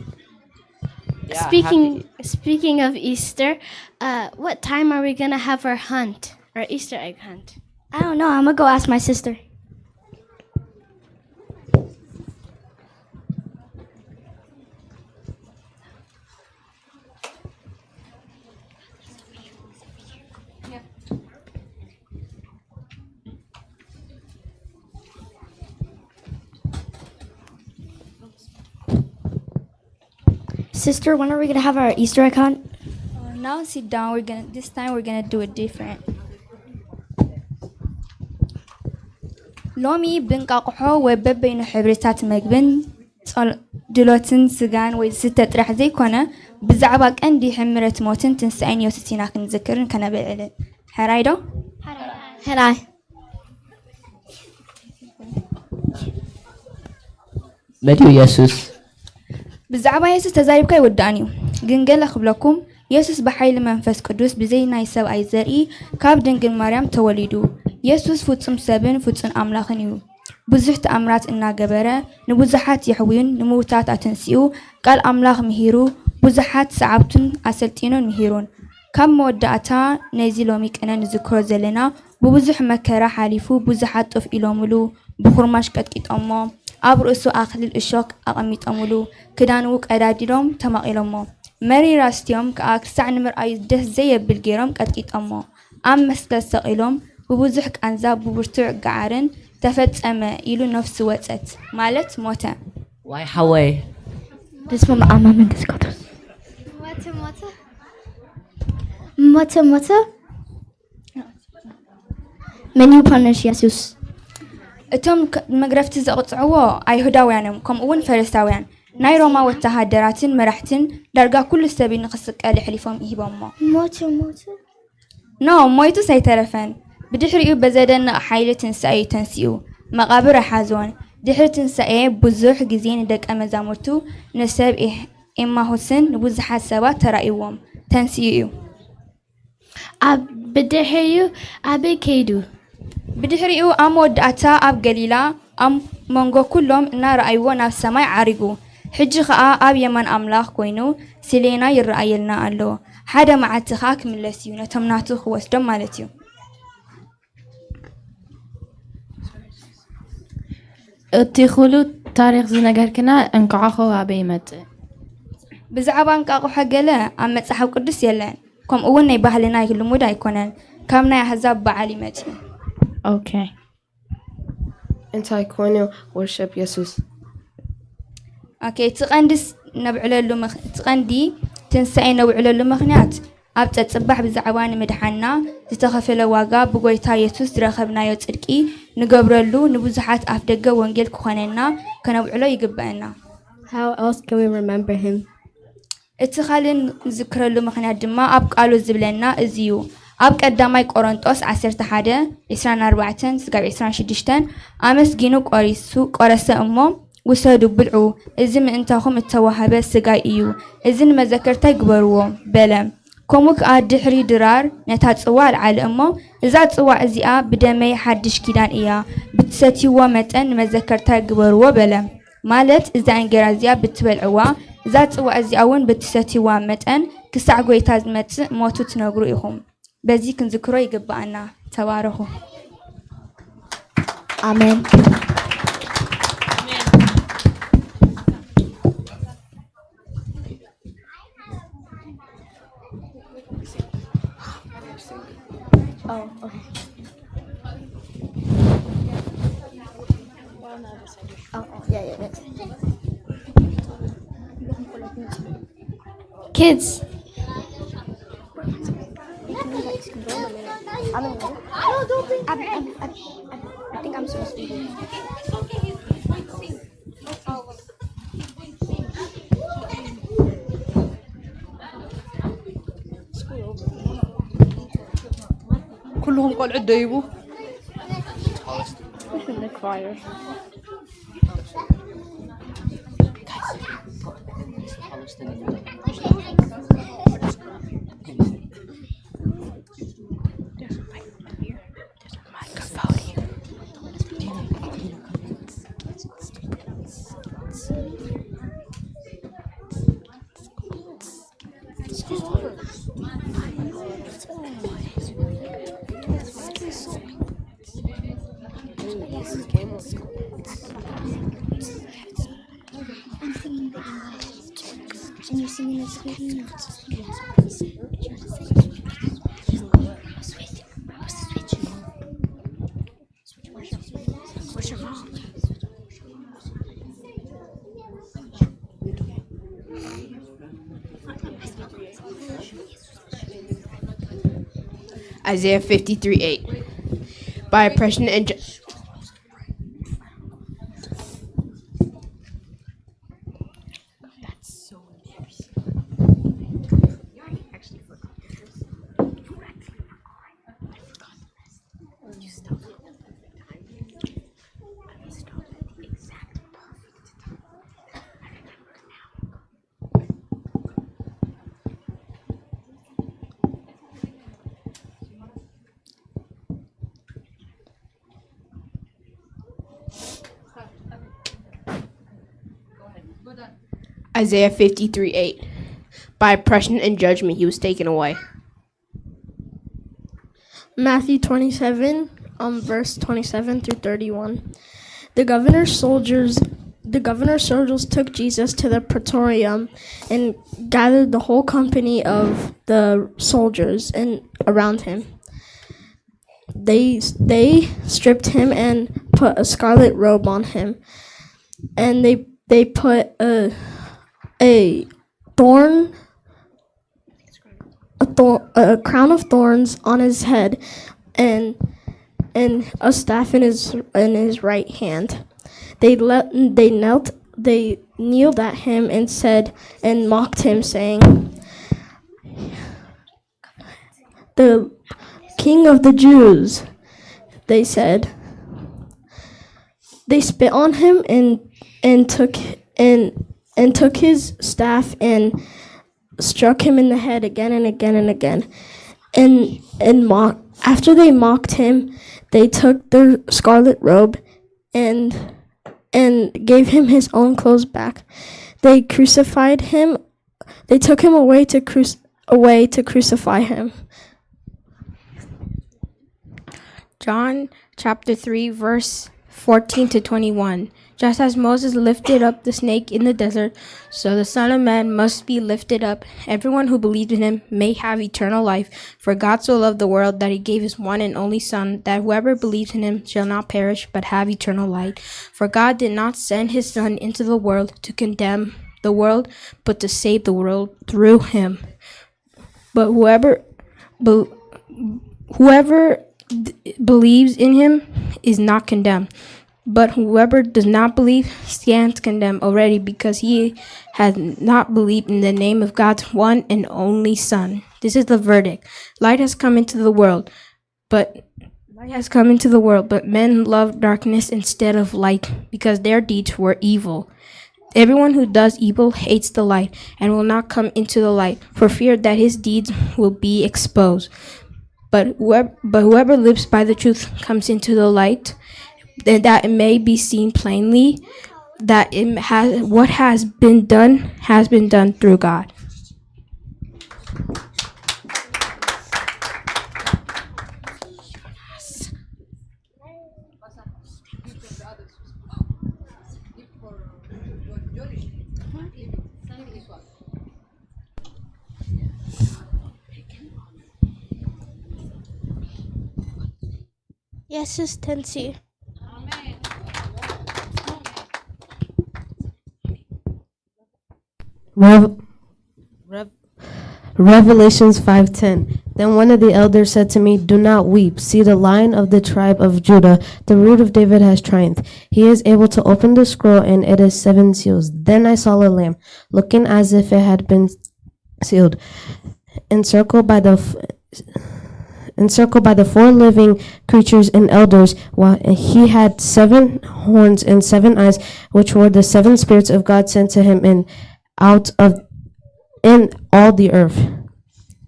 Yeah, speaking happy- speaking of Easter, uh, what time are we gonna have our hunt, our Easter egg hunt? I don't know. I'm gonna go ask my sister. Sister, when are we gonna have our Easter egg hunt? Uh, now sit down. We're gonna this time we're gonna do it different. ሎሚ ብእንቃቑሖ ወይ በበይኑ ሕብርታት መግብን ጸል- ድሎትን ስጋን ወይ ዝስተ ጥራሕ ዘይኮነ፣ ብዛዕባ ቀንዲ ሕምረት ሞትን ትንሳኤን የሱስ ኢና ክንዝክርን ከነብዕልን። ሕራይ ዶ? ሕራይ። መን እዩ የሱስ? ብዛዕባ የሱስ ተዛሪብካ ኣይወዳእን እዩ። ግን ገለ ክብለኩም፣ የሱስ ብሓይሊ መንፈስ ቅዱስ ብዘይ ናይ ሰብኣይ ዘርኢ ካብ ድንግል ማርያም ተወሊዱ። የሱስ ፍጹም ሰብን ፍጹም ኣምላኽን እዩ። ብዙሕ ተኣምራት እናገበረ ንብዙሓት የሕውዩን ንምውታት ኣተንሲኡ ቃል ኣምላኽ ምሂሩ ብዙሓት ሰዓብቱን ኣሰልጢኑን ምሂሩን። ካብ መወዳእታ ናይዚ ሎሚ ቅነ ንዝክሮ ዘለና ብብዙሕ መከራ ሓሊፉ ብዙሓት ጡፍ ኢሎምሉ፣ ብኹርማሽ ቀጥቂጦሞ፣ ኣብ ርእሱ ኣኽሊል እሾክ ኣቐሚጦምሉ፣ ክዳንኡ ቀዳዲዶም ተማቒሎሞ፣ መሪር ኣስትዮም ከኣ ክሳዕ ንምርኣዩ ደስ ዘየብል ገይሮም ቀጥቂጦሞ። ኣብ መስቀል ሰቒሎም ብብዙሕ ቃንዛ ብብርቱዕ ገዓርን ተፈጸመ ኢሉ ነፍሱ ወጸት፣ ማለት ሞተ። ዋይ ሓወይ። በስመ ኣብ መንፈስ ቅዱስ። ሞተ ሞተ ሞተ ሞተ። መን እዩ ፓነሽ የሱስ? እቶም ከ- መግረፍቲ ዘቕጽዕዎ ኣይሁዳውያን እዮም፣ ከምኡ እውን ፈሪሳውያን፣ ናይ ሮማ ወተሃደራትን መራሕትን ዳርጋ ኩሉ ሰብ ንኽስቀል የሕሊፎም ይሂቦሞ። ሞተ ሞተ። ኖ፣ ሞይቱስ ኣይተረፈን። ብድሕሪኡ በዘደንቕ ሓይሊ ትንሳኤ እዩ ተንሲኡ። መቓብር ኣይሓዞን። ድሕሪ ትንሳኤ ብዙሕ ግዜ ንደቀ መዛሙርቱ ንሰብ ይሕ- ኤማሁስን ንብዙሓት ሰባት ተራእይዎም ተንሲኡ እዩ። ኣብ ብድሕሪኡ ኣበይ ከይዱ? ብድሕሪኡ ኣብ መወዳእታ ኣብ ገሊላ ኣብ መንጎ ኩሎም እናረኣይዎ ናብ ሰማይ ዓሪጉ። ሕጂ ኸኣ ኣብ የማን ኣምላኽ ኮይኑ ስሌና ይረኣየልና ኣሎ። ሓደ መዓልቲ ኸኣ ክምለስ እዩ፣ ነቶም ናቱ ክወስዶም ማለት እዩ። እቲ ኩሉ ታሪኽ ዝነገርክና እንቋቑሖ ኣበይ ይመጽእ? ብዛዕባ እንቋቑሖ ገለ ኣብ መጽሓፍ ቅዱስ የለን፣ ከምኡ እውን ናይ ባህልና ልሙድ ኣይኮነን። ካብ ናይ ኣህዛብ በዓል ይመጽእ። Okay. እንታይ ኮይኑ worship የሱስ? Okay፣ እቲ ቀንዲ ስ- ነብዕለሉ ምኽ- እቲ ቀንዲ ትንሳኤ ነብዕለሉ ምኽንያት ኣብ ጸጽባሕ ብዛዕባ ንምድሓና ዝተኸፈለ ዋጋ ብጎይታ የሱስ ዝረኸብናዮ ጽድቂ ንገብረሉ ንብዙሓት ኣፍ ደገ ወንጌል ክኾነና ከነብዕሎ ይግበአና። How else can we remember him? እቲ ካልእ ንዝክረሉ ምኽንያት ድማ ኣብ ቃሉ ዝብለና እዚ እዩ። ኣብ ቀዳማይ ቆሮንጦስ ዓሰርተ ሓደ ዕስራን ኣርባዕተን ስጋብ ዕስራን ሽዱሽተን ኣመስጊኑ ቆሪሱ ቆረሰ እሞ ውሰዱ ብልዑ፣ እዚ ምእንታኹም እተዋህበ ስጋይ እዩ፣ እዚ ንመዘከርታይ ግበርዎ በለ። ከምኡ ከኣ ድሕሪ ድራር ነታ ጽዋ ኣልዓለ እሞ እዛ ጽዋ እዚኣ ብደመይ ሓድሽ ኪዳን እያ፣ ብትሰትይዎ መጠን ንመዘከርታይ ግበርዎ በለ። ማለት እዛ እንጌራ እዚኣ ብትበልዕዋ እዛ ጽዋ እዚኣ እውን ብትሰትይዋ መጠን ክሳዕ ጎይታ ዝመጽእ ሞቱ ትነግሩ ኢኹም። በዚ ክንዝክሮ ይግብኣና። ተባረኹ። ኣሜን። Kids. ኩልኹም ቆልዑት ደይቡ Isaiah fifty-three eight. By oppression and ju- Isaiah fifty-three eight. By oppression and judgment he was taken away. Matthew twenty-seven, um, verse twenty-seven through thirty-one. The governor's soldiers, the governor's soldiers took Jesus to the praetorium and gathered the whole company of the soldiers and around him. They they stripped him and put a scarlet robe on him, and they they put a a thorn a, thor- a crown of thorns on his head, and and a staff in his in his right hand. They let they knelt they kneeled at him and said and mocked him, saying, "The King of the Jews," they said. They spit on him and and took and and took his staff and struck him in the head again and again and again. And, and mock, after they mocked him, they took their scarlet robe and and gave him his own clothes back. They crucified him. They took him away to cruci- away to crucify him. John chapter three, verse fourteen to twenty-one. Just as Moses lifted up the snake in the desert, so the Son of Man must be lifted up. Everyone who believes in him may have eternal life. For God so loved the world that he gave his one and only Son, that whoever believes in him shall not perish but have eternal life. For God did not send his Son into the world to condemn the world, but to save the world through him. But whoever be- whoever d- believes in him is not condemned. But whoever does not believe stands condemned already, because he has not believed in the name of God's one and only Son. This is the verdict. Light has come into the world, but light has come into the world, but men love darkness instead of light, because their deeds were evil. Everyone who does evil hates the light and will not come into the light, for fear that his deeds will be exposed. But whoever, but whoever lives by the truth comes into the light, that it may be seen plainly that it has, what has been done has been done through God. Yes, it's Tensi. Rev- Rev- Revelations five ten. Then one of the elders said to me, "Do not weep. See the Lion of the tribe of Judah, the Root of David, has triumphed. He is able to open the scroll and it is seven seals." Then I saw a lamb, looking as if it had been sealed, encircled by the f- encircled by the four living creatures and elders. While he had seven horns and seven eyes, which were the seven spirits of God sent to him and out of in all the earth.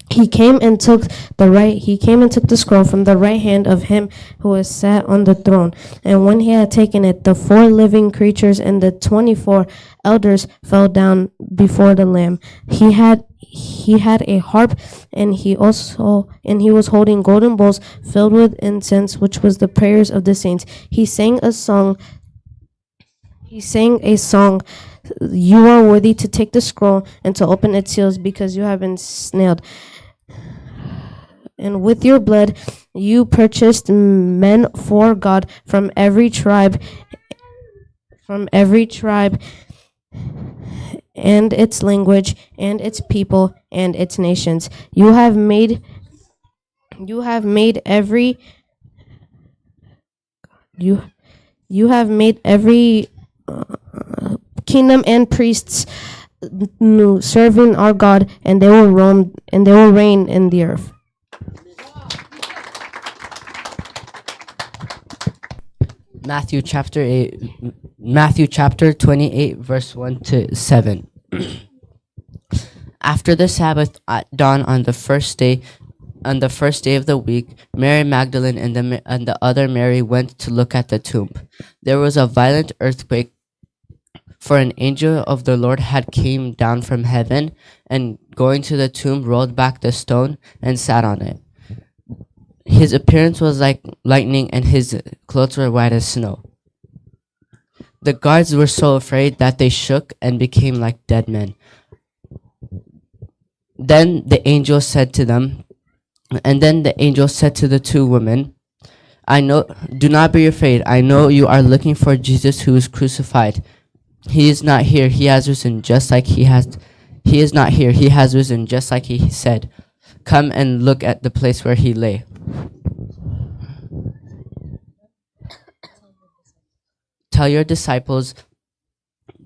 He came and took the right he came and took the scroll from the right hand of him who is sat on the throne. And when he had taken it, the four living creatures and the twenty-four elders fell down before the Lamb. He had he had a harp, and he also and he was holding golden bowls filled with incense, which was the prayers of the saints. He sang a song. He sang a song. "You are worthy to take the scroll and to open its seals, because you have been snailed. And with your blood, you purchased men for God from every tribe, from every tribe and its language and its people and its nations. You have made you have made every you you have made every uh, kingdom and priests new serving our God, and they will roam and they will reign in the earth." Matthew chapter eight, Matthew chapter twenty-eight, verse one to seven. After the Sabbath at dawn on the first day, on the first day of the week, Mary Magdalene and the Ma- and the other Mary went to look at the tomb. There was a violent earthquake, for an angel of the Lord had came down from heaven, and going to the tomb, rolled back the stone and sat on it. His appearance was like lightning, and his clothes were white as snow. The guards were so afraid that they shook and became like dead men. Then the angel said to them, and then the angel said to the two women, "I know, do not be afraid. I know you are looking for Jesus who is crucified. He is not here. He has risen just like he has he is not here. He has risen just like he said. Come and look at the place where he lay. Tell your disciples,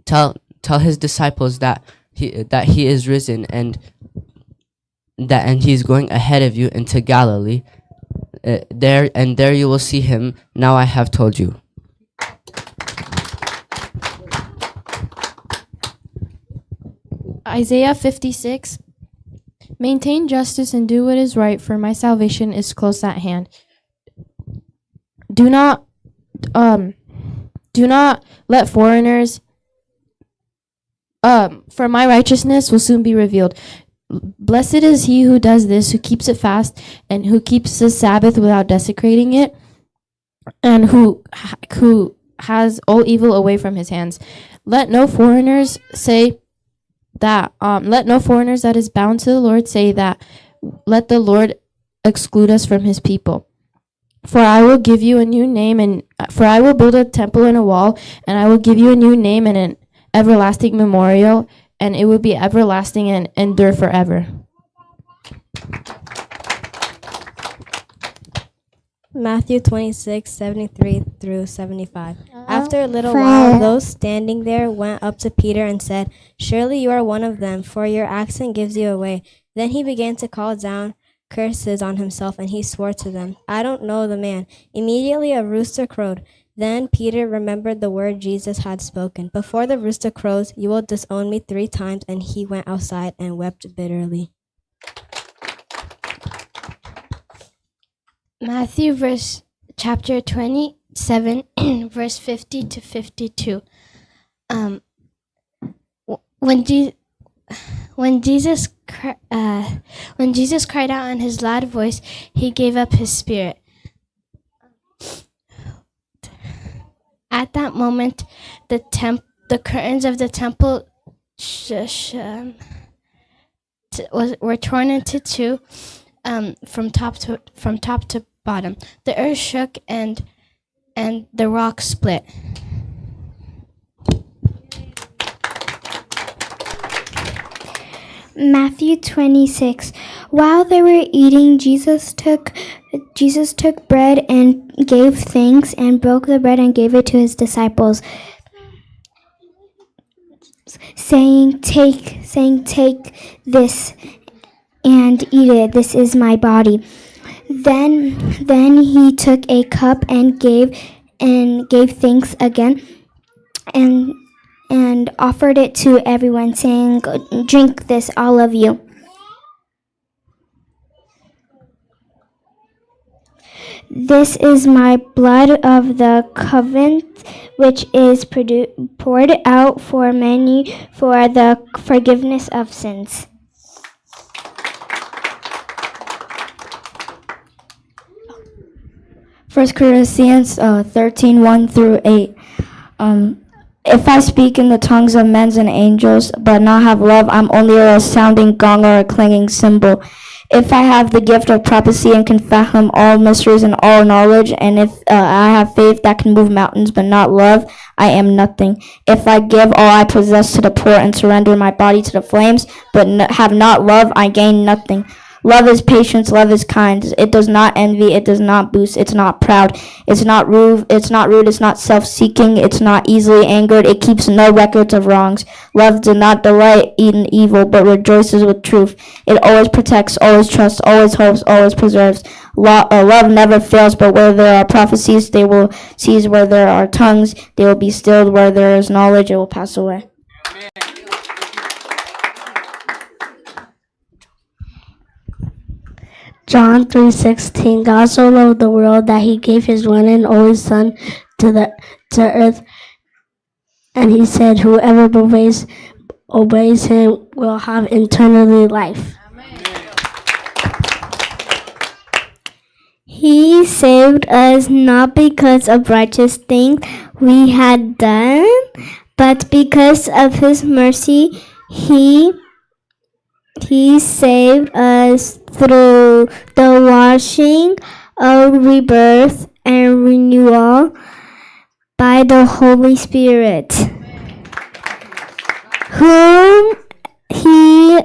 tell tell his disciples that he that he is risen, and that and he is going ahead of you into Galilee. Uh, there and there you will see him. Now I have told you." Isaiah fifty-six. Maintain justice and do what is right, for my salvation is close at hand. Do not, um, do not let foreigners, um, for my righteousness will soon be revealed. Blessed is he who does this, who keeps it fast, and who keeps the Sabbath without desecrating it, and who who has all evil away from his hands. Let no foreigners say that. Um, let no foreigners that is bound to the Lord say that. Let the Lord exclude us from his people. For I will give you a new name, and for I will build a temple and a wall, and I will give you a new name and an everlasting memorial, and it will be everlasting and endure forever. Matthew twenty-six, seventy-three through seventy-five. After a little while, those standing there went up to Peter and said, "Surely you are one of them, for your accent gives you away." Then he began to call down curses on himself, and he swore to them, "I don't know the man." Immediately a rooster crowed. Then Peter remembered the word Jesus had spoken. "Before the rooster crows, you will disown me three times," and he went outside and wept bitterly. Matthew verse chapter twenty-seven, verse fifty to fifty-two. Um, w- when Je- when Jesus cr- uh, when Jesus cried out in his loud voice, he gave up his spirit. At that moment, the temp- the curtains of the temple sh- sh- um, t- was, were torn into two, um, from top to from top to bottom. The earth shook and and the rock split. Matthew twenty-six. While they were eating, Jesus took Jesus took bread and gave thanks and broke the bread and gave it to his disciples, saying, "Take, saying, take this and eat it. This is my body." Then then he took a cup and gave and gave thanks again and and offered it to everyone, saying, "Drink this, all of you. This is my blood of the covenant, which is produ- poured out for many for the forgiveness of sins." First Corinthians uh, thirteen, one through eight. Um, if I speak in the tongues of men and angels, but not have love, I'm only a sounding gong or a clanging cymbal. If I have the gift of prophecy and can fathom all mysteries and all knowledge, and if uh, I have faith that can move mountains but not love, I am nothing. If I give all I possess to the poor and surrender my body to the flames, but n- have not love, I gain nothing. Love is patience, love is kind. It does not envy, it does not boast, it's not proud, it's not rude, it's not rude, it's not self-seeking, it's not easily angered, it keeps no records of wrongs. Love does not delight in evil, but rejoices with truth. It always protects, always trusts, always hopes, always preserves. Lo- uh, love never fails, but where there are prophecies, they will cease. Where there are tongues, they will be stilled. Where there is knowledge, it will pass away. John three sixteen. God so loved the world that he gave his one and only Son to the to earth, and he said, "Whoever obeys obeys him will have eternal life." He saved us not because of righteous things we had done, but because of his mercy. He he saved us through the washing of rebirth and renewal by the Holy Spirit, whom he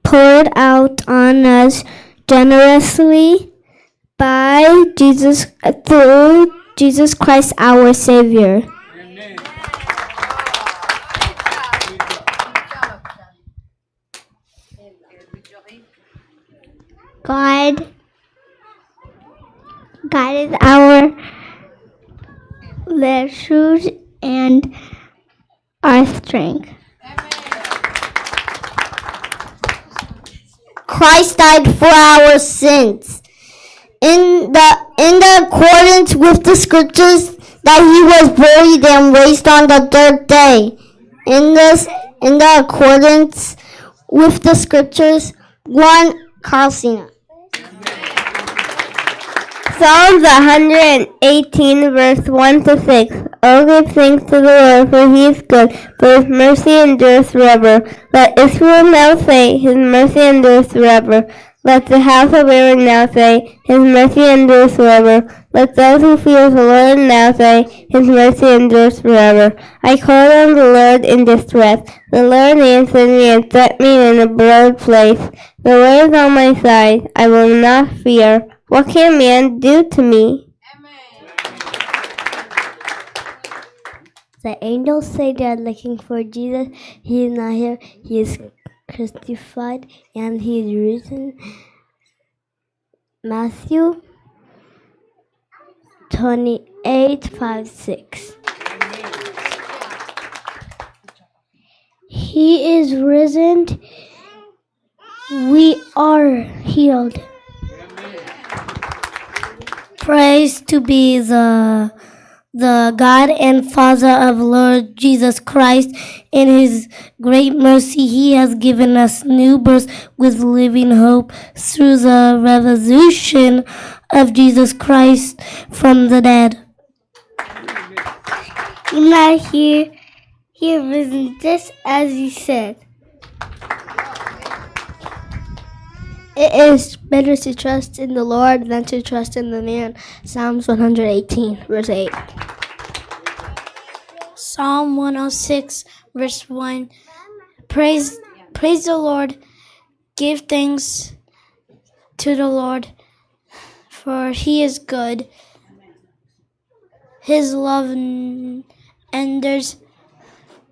poured out on us generously by Jesus, through Jesus Christ our Savior. God God is our refuge and our strength. Christ died for our sins. In the in the accordance with the scriptures, that he was buried and raised on the third day. In this in the accordance with the scriptures, one Carl Cena. Psalms one hundred eighteen, verse one to six. Oh, give thanks to the Lord, for he is good, for his mercy endures forever. Let Israel now say, his mercy endures forever. Let the house of Aaron now say, his mercy endures forever. Let those who fear the Lord now say, his mercy endures forever. I called on the Lord in distress. The Lord answered me and set me in a broad place. The Lord is on my side. I will not fear. What can man do to me? The angels say they are looking for Jesus. He is not here. He is crucified and he is risen. Matthew twenty-eight, five, six. He is risen. We are healed. Praise to be the the God and Father of Lord Jesus Christ. In his great mercy, he has given us new birth with living hope through the resurrection of Jesus Christ from the dead. Now here, he risen just as he said. It is better to trust in the Lord than to trust in the man. Psalms one hundred eighteen, verse eight. Psalm one oh six, verse one. Praise, praise the Lord. Give thanks to the Lord, for he is good. His love n-, endures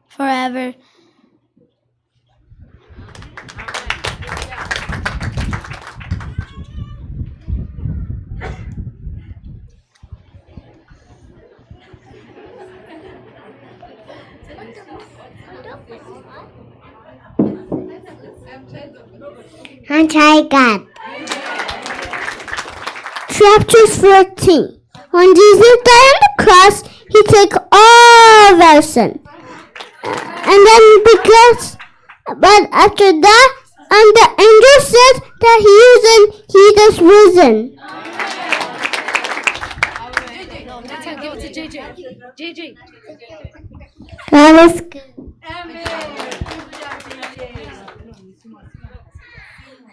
forever. Anti-God. Chapter fourteen. When Jesus died on the cross, he took all of our sin. And then because, but after that, and the angel said that he is in, he is risen. That is good.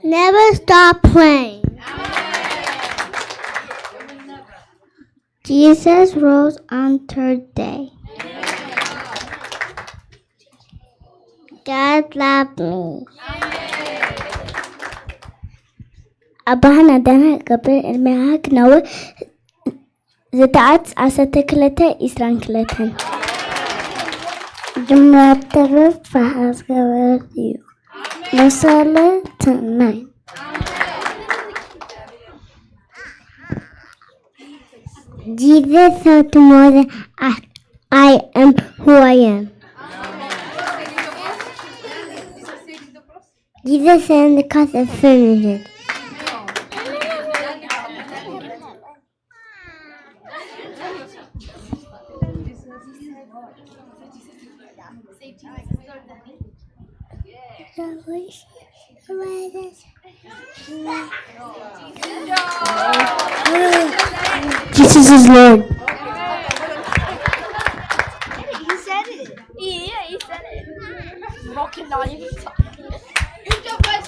Never stop praying. Jesus rose on third day. God love me. ኣባህና ዳና ገብር እድሜሃ ክነውር ዘተኣት ዓሰርተ ክልተ ኢስራን ክልተን። ድማ ተረፍ ፈሃስ ገበር እዩ። መሰለ ትናይ። Jesus said to Moses, I, I am who I am. Jesus said the cause is finished. Jesus is Lord. He said it. Yeah, he said it. Rocky not even talking. Good job, guys.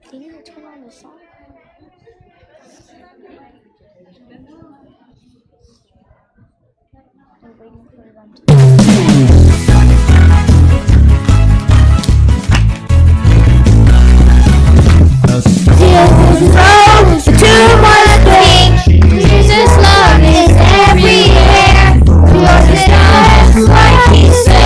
Can you turn on the song? I'm waiting for them to. Jesus rose to my faith. Jesus' love is everywhere. We are the stars like he said.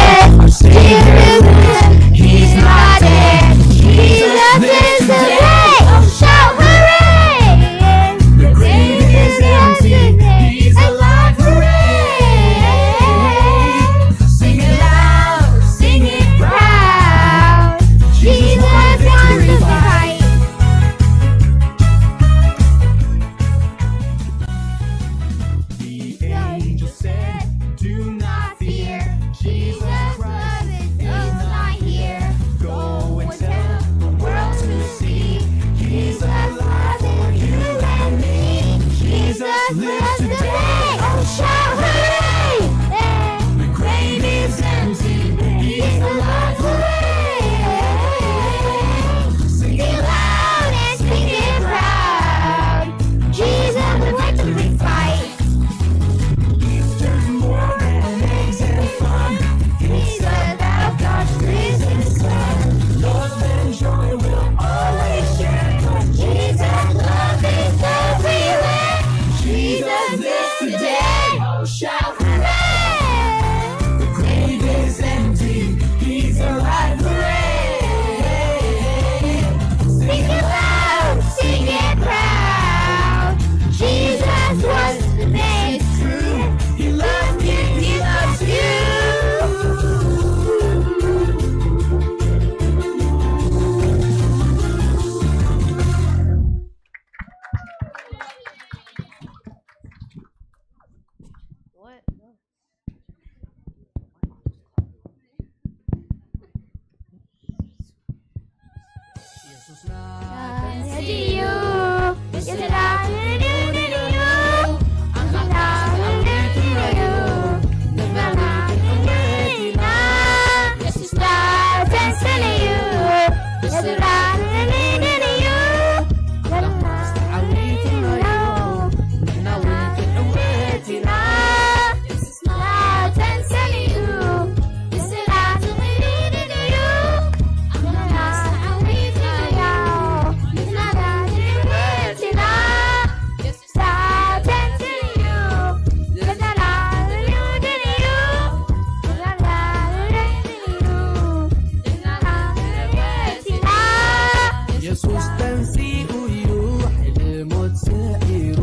የሱስ ተንሲኡ እዩ፣ ሓይሊ ሞት ስዒሩ።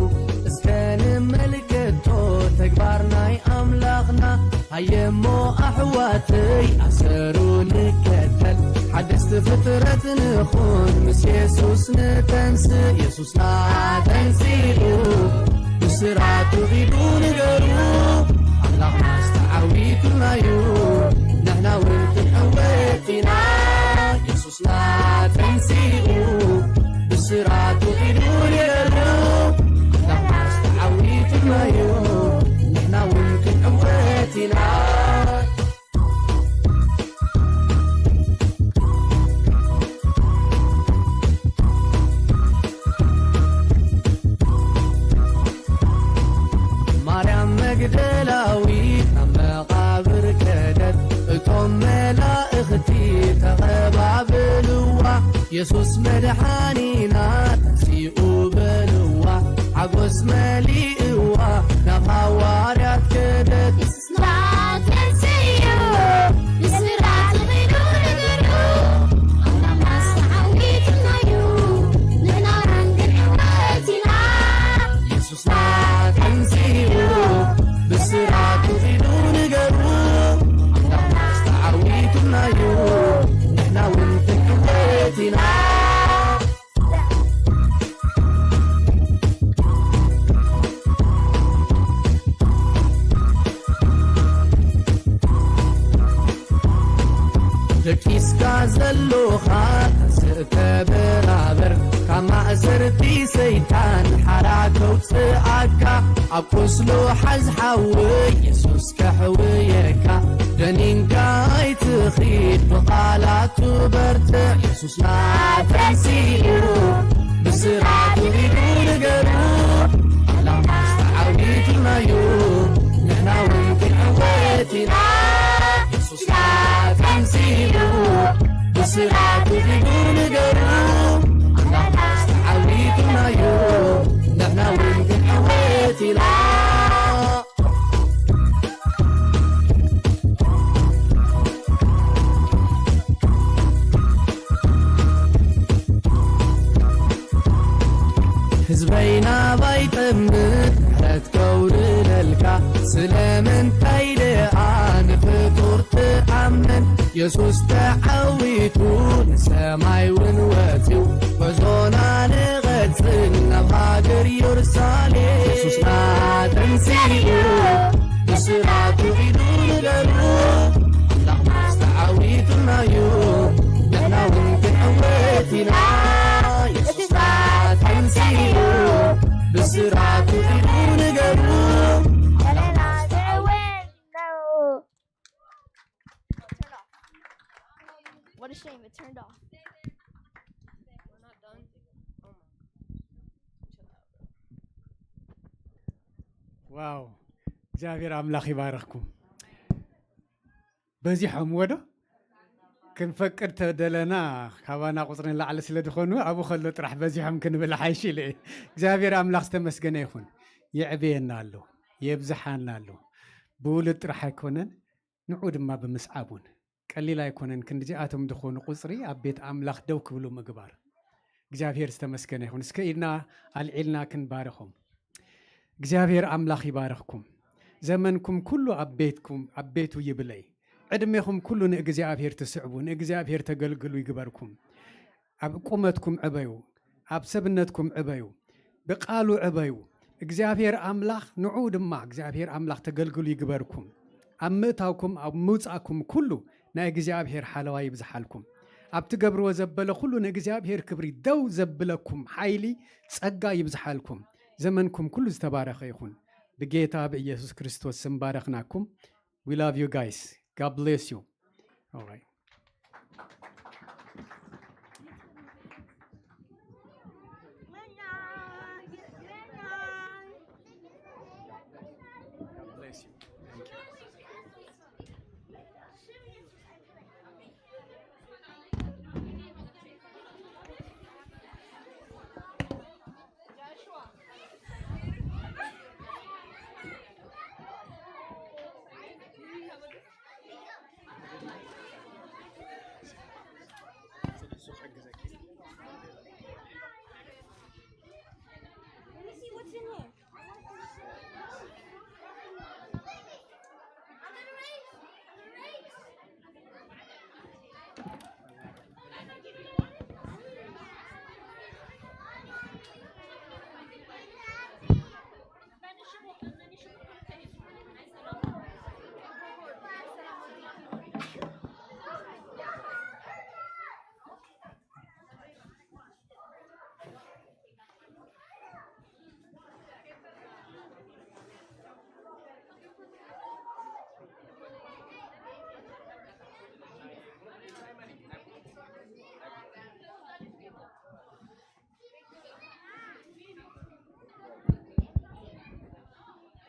እስከ ንመልከቶ ተግባር ናይ ኣምላኽና። ሃየሞ ኣሕዋተይ ኣሰሩ ንከተል፣ ሓደስቲ ፍጥረት ንኹን፣ ምስ የሱስ ንተንስእ። የሱስና ተንሲኡ፣ ብስራቱ ኺዱ ንገሩ፣ ኣምላኽናስ ተዓዊቱልናዩ። ንሕና እውን ክንዕወት ኢና። የሱስና ተንሲኡ፣ ብስራቱ ኺዱ ንገሩ፣ ኣምላኽናስ ተዓዊቱልናዩ። ንሕና እውን ክንዕወት ኢና። ማርያም መግደላዊት ናብ መቓብር ከደት፣ እቶም መላእኽቲ ተቐባበልዋ። የሱስ መድሓኒና ተንሲኡ በልዋ፣ ሓጎስ መሊእዋ ናብ ሃዋርያት ከደት። የሱስና ተንሲኡ፣ ብስራቱ ኺዱ ንገሩ፣ ኣምላኽናስ ተዓዊቱልናዩ፣ ንሕና እውን ክንዕወት ኢና። ደቂስካ ዘሎኻ ተንስእ ተበራበር፣ ካብ ማእሰርቲ ሰይጣን ሓራ ከውፅኣካ። ኣብ ቁስሉ ሓዝ ሓወይ የሱስ ከሕውየካ፣ ደኒንካ ኣይትኺድ ብቓላቱ በርትዕ። የሱስና ተንሲኡ፣ ብስራቱ ኺዱ ንገሩ፣ ኣምላኽናስ ተዓዊቱልናዩ፣ ንሕና እውን ክንዕወት ኢና። የሱስና ተንሲኡ፣ ብስራቱ ኺዱ ንገሩ፣ ኣምላኽናስ ተዓዊቱልናዩ፣ ንሕና እውን ክንዕወት ኢና። ህዝበይ ናባይ ጠምት፣ ምሕረት ከውርደልካ። ስለምንታይ ደኣ ንፍጡር ትኣምን? የሱስ ተዓዊቱ ንሰማይ እውን ወጺኡ፣ ጉዕዞና ንቐጽል ናብ ሃገር ኢየሩሳሌም። የሱስና ተንሲኡ፣ ብስራቱ ኺዱ ንገሩ፣ ኣምላኽናስ ተዓዊቱልናዩ፣ ንሕና እውን ክንዕወት ኢና። የሱስና ተንሲኡ፣ ብስራቱ ኺዱ ንገሩ፣ ኣምላኽናስ ተዓዊቱ What a shame, it turned off. ዋው፣ እግዚኣብሔር ኣምላኽ ይባርኽኩም። በዚሖምዎ ዶ? ክንፈቅድ ተደለና፣ ካባና ቁፅሪ ንላዕሊ ስለ ዝኾኑ ኣብኡ ከሎ ጥራሕ በዚሖም ክንብል ሓይሽ ኢለ እየ። እግዚኣብሔር ኣምላኽ ዝተመስገነ ይኹን። የዕብየና ኣሎ፣ የብዝሓና ኣሎ። ብውሉድ ጥራሕ ኣይኮነን፣ ንዑ ድማ ብምስዓብ እውን ቀሊል ኣይኮነን። ክንዲዚኣቶም ዝኾኑ ቁፅሪ ኣብ ቤት ኣምላኽ ደው ክብሉ ምግባር። እግዚኣብሔር ዝተመስገነ ይኹን። እስከ ኢድና ኣልዒልና ክንባርኾም። እግዚኣብሔር ኣምላኽ ይባርኽኩም። ዘመንኩም ኩሉ ኣብ ቤትኩም ኣብ ቤቱ ይብለይ። ዕድሜኹም ኩሉ ንእግዚኣብሔር ትስዕቡ፣ ንእግዚኣብሔር ተገልግሉ ይግበርኩም። ኣብ ቁመትኩም ዕበዩ፣ ኣብ ሰብነትኩም ዕበዩ፣ ብቃሉ ዕበዩ። እግዚኣብሔር ኣምላኽ ንዑ ድማ እግዚኣብሔር ኣምላኽ ተገልግሉ ይግበርኩም። ኣብ ምእታውኩም ኣብ ምውፃእኩም ኩሉ ናይ እግዚኣብሔር ሓለዋ ይብዝሓልኩም። ኣብ ትገብርዎ ዘበለ ኩሉ ንእግዚኣብሔር ክብሪ ደው ዘብለኩም ሓይሊ ጸጋ ይብዝሓልኩም። ዘመንኩም ኩሉ ዝተባረኸ ይኹን። ብጌታ ብኢየሱስ ክርስቶስ ስም ባረኽናኩም። We love you guys. God bless you. All right. God bless you. Thank you.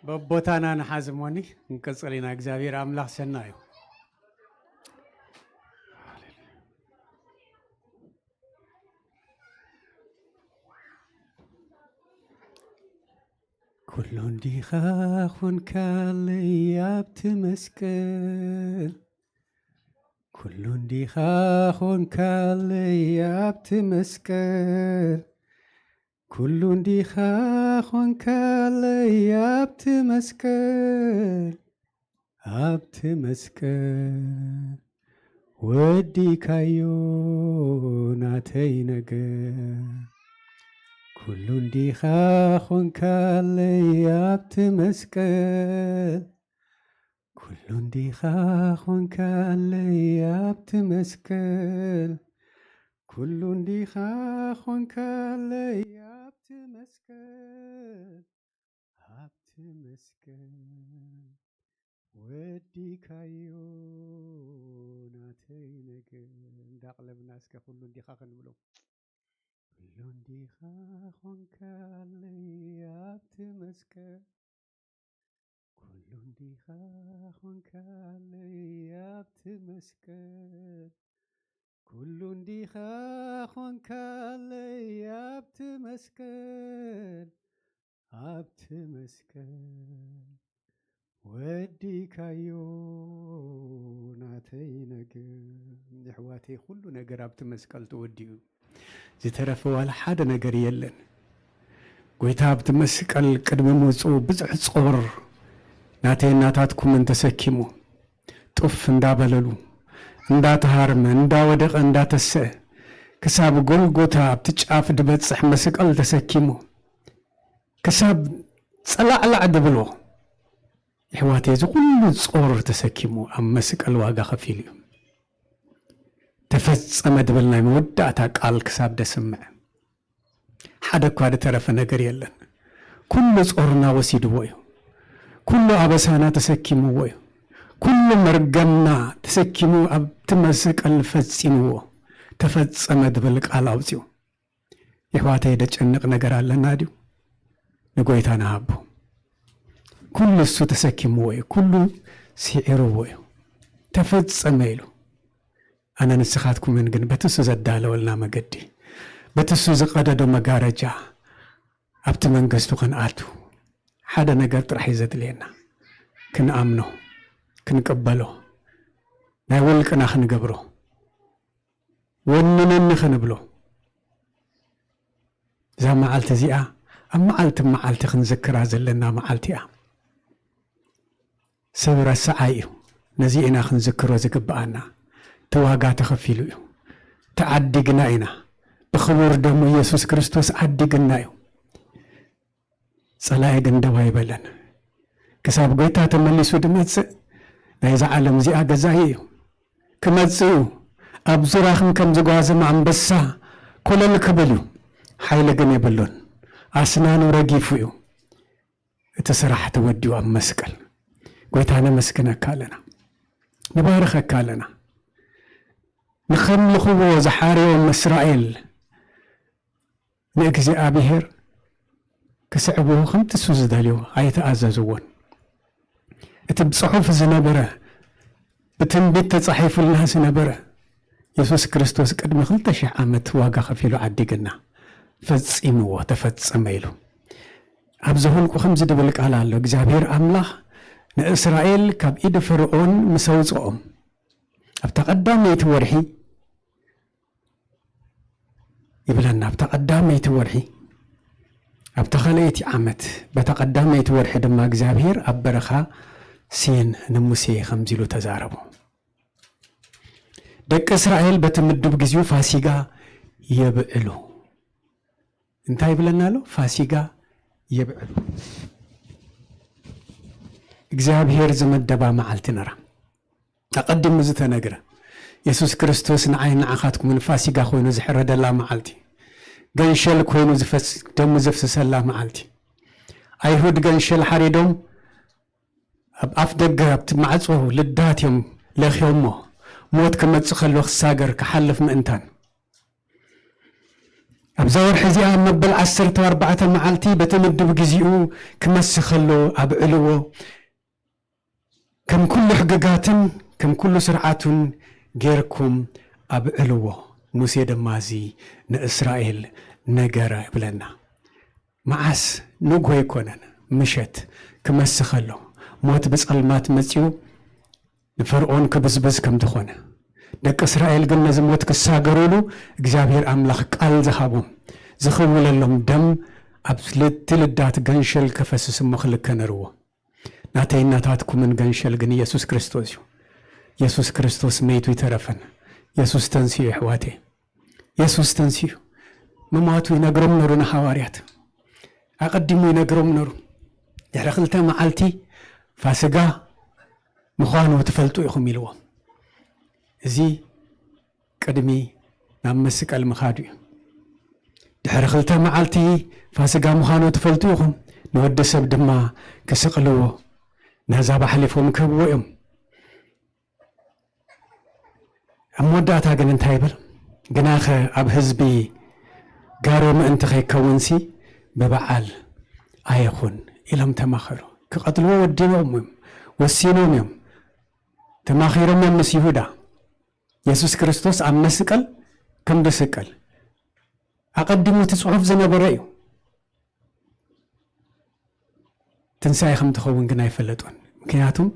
በቦታና ንሓዝ እሞኒ ክንቅጽል ኢና። እግዚኣብሔር ኣምላኽ ሰናይ እዩ። ኩሉ እንዲኻ ኾንካለይ ኣብቲ መስቀል፣ ኩሉ እንዲኻ ኾንካለይ ኣብቲ መስቀል፣ ኩሉ እንዲኻ ኾንካለይ ኣብቲ መስቀል፣ ኣብቲ መስቀል ወዲካዮ ናተይ ነገር። ኩሉ እንዲኻ ኾንካለይ ኣብቲ መስቀል፣ ኩሉ እንዲኻ ኾንካለይ ኣብቲ መስቀል፣ ኩሉ እንዲኻ ኾንካለይ ኣብቲ መስቀል፣ ኣብቲ መስቀል ወዲካዮ ናተይ ነገር። እንዳቕለብና እስከ ኩሉ እንዲኻ ክንብሎ። ኩሉ እንዲኻ ኾንካለይ ኣብቲ መስቀል፣ ኩሉ እንዲኻ ኾንካለይ ኣብቲ መስቀል፣ ኩሉ እንዲኻ ኾንካለይ ኣብቲ መስቀል፣ ኣብቲ መስቀል ወዲካዮ ናተይ ነገር። የሕዋተይ፣ ኩሉ ነገር ኣብቲ መስቀል ተወዲኡ። ዝተረፈ ዋላ ሓደ ነገር የለን። ጎይታ ኣብቲ መስቀል ቅድሚ ምውፅኡ ብዙሕ ጾር ናተይ ናታትኩምን ተሰኪሙ፣ ጡፍ እንዳበለሉ፣ እንዳተሃርመ፣ እንዳወደቐ፣ እንዳተሰአ፣ ክሳብ ጎልጎታ ኣብቲ ጫፍ ድበጽሕ መስቀል ተሰኪሙ፣ ክሳብ ጸላዕላዕ ድብሎ፣ የሕዋተይ፣ እዚ ኩሉ ጾር ተሰኪሙ ኣብ መስቀል ዋጋ ከፊሉ እዩ። ተፈጸመ ድብል ናይ መወዳእታ ቃል ክሳብ ደስምዕ፣ ሓደ እኳ ድተረፈ ነገር የለን። ኩሉ ጾርና ወሲድዎ እዩ። ኩሉ ኣበሳና ተሰኪምዎ እዩ። ኩሉ መርገምና ተሰኪሙ ኣብቲ መስቀል ፈጺምዎ። ተፈጸመ ድብል ቃል ኣውጺኡ። የሕዋተይ፣ ደጨንቕ ነገር ኣለና ድዩ? ንጎይታ ንሃቦ። ኩሉ እሱ ተሰኪምዎ እዩ። ኩሉ ስዒርዎ እዩ። ተፈጸመ ኢሉ። ኣነ ንስኻትኩምን ግን በቲ እሱ ዘዳለወልና መገዲ፣ በቲ እሱ ዝቐደዶ መጋረጃ ኣብቲ መንግስቱ ክንኣቱ ሓደ ነገር ጥራሕ እዩ ዘድልየና። ክንኣምኖ፣ ክንቅበሎ፣ ናይ ውልቅና ክንገብሮ፣ ወንነኒ ክንብሎ። እዛ መዓልቲ እዚኣ ኣብ መዓልቲ መዓልቲ ክንዝክራ ዘለና መዓልቲ እያ። ሰብ ረሳዓይ እዩ። ነዚ ኢና ክንዝክሮ ዝግብኣና። እቲ ዋጋ ተኸፊሉ እዩ። ተዓዲግና ኢና። ብኽቡር ደሙ ኢየሱስ ክርስቶስ ዓዲግና እዩ። ጸላኢ ግን ደው ኣይበለን። ክሳብ ጎይታ ተመሊሱ ድመጽእ ናይዛ ዓለም እዚኣ ገዛኢ እዩ። ክመጽእ እዩ። ኣብ ዙራኽም ከም ዝጓዘመ ኣንበሳ ኮለል ክብል እዩ። ሓይሊ ግን የብሉን። ኣስናኑ ረጊፉ እዩ። እቲ ስራሕ ተወዲኡ ኣብ መስቀል። ጎይታ ነመስግነካ ኣለና። ንባርኸካ ኣለና። ንኸምልኽዎ ዝሓርዮም እስራኤል ንእግዚኣብሔር ክስዕብዎ ከምቲ እሱ ዝደልዮ ኣይተኣዘዝዎን። እቲ ብጽሑፍ ዝነበረ፣ ብትንቢት ተጻሒፉልና ዝነበረ የሱስ ክርስቶስ ቅድሚ ክልተ ሽሕ ዓመት ዋጋ ከፊሉ ዓዲግና፣ ፈጺምዎ፣ ተፈጸመ ኢሉ። ኣብዚ ሁልቁ ከምዚ ድብል ቃል ኣሎ፣ እግዚኣብሔር ኣምላኽ ንእስራኤል ካብ ኢድ ፈርዖን ምስ ኣውጽኦም፣ ኣብታ ቀዳመይቲ ወርሒ ይብለና፣ ኣብታ ቀዳመይቲ ወርሒ፣ ኣብታ ካልኣይቲ ዓመት፣ በታ ቀዳመይቲ ወርሒ ድማ እግዚኣብሔር ኣብ በረኻ ሲን ንሙሴ ከምዚ ኢሉ ተዛረቦ። ደቂ እስራኤል በቲ ምዱብ ግዜኡ ፋሲጋ የብዕሉ። እንታይ ይብለና ኣሎ? ፋሲጋ የብዕሉ። እግዚኣብሔር ዝመደባ መዓልቲ ነራ። ኣቐዲሙ ዝተነግረ። የሱስ ክርስቶስ ንዓይ ንዓኻትኩምን ፋሲጋ ኮይኑ ዝሕረደላ መዓልቲ። ገንሸል ኮይኑ ዝፈስ-፣ ደሙ ዘፍስሰላ መዓልቲ። ኣይሁድ ገንሸል ሓሪዶም ኣብ ኣፍ ደገ ኣብቲ ማዕጾ ልዳት እዮም ለኽዮሞ። ሞት ክመጽእ ከሎ ክሳገር ክሓልፍ ምእንታን። ኣብዛ ወርሒ እዚኣ መበል ዓሰርተ ኣርባዕተ መዓልቲ በቲ ምዱብ ግዜኡ ክመሲ ከሎ ኣብዕልዎ። ከም ኩሉ ሕግጋትን ከም ኩሉ ስርዓቱን ጌርኩም ኣብዕልዎ። ሙሴ ድማ እዚ ንእስራኤል ነገረ ይብለና። መዓስ ንግሆ ኣይኮነን፣ ምሸት ክመሲ ከሎ ሞት ብጸልማት መጺኡ ንፈርዖን ክብዝብዝ ከም ዝኾነ፣ ደቂ እስራኤል ግን ነዚ ሞት ክሳገሩሉ እግዚኣብሔር ኣምላኽ ቃል ዝሃቦም ዝኽውለሎም ደም ኣብ ልቲ ልዳት ገንሸል ከፈስስ እሞ ክልከ ነርዎ። ናተይ ናታትኩምን ገንሸል ግን ኢየሱስ ክርስቶስ እዩ። ኢየሱስ ክርስቶስ መይቱ ይተረፈን። ኢየሱስ ተንስኡ የሕዋተይ። ኢየሱስ ተንስኡ። ምሟቱ ይነግሮም ነሩ ንሃዋርያት። ኣቐዲሙ ይነግሮም ነሩ። ድሕሪ ክልተ መዓልቲ ፋስጋ ምዃኑ ትፈልጡ ኢኹም ኢልዎም። እዚ ቅድሚ ናብ መስቀል ምኻዱ እዩ። ድሕሪ ክልተ መዓልቲ ፋስጋ ምዃኑ ትፈልጡ ኢኹም። ንወዲ ሰብ ድማ ክስቕልዎ ነዛ ኣሕሊፎም ክህብዎ እዮም። ኣብ መወዳእታ ግን እንታይ ይብል? ግናኸ ኣብ ህዝቢ ጋሮ ምእንቲ ከይከውንሲ ብበዓል ኣይኹን ኢሎም ተማኸሩ። ክቐትልዎ ወዲኖም እዮም፣ ወሲኖም እዮም። ተማኺሮም እዮም ምስ ይሁዳ። የሱስ ክርስቶስ ኣብ መስቀል ከም ዝስቀል ኣቐዲሙ እቲ ጽሑፍ ዝነበረ እዩ። ትንሳኤ ከም ትኸውን ግን ኣይፈለጦን። ምክንያቱም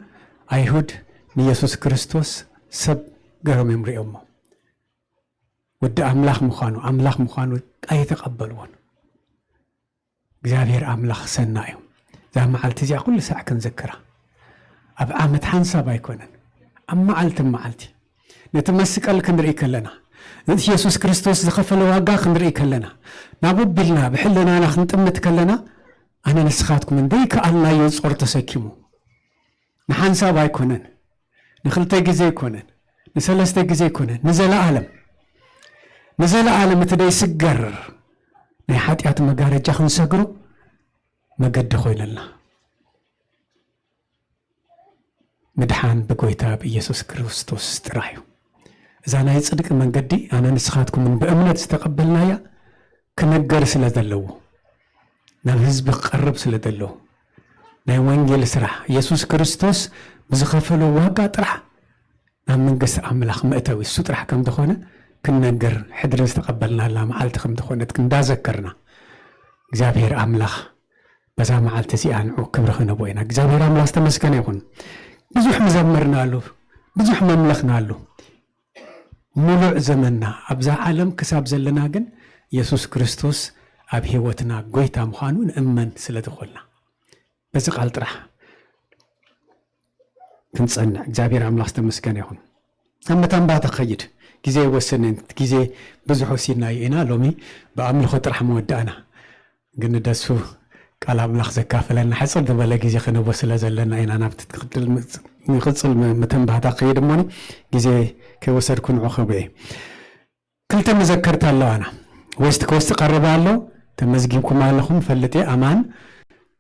ኣይሁድ ንየሱስ ክርስቶስ ሰብ ገሮም እዮም ሪኦሞ። ወዲ ኣምላኽ ምዃኑ፣ ኣምላኽ ምዃኑ ኣይተቐበልዎን። እግዚኣብሔር ኣምላኽ ሰና እዩ። እዛ መዓልቲ እዚኣ ኩሉ ሳዕ ክንዝክራ። ኣብ ዓመት ሓንሳብ ኣይኮነን። ኣብ መዓልቲ መዓልቲ። ነቲ መስቀል ክንርኢ ከለና፣ ነቲ የሱስ ክርስቶስ ዝኸፈለ ዋጋ ክንርኢ ከለና፣ ናብ ኣቢልና ብሕልናና ክንጥምት ከለና፣ ኣነ ንስኻትኩም እንደይከኣልናዮ ጾር ተሰኪሙ። ንሓንሳብ ኣይኮነን፣ ንኽልተ ግዜ ኣይኮነን፣ ንሰለስተ ግዜ ኣይኮነን፣ ንዘለኣለም። ንዘለኣለም እቲ ደይስገር ናይ ሓጢኣት መጋረጃ ክንሰግሮ መገዲ ኮይነልና። ምድሓን ብጎይታ ብኢየሱስ ክርስቶስ ጥራሕ እዩ። እዛ ናይ ጽድቂ መንገዲ ኣነ ንስኻትኩምን ብእምነት ዝተቐበልናያ ክነገር ስለ ዘለዎ፣ ናብ ህዝቢ ክቐርብ ስለ ዘለዎ፣ ናይ ወንጌል ስራሕ፣ የሱስ ክርስቶስ ብዝኸፈሎ ዋጋ ጥራሕ ናብ መንግስቲ ኣምላኽ መእተዊ እሱ ጥራሕ ከም ዝኾነ ክንነግር፣ ሕድሪ ዝተቐበልናላ መዓልቲ ከም ዝኾነት እንዳዘከርና፣ እግዚኣብሔር ኣምላኽ በዛ መዓልቲ እዚኣ ንዑ ክብሪ ክነቦ ኢና። እግዚኣብሔር ኣምላኽ ዝተመስገነ ይኹን። ብዙሕ ምዘመርናሉ፣ ብዙሕ መምለኽናሉ። ሙሉእ ዘመንና ኣብዛ ዓለም ክሳብ ዘለና ግን የሱስ ክርስቶስ ኣብ ህይወትና ጎይታ ምዃኑ ንእመን ስለ ዝኾልና፣ በዚ ቃል ጥራሕ ክንጸንዕ እግዚኣብሔር ኣምላኽ ዝተመስገነ ይኹን። ኣብ መታንባታ ክኸይድ ግዜ ይወስንን፣ ግዜ ብዙሕ ወሲድናዮ ኢና። ሎሚ ብኣምልኾ ጥራሕ መወዳእና። ግን ደሱ ቃል ኣምላኽ ዘካፈለና ሕጽር ዝበለ ግዜ ክንህቦ ስለ ዘለና ኢና ናብቲ ትኽክል ምጽ-፣ ንቕጽል መተንባህታ ክኸይድ እሞኒ ግዜ ከይወሰድኩ ንዑ ከብየ። ክልተ መዘከርታ ኣለዋና። ዌስት ኮስት ቀረበ ኣሎ፣ ተመዝጊብኩም ኣለኹም ፈልጥ እየ። ኣማን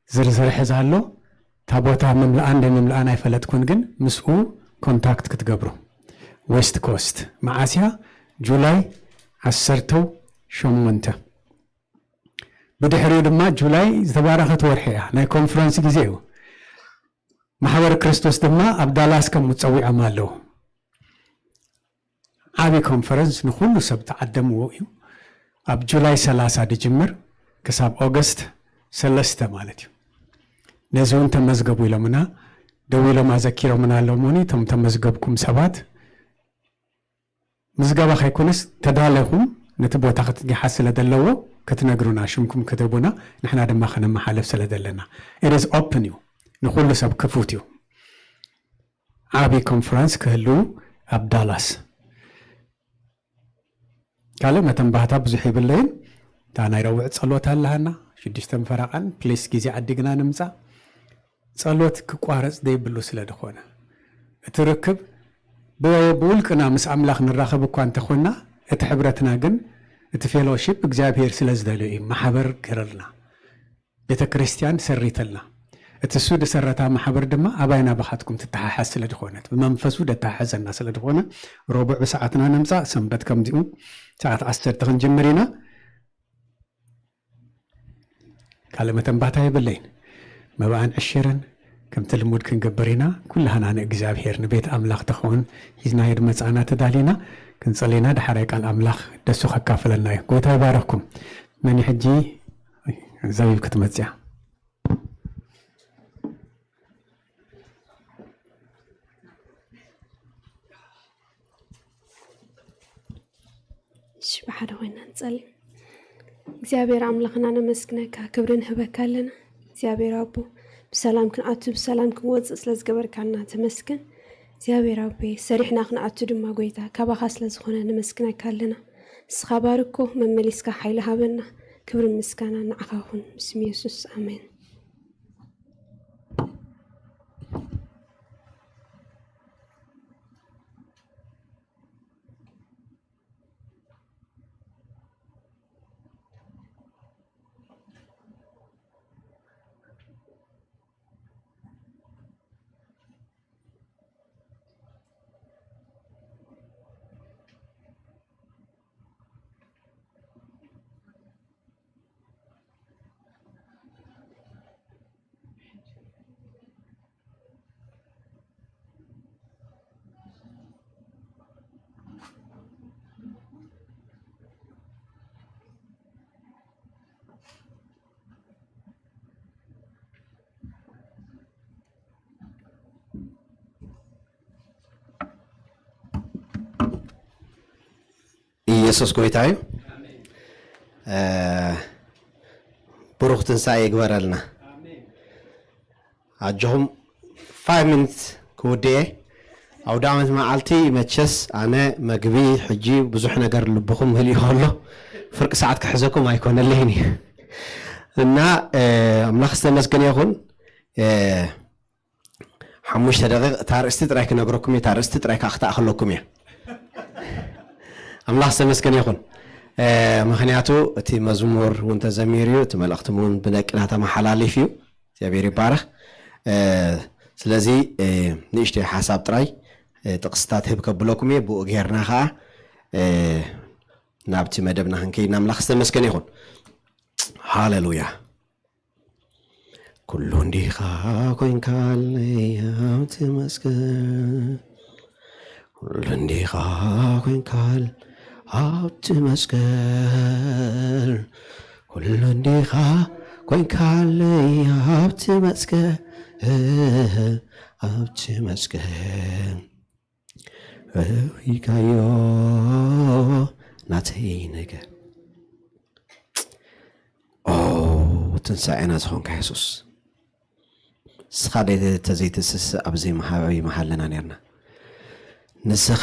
ዝርዝር ሕዝ ኣሎ። እታ ቦታ ምምልኣን ደይ ምምልኣን ኣይፈለጥኩን፣ ግን ምስኡ ኮንታክት ክትገብሩ። ዌስት ኮስት መዓስያ? ጁላይ ዓሰርተ ሸሞንተ። ብድሕሪኡ ድማ ጁላይ ዝተባረኸት ወርሒ እያ፣ ናይ ኮንፈረንስ ግዜ እዩ። ማሕበር ክርስቶስ ድማ ኣብ ዳላስ ከም ጸዊዖም ኣለዉ። ዓቢ ኮንፈረንስ ንኹሉ ሰብ ተዓደምዎ እዩ። ኣብ ጁላይ ሰላሳ ድጅምር ክሳብ ኦገስት ሰለስተ ማለት እዩ። ነዚ እውን ተመዝገቡ ኢሎምና፣ ደው ኢሎም ኣዘኪሮምና ኣለዉ። እቶም ተመዝገብኩም ሰባት ምዝገባ ከይኮነስ ተዳለኹም ነቲ ቦታ ክትጊሓ ስለ ዘለዎ ክትነግሩና፣ ሽምኩም ክትህቡና፣ ንሕና ድማ ከነመሓልፍ ስለ ዘለና። ኢት ኢዝ ኦፕን እዩ፣ ንኹሉ ሰብ ክፉት እዩ። ዓቢ ኮንፈረንስ ክህሉ ኣብ ዳላስ። ካልእ መተንባህታ ብዙሕ የብለይን። እታ ናይ ረቡዕ ጸሎት ኣለሃና፣ ሽዱሽተን ፈረቓን፣ ፕሊስ ግዜ ዓዲግና ንምጻእ። ጸሎት ክቋረጽ ዘይብሉ ስለ ዝኾነ፣ እቲ ርክብ ብ-፣ ብውልቅና ምስ ኣምላኽ ንራኸብ እኳ እንተኾንና፣ እቲ ሕብረትና ግን፣ እቲ ፌሎሺፕ እግዚኣብሔር ስለ ዝደልዮ እዩ። ማሕበር ገረልና፣ ቤተ ክርስቲያን ሰሪተልና። እቲ እሱ ዝሰረታ ማሕበር ድማ ኣባይና ብኻትኩም ትተሓሓዝ ስለ ዝኾነት፣ ብመንፈሱ ደተሓሕዘና ስለ ዝኾነ፣ ረቡዕ ብሰዓትና ንምጻእ፣ ሰንበት ከምዚኡ ሰዓት ዓሰርተ ክንጅምር ኢና። ካልእ መተንባታ የብለይን። መባእን ዕሽርን ከምቲ ልሙድ ክንገብር ኢና። ኩላህና ንእግዚኣብሔር ንቤት ኣምላኽ ተኸውን ሒዝናዮ ድመጻእና ተዳሊና ክንጸሊ ኢና። ደሓራይ ቃል ኣምላኽ ደሱ ከካፍለና እዩ። ጎይታ ይባረኽኩም። መን እዩ ሕጂ ዘቢብ ክትመጽያ? እሺ፣ ብሓደ ኮይና ንጸሊ። እግዚኣብሔር ኣምላኽና ነመስግነካ፣ ክብሪ ንህበካ ኣለና። እግዚኣብሔር ኣቦ፣ ብሰላም ክንኣቱ ብሰላም ክንወፅእ ስለ ዝገበርካልና ተመስገን። እግዚኣብሔር ኣቦ፣ ሰሪሕና ክንኣቱ ድማ ጎይታ ካባኻ ስለ ዝኾነ ነመስግነካ ኣለና። ንስኻ ባርኮ፣ መመሊስካ ሓይሊ ሃበና። ክብሪ ምስጋና ንዓኻ ይኹን፣ ብስም የሱስ ኣሜን። ኢየሱስ ጎይታ እዩ። እ፣ ብሩኽ ትንሳኤ ይግበረልና። ኣጆኹም፣ ፋይቭ ሚኒትስ ክውድኤ። ኣውደ ዓመት መዓልቲ መቸስ ኣነ መግቢ ሕጂ ብዙሕ ነገር ልብኹም ህልዩ ከሎ ፍርቂ ሰዓት ክሕዘኩም ኣይኮነለይን እዩ። እና፣ እ፣ ኣምላኽ ዝተመስገነ ይኹን። እ፣ ሓሙሽተ ደቂቕ እታ ርእስቲ ጥራይ ክነግረኩም እየ፣ እታ ርእስቲ ጥራይ ከዓ ክትኣኽለኩም እያ። ኣምላኽ ዝተመስገነ ይኹን። እ፣ ምኽንያቱ እቲ መዝሙር እውን ተዘሚሩ እዩ፣ እቲ መልእኽቲ እውን ብደቅና ተመሓላሊፍ እዩ። እግዚኣብሔር ይባረኽ። እ፣ ስለዚ፣ እ፣ ንእሽተይ ሓሳብ ጥራይ፣ እ፣ ጥቕስታት ህብ ከብለኩም እየ፣ ብኡ ጌርና ከዓ፣ እ፣ ናብቲ መደብና ክንከይድ ኣምላኽ ዝተመስገነ ይኹን። ሃሌሉያ። ኩሉ እንዲኻ ኮይንካለይ ኣብቲ መስቀል፣ ኩሉ እንዲኻ ኮይንካል ኣብቲ መስቀል፣ ኩሉ እንዲኻ ኮይንካለይ ኣብቲ መስቀል፣ ኣብቲ መስቀል ርኢካዮ ናተይ ነገር። ኦ፣ ትንሳኤና ዝኾንካ የሱስ፣ ንስኻ ደ-፣ ተዘይትስስእ ኣብ ዘይምሃ-፣ ይምሃለና ነርና። ንስኻ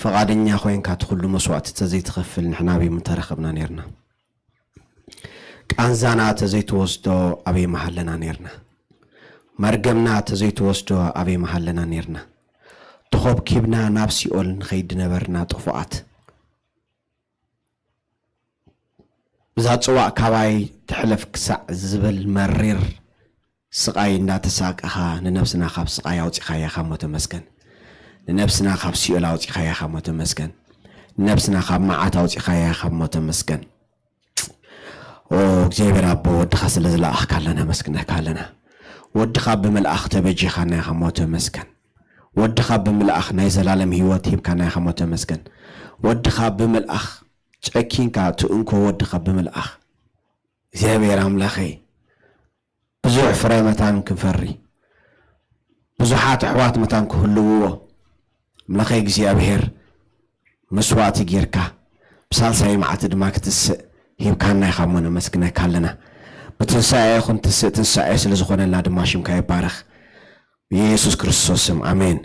ፍቓደኛ ኮይንካ እቲ ኩሉ መስዋእቲ ተዘይትኸፍል ንሕና ኣበይ ምተረኸብና ነርና። ቃንዛና ተዘይትወስዶ ኣበይ ምሃለና ነርና። መርገምና ተዘይትወስዶ ኣበይ መሃለና ኔርና? ተኾብኪብና ናብ ሲኦል ንኸይድ ነበርና ጥፉኣት። ብዛ ጽዋእ ካባይ ትሕለፍ ክሳዕ ዝብል መሪር ስቓይ እንዳተሳቀኻ ንነብስና ካብ ስቓይ ኣውጺኻያ እሞ ተመስገን። ንነብስና ካብ ሲኦል ኣውጺኻያ እሞ ተመስገን። ንነብስና ካብ መዓት ኣውጺኻያ እሞ ተመስገን። ኦ እግዚኣብሔር ኣቦ፣ ወድኻ ስለ ዝለኣኽካ ኣለና፣ ነመስግነካ ኣለና። ወድኻ ብምልኣኽ ተበጂኻና ኢኻ እሞ ተመስገን። ወድኻ ብምልኣኽ ናይ ዘላለም ህይወት ሂብካና ኢኻ እሞ ተመስገን። ወድኻ ብምልኣኽ ጨኪንካ ትእንኮ ወድኻ ብምልኣኽ እግዚኣብሔር ኣምላኸይ፣ ብዙሕ ፍረ መታን ክንፈሪ፣ ብዙሓት ኣሕዋት መታን ክህልውዎ፣ ኣምላኸይ እግዚኣብሔር መስዋእቲ ጌርካ ብሳልሳይ መዓልቲ ድማ ክትስእ ሂብካና ኢኻ እሞ ነመስግነካ ኣለና። ብትንሳኤ ይኹን ትስእ ትንሳኤ ስለ ዝኾነልና ድማ ሽምካ ይባረኽ። ብየሱስ ክርስቶስ ስም ኣሜን።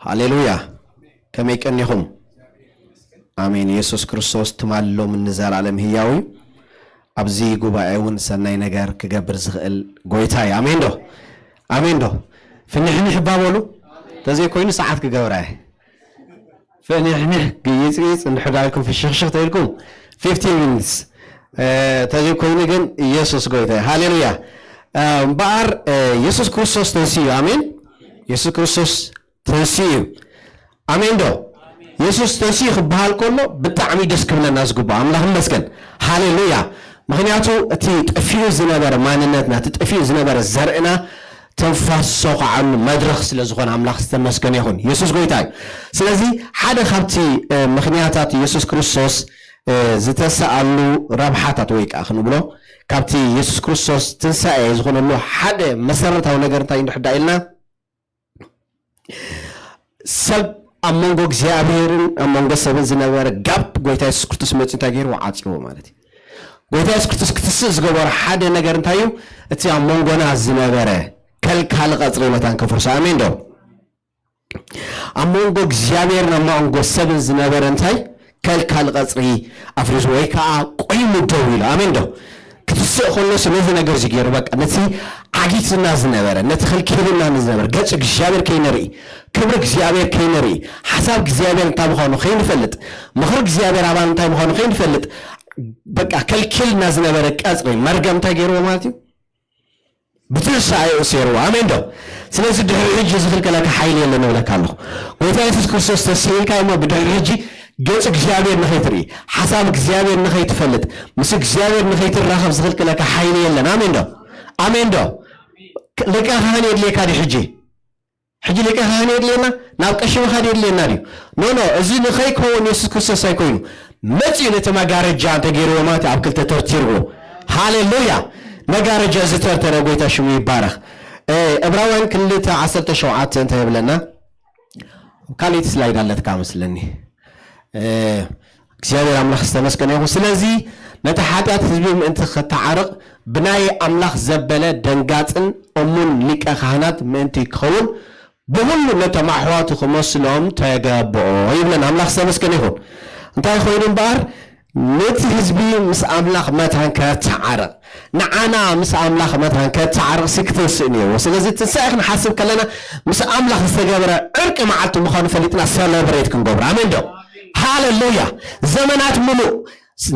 ሃሌሉያ። ከመይ ቀኒኹም? ኣሜን። የሱስ ክርስቶስ ትማል ሎምን ንዘላለም ህያው እዩ። ኣብዚ ጉባኤ እውን ሰናይ ነገር ክገብር ዝኽእል ጎይታ እዩ። ኣሜን ዶ? ኣሜን ዶ? ፍንሕንሕ እባ በሉ። እንተዘይኮይኑ ሰዓት ክገብራ እየ። ፍንሕንሕ ግይጽይጽ እንድሕር ዳልኩም ፍሽኽሽኽ ተኢልኩም fifteen minutes፣ እ፣ እንተዘይኮይኑ ግን ኢየሱስ ጎይታ እዩ። ሃሌሉያ። እ፣ እምበኣር፣ እ፣ የሱስ ክርስቶስ ተንስኡ እዩ። ኣሜን። የሱስ ክርስቶስ ተንስኡ እዩ። ኣሜን ዶ? የሱስ ተንስኡ ክበሃል ከሎ ብጣዕሚ ደስ ክብለና ዝግባእ። ኣምላኽ ይመስገን። ሃሌሉያ። ምኽንያቱ እቲ ጠፊኡ ዝነበረ ማንነትና፣ እቲ ጠፊኡ ዝነበረ ዘርእና ተንፋስ ዝሰኹዓሉ መድረኽ ስለ ዝኾነ ኣምላኽ ዝተመስገነ ይኹን። የሱስ ጎይታ እዩ። ስለዚ ሓደ ካብቲ፣ እ፣ ምኽንያታት የሱስ ክርስቶስ፣ እ፣ ዝተሰኣሉ ረብሓታት ወይ ከዓ ክንብሎ ካብቲ የሱስ ክርስቶስ ትንሳኤ ዝኾነሉ ሓደ መሰረታዊ ነገር እንታይ እንድሕር ኢልና፣ ሰብ ኣብ መንጎ እግዚኣብሔርን ኣብ መንጎ ሰብን ዝነበረ ጋፕ ጎይታ የሱስ ክርስቶስ መፂኡ እንታይ ገይርዎ? ዓፅዎ ማለት እዩ። ጎይታ የሱስ ክርስቶስ ክትስእ ዝገበሮ ሓደ ነገር እንታይ እዩ? እቲ ኣብ መንጎና ዝነበረ ከልካሊ ቀፅሪ መታን ከፍርሶ። ኣሜን ዶ? ኣብ መንጎ እግዚኣብሔርን ኣብ መንጎ ሰብን ዝነበረ እንታይ? ከልካሊ ቀፅሪ ኣፍሪሱ ወይ ከዓ ቆይሙ ደው ኢሉ። ኣሜን ዶ? ክትስእ ከሎ ስለዚ ነገር እዚ ገይሩ፣ በቃ ነቲ ዓጊትና ዝነበረ፣ ነቲ ከልኪልና ዝነበረ ገጽ እግዚኣብሔር ከይንርኢ፣ ክብሪ እግዚኣብሔር ከይንርኢ፣ ሓሳብ እግዚኣብሔር እንታይ ምዃኑ ከይንፈልጥ፣ ምኽሪ እግዚኣብሔር ኣባና እንታይ ምዃኑ ከይንፈልጥ፣ በቃ ከልኪልና ዝነበረ ቀጽሪ መርገም እንታይ ገይርዎ ማለት እዩ? ብትንሳኤኡ ሴርዎ። ኣሜን ዶ? ስለዚ ድሕሪ ሕጂ ዝኽልክለካ ሓይሊ የለን እብለካ ኣለኹ። ጎይታ የሱስ ክርስቶስ ተስኢልካ እሞ ብድሕሪ ሕጂ ገጽ እግዚኣብሔር ንኸይትርኢ፣ ሓሳብ እግዚኣብሔር ንኸይትፈልጥ፣ ምስ እግዚኣብሔር ንኸይትራኸብ ዝኽልክለካ ሓይሊ የለን። ኣሜን ዶ? ኣሜን ዶ? ሊቀ ካህን የድልየካ ድዩ ሕጂ? ሕጂ ሊቀ ካህን የድልየና? ናብ ቀሺ ምኻድ የድልየና ድዩ? ኖ፣ ኖ፣ እዚ ንኸይከውን የሱስ ክርስቶስ ኣይኮይኑ። መጺኡ ነቲ መጋረጃ እንተገይርዎ ማለት ኣብ ክልተ ተርቲርዎ። ሃሌሉያ! መጋረጃ ዝተርተረ ጎይታ ሽሙ ይባረኽ። እ፣ ዕብራውያን ክልተ ዓሰርተ ሸውዓተ እንታይ ይብለና? ኣብ ካልኣይቲ ስላይድ ኣለትካ መስለኒ። እ፣ እግዚኣብሔር ኣምላኽ ዝተመስገነ ይኹን። ስለዚ ነቲ ሓጢኣት ህዝቢ ምእንቲ ኸተዓርቕ ብናይ ኣምላኽ ዘበለ ደንጋጽን እሙን ሊቀ ካህናት ምእንቲ ክኸውን ብኹሉ ነቶም ኣሕዋቱ ክመስሎም ተገብኦ ይብለና። ኣምላኽ ዝተመስገነ ይኹን። እንታይ ኮይኑ እምበኣር ነቲ ህዝቢ ምስ ኣምላኽ መታን ከተዓርቕ፣ ንዓና ምስ ኣምላኽ መታን ከተዓርቕ ሲ ክትንስእ ነይርዎ። ስለዚ ትንሳኤ ክንሓስብ ከለና ምስ ኣምላኽ ዝተገበረ ዕርቂ መዓልቲ ምዃኑ ፈሊጥና ሰለብሬት ክንገብሮ። ኣሜን ዶ? ሃሌሉያ። ዘመናት ምሉእ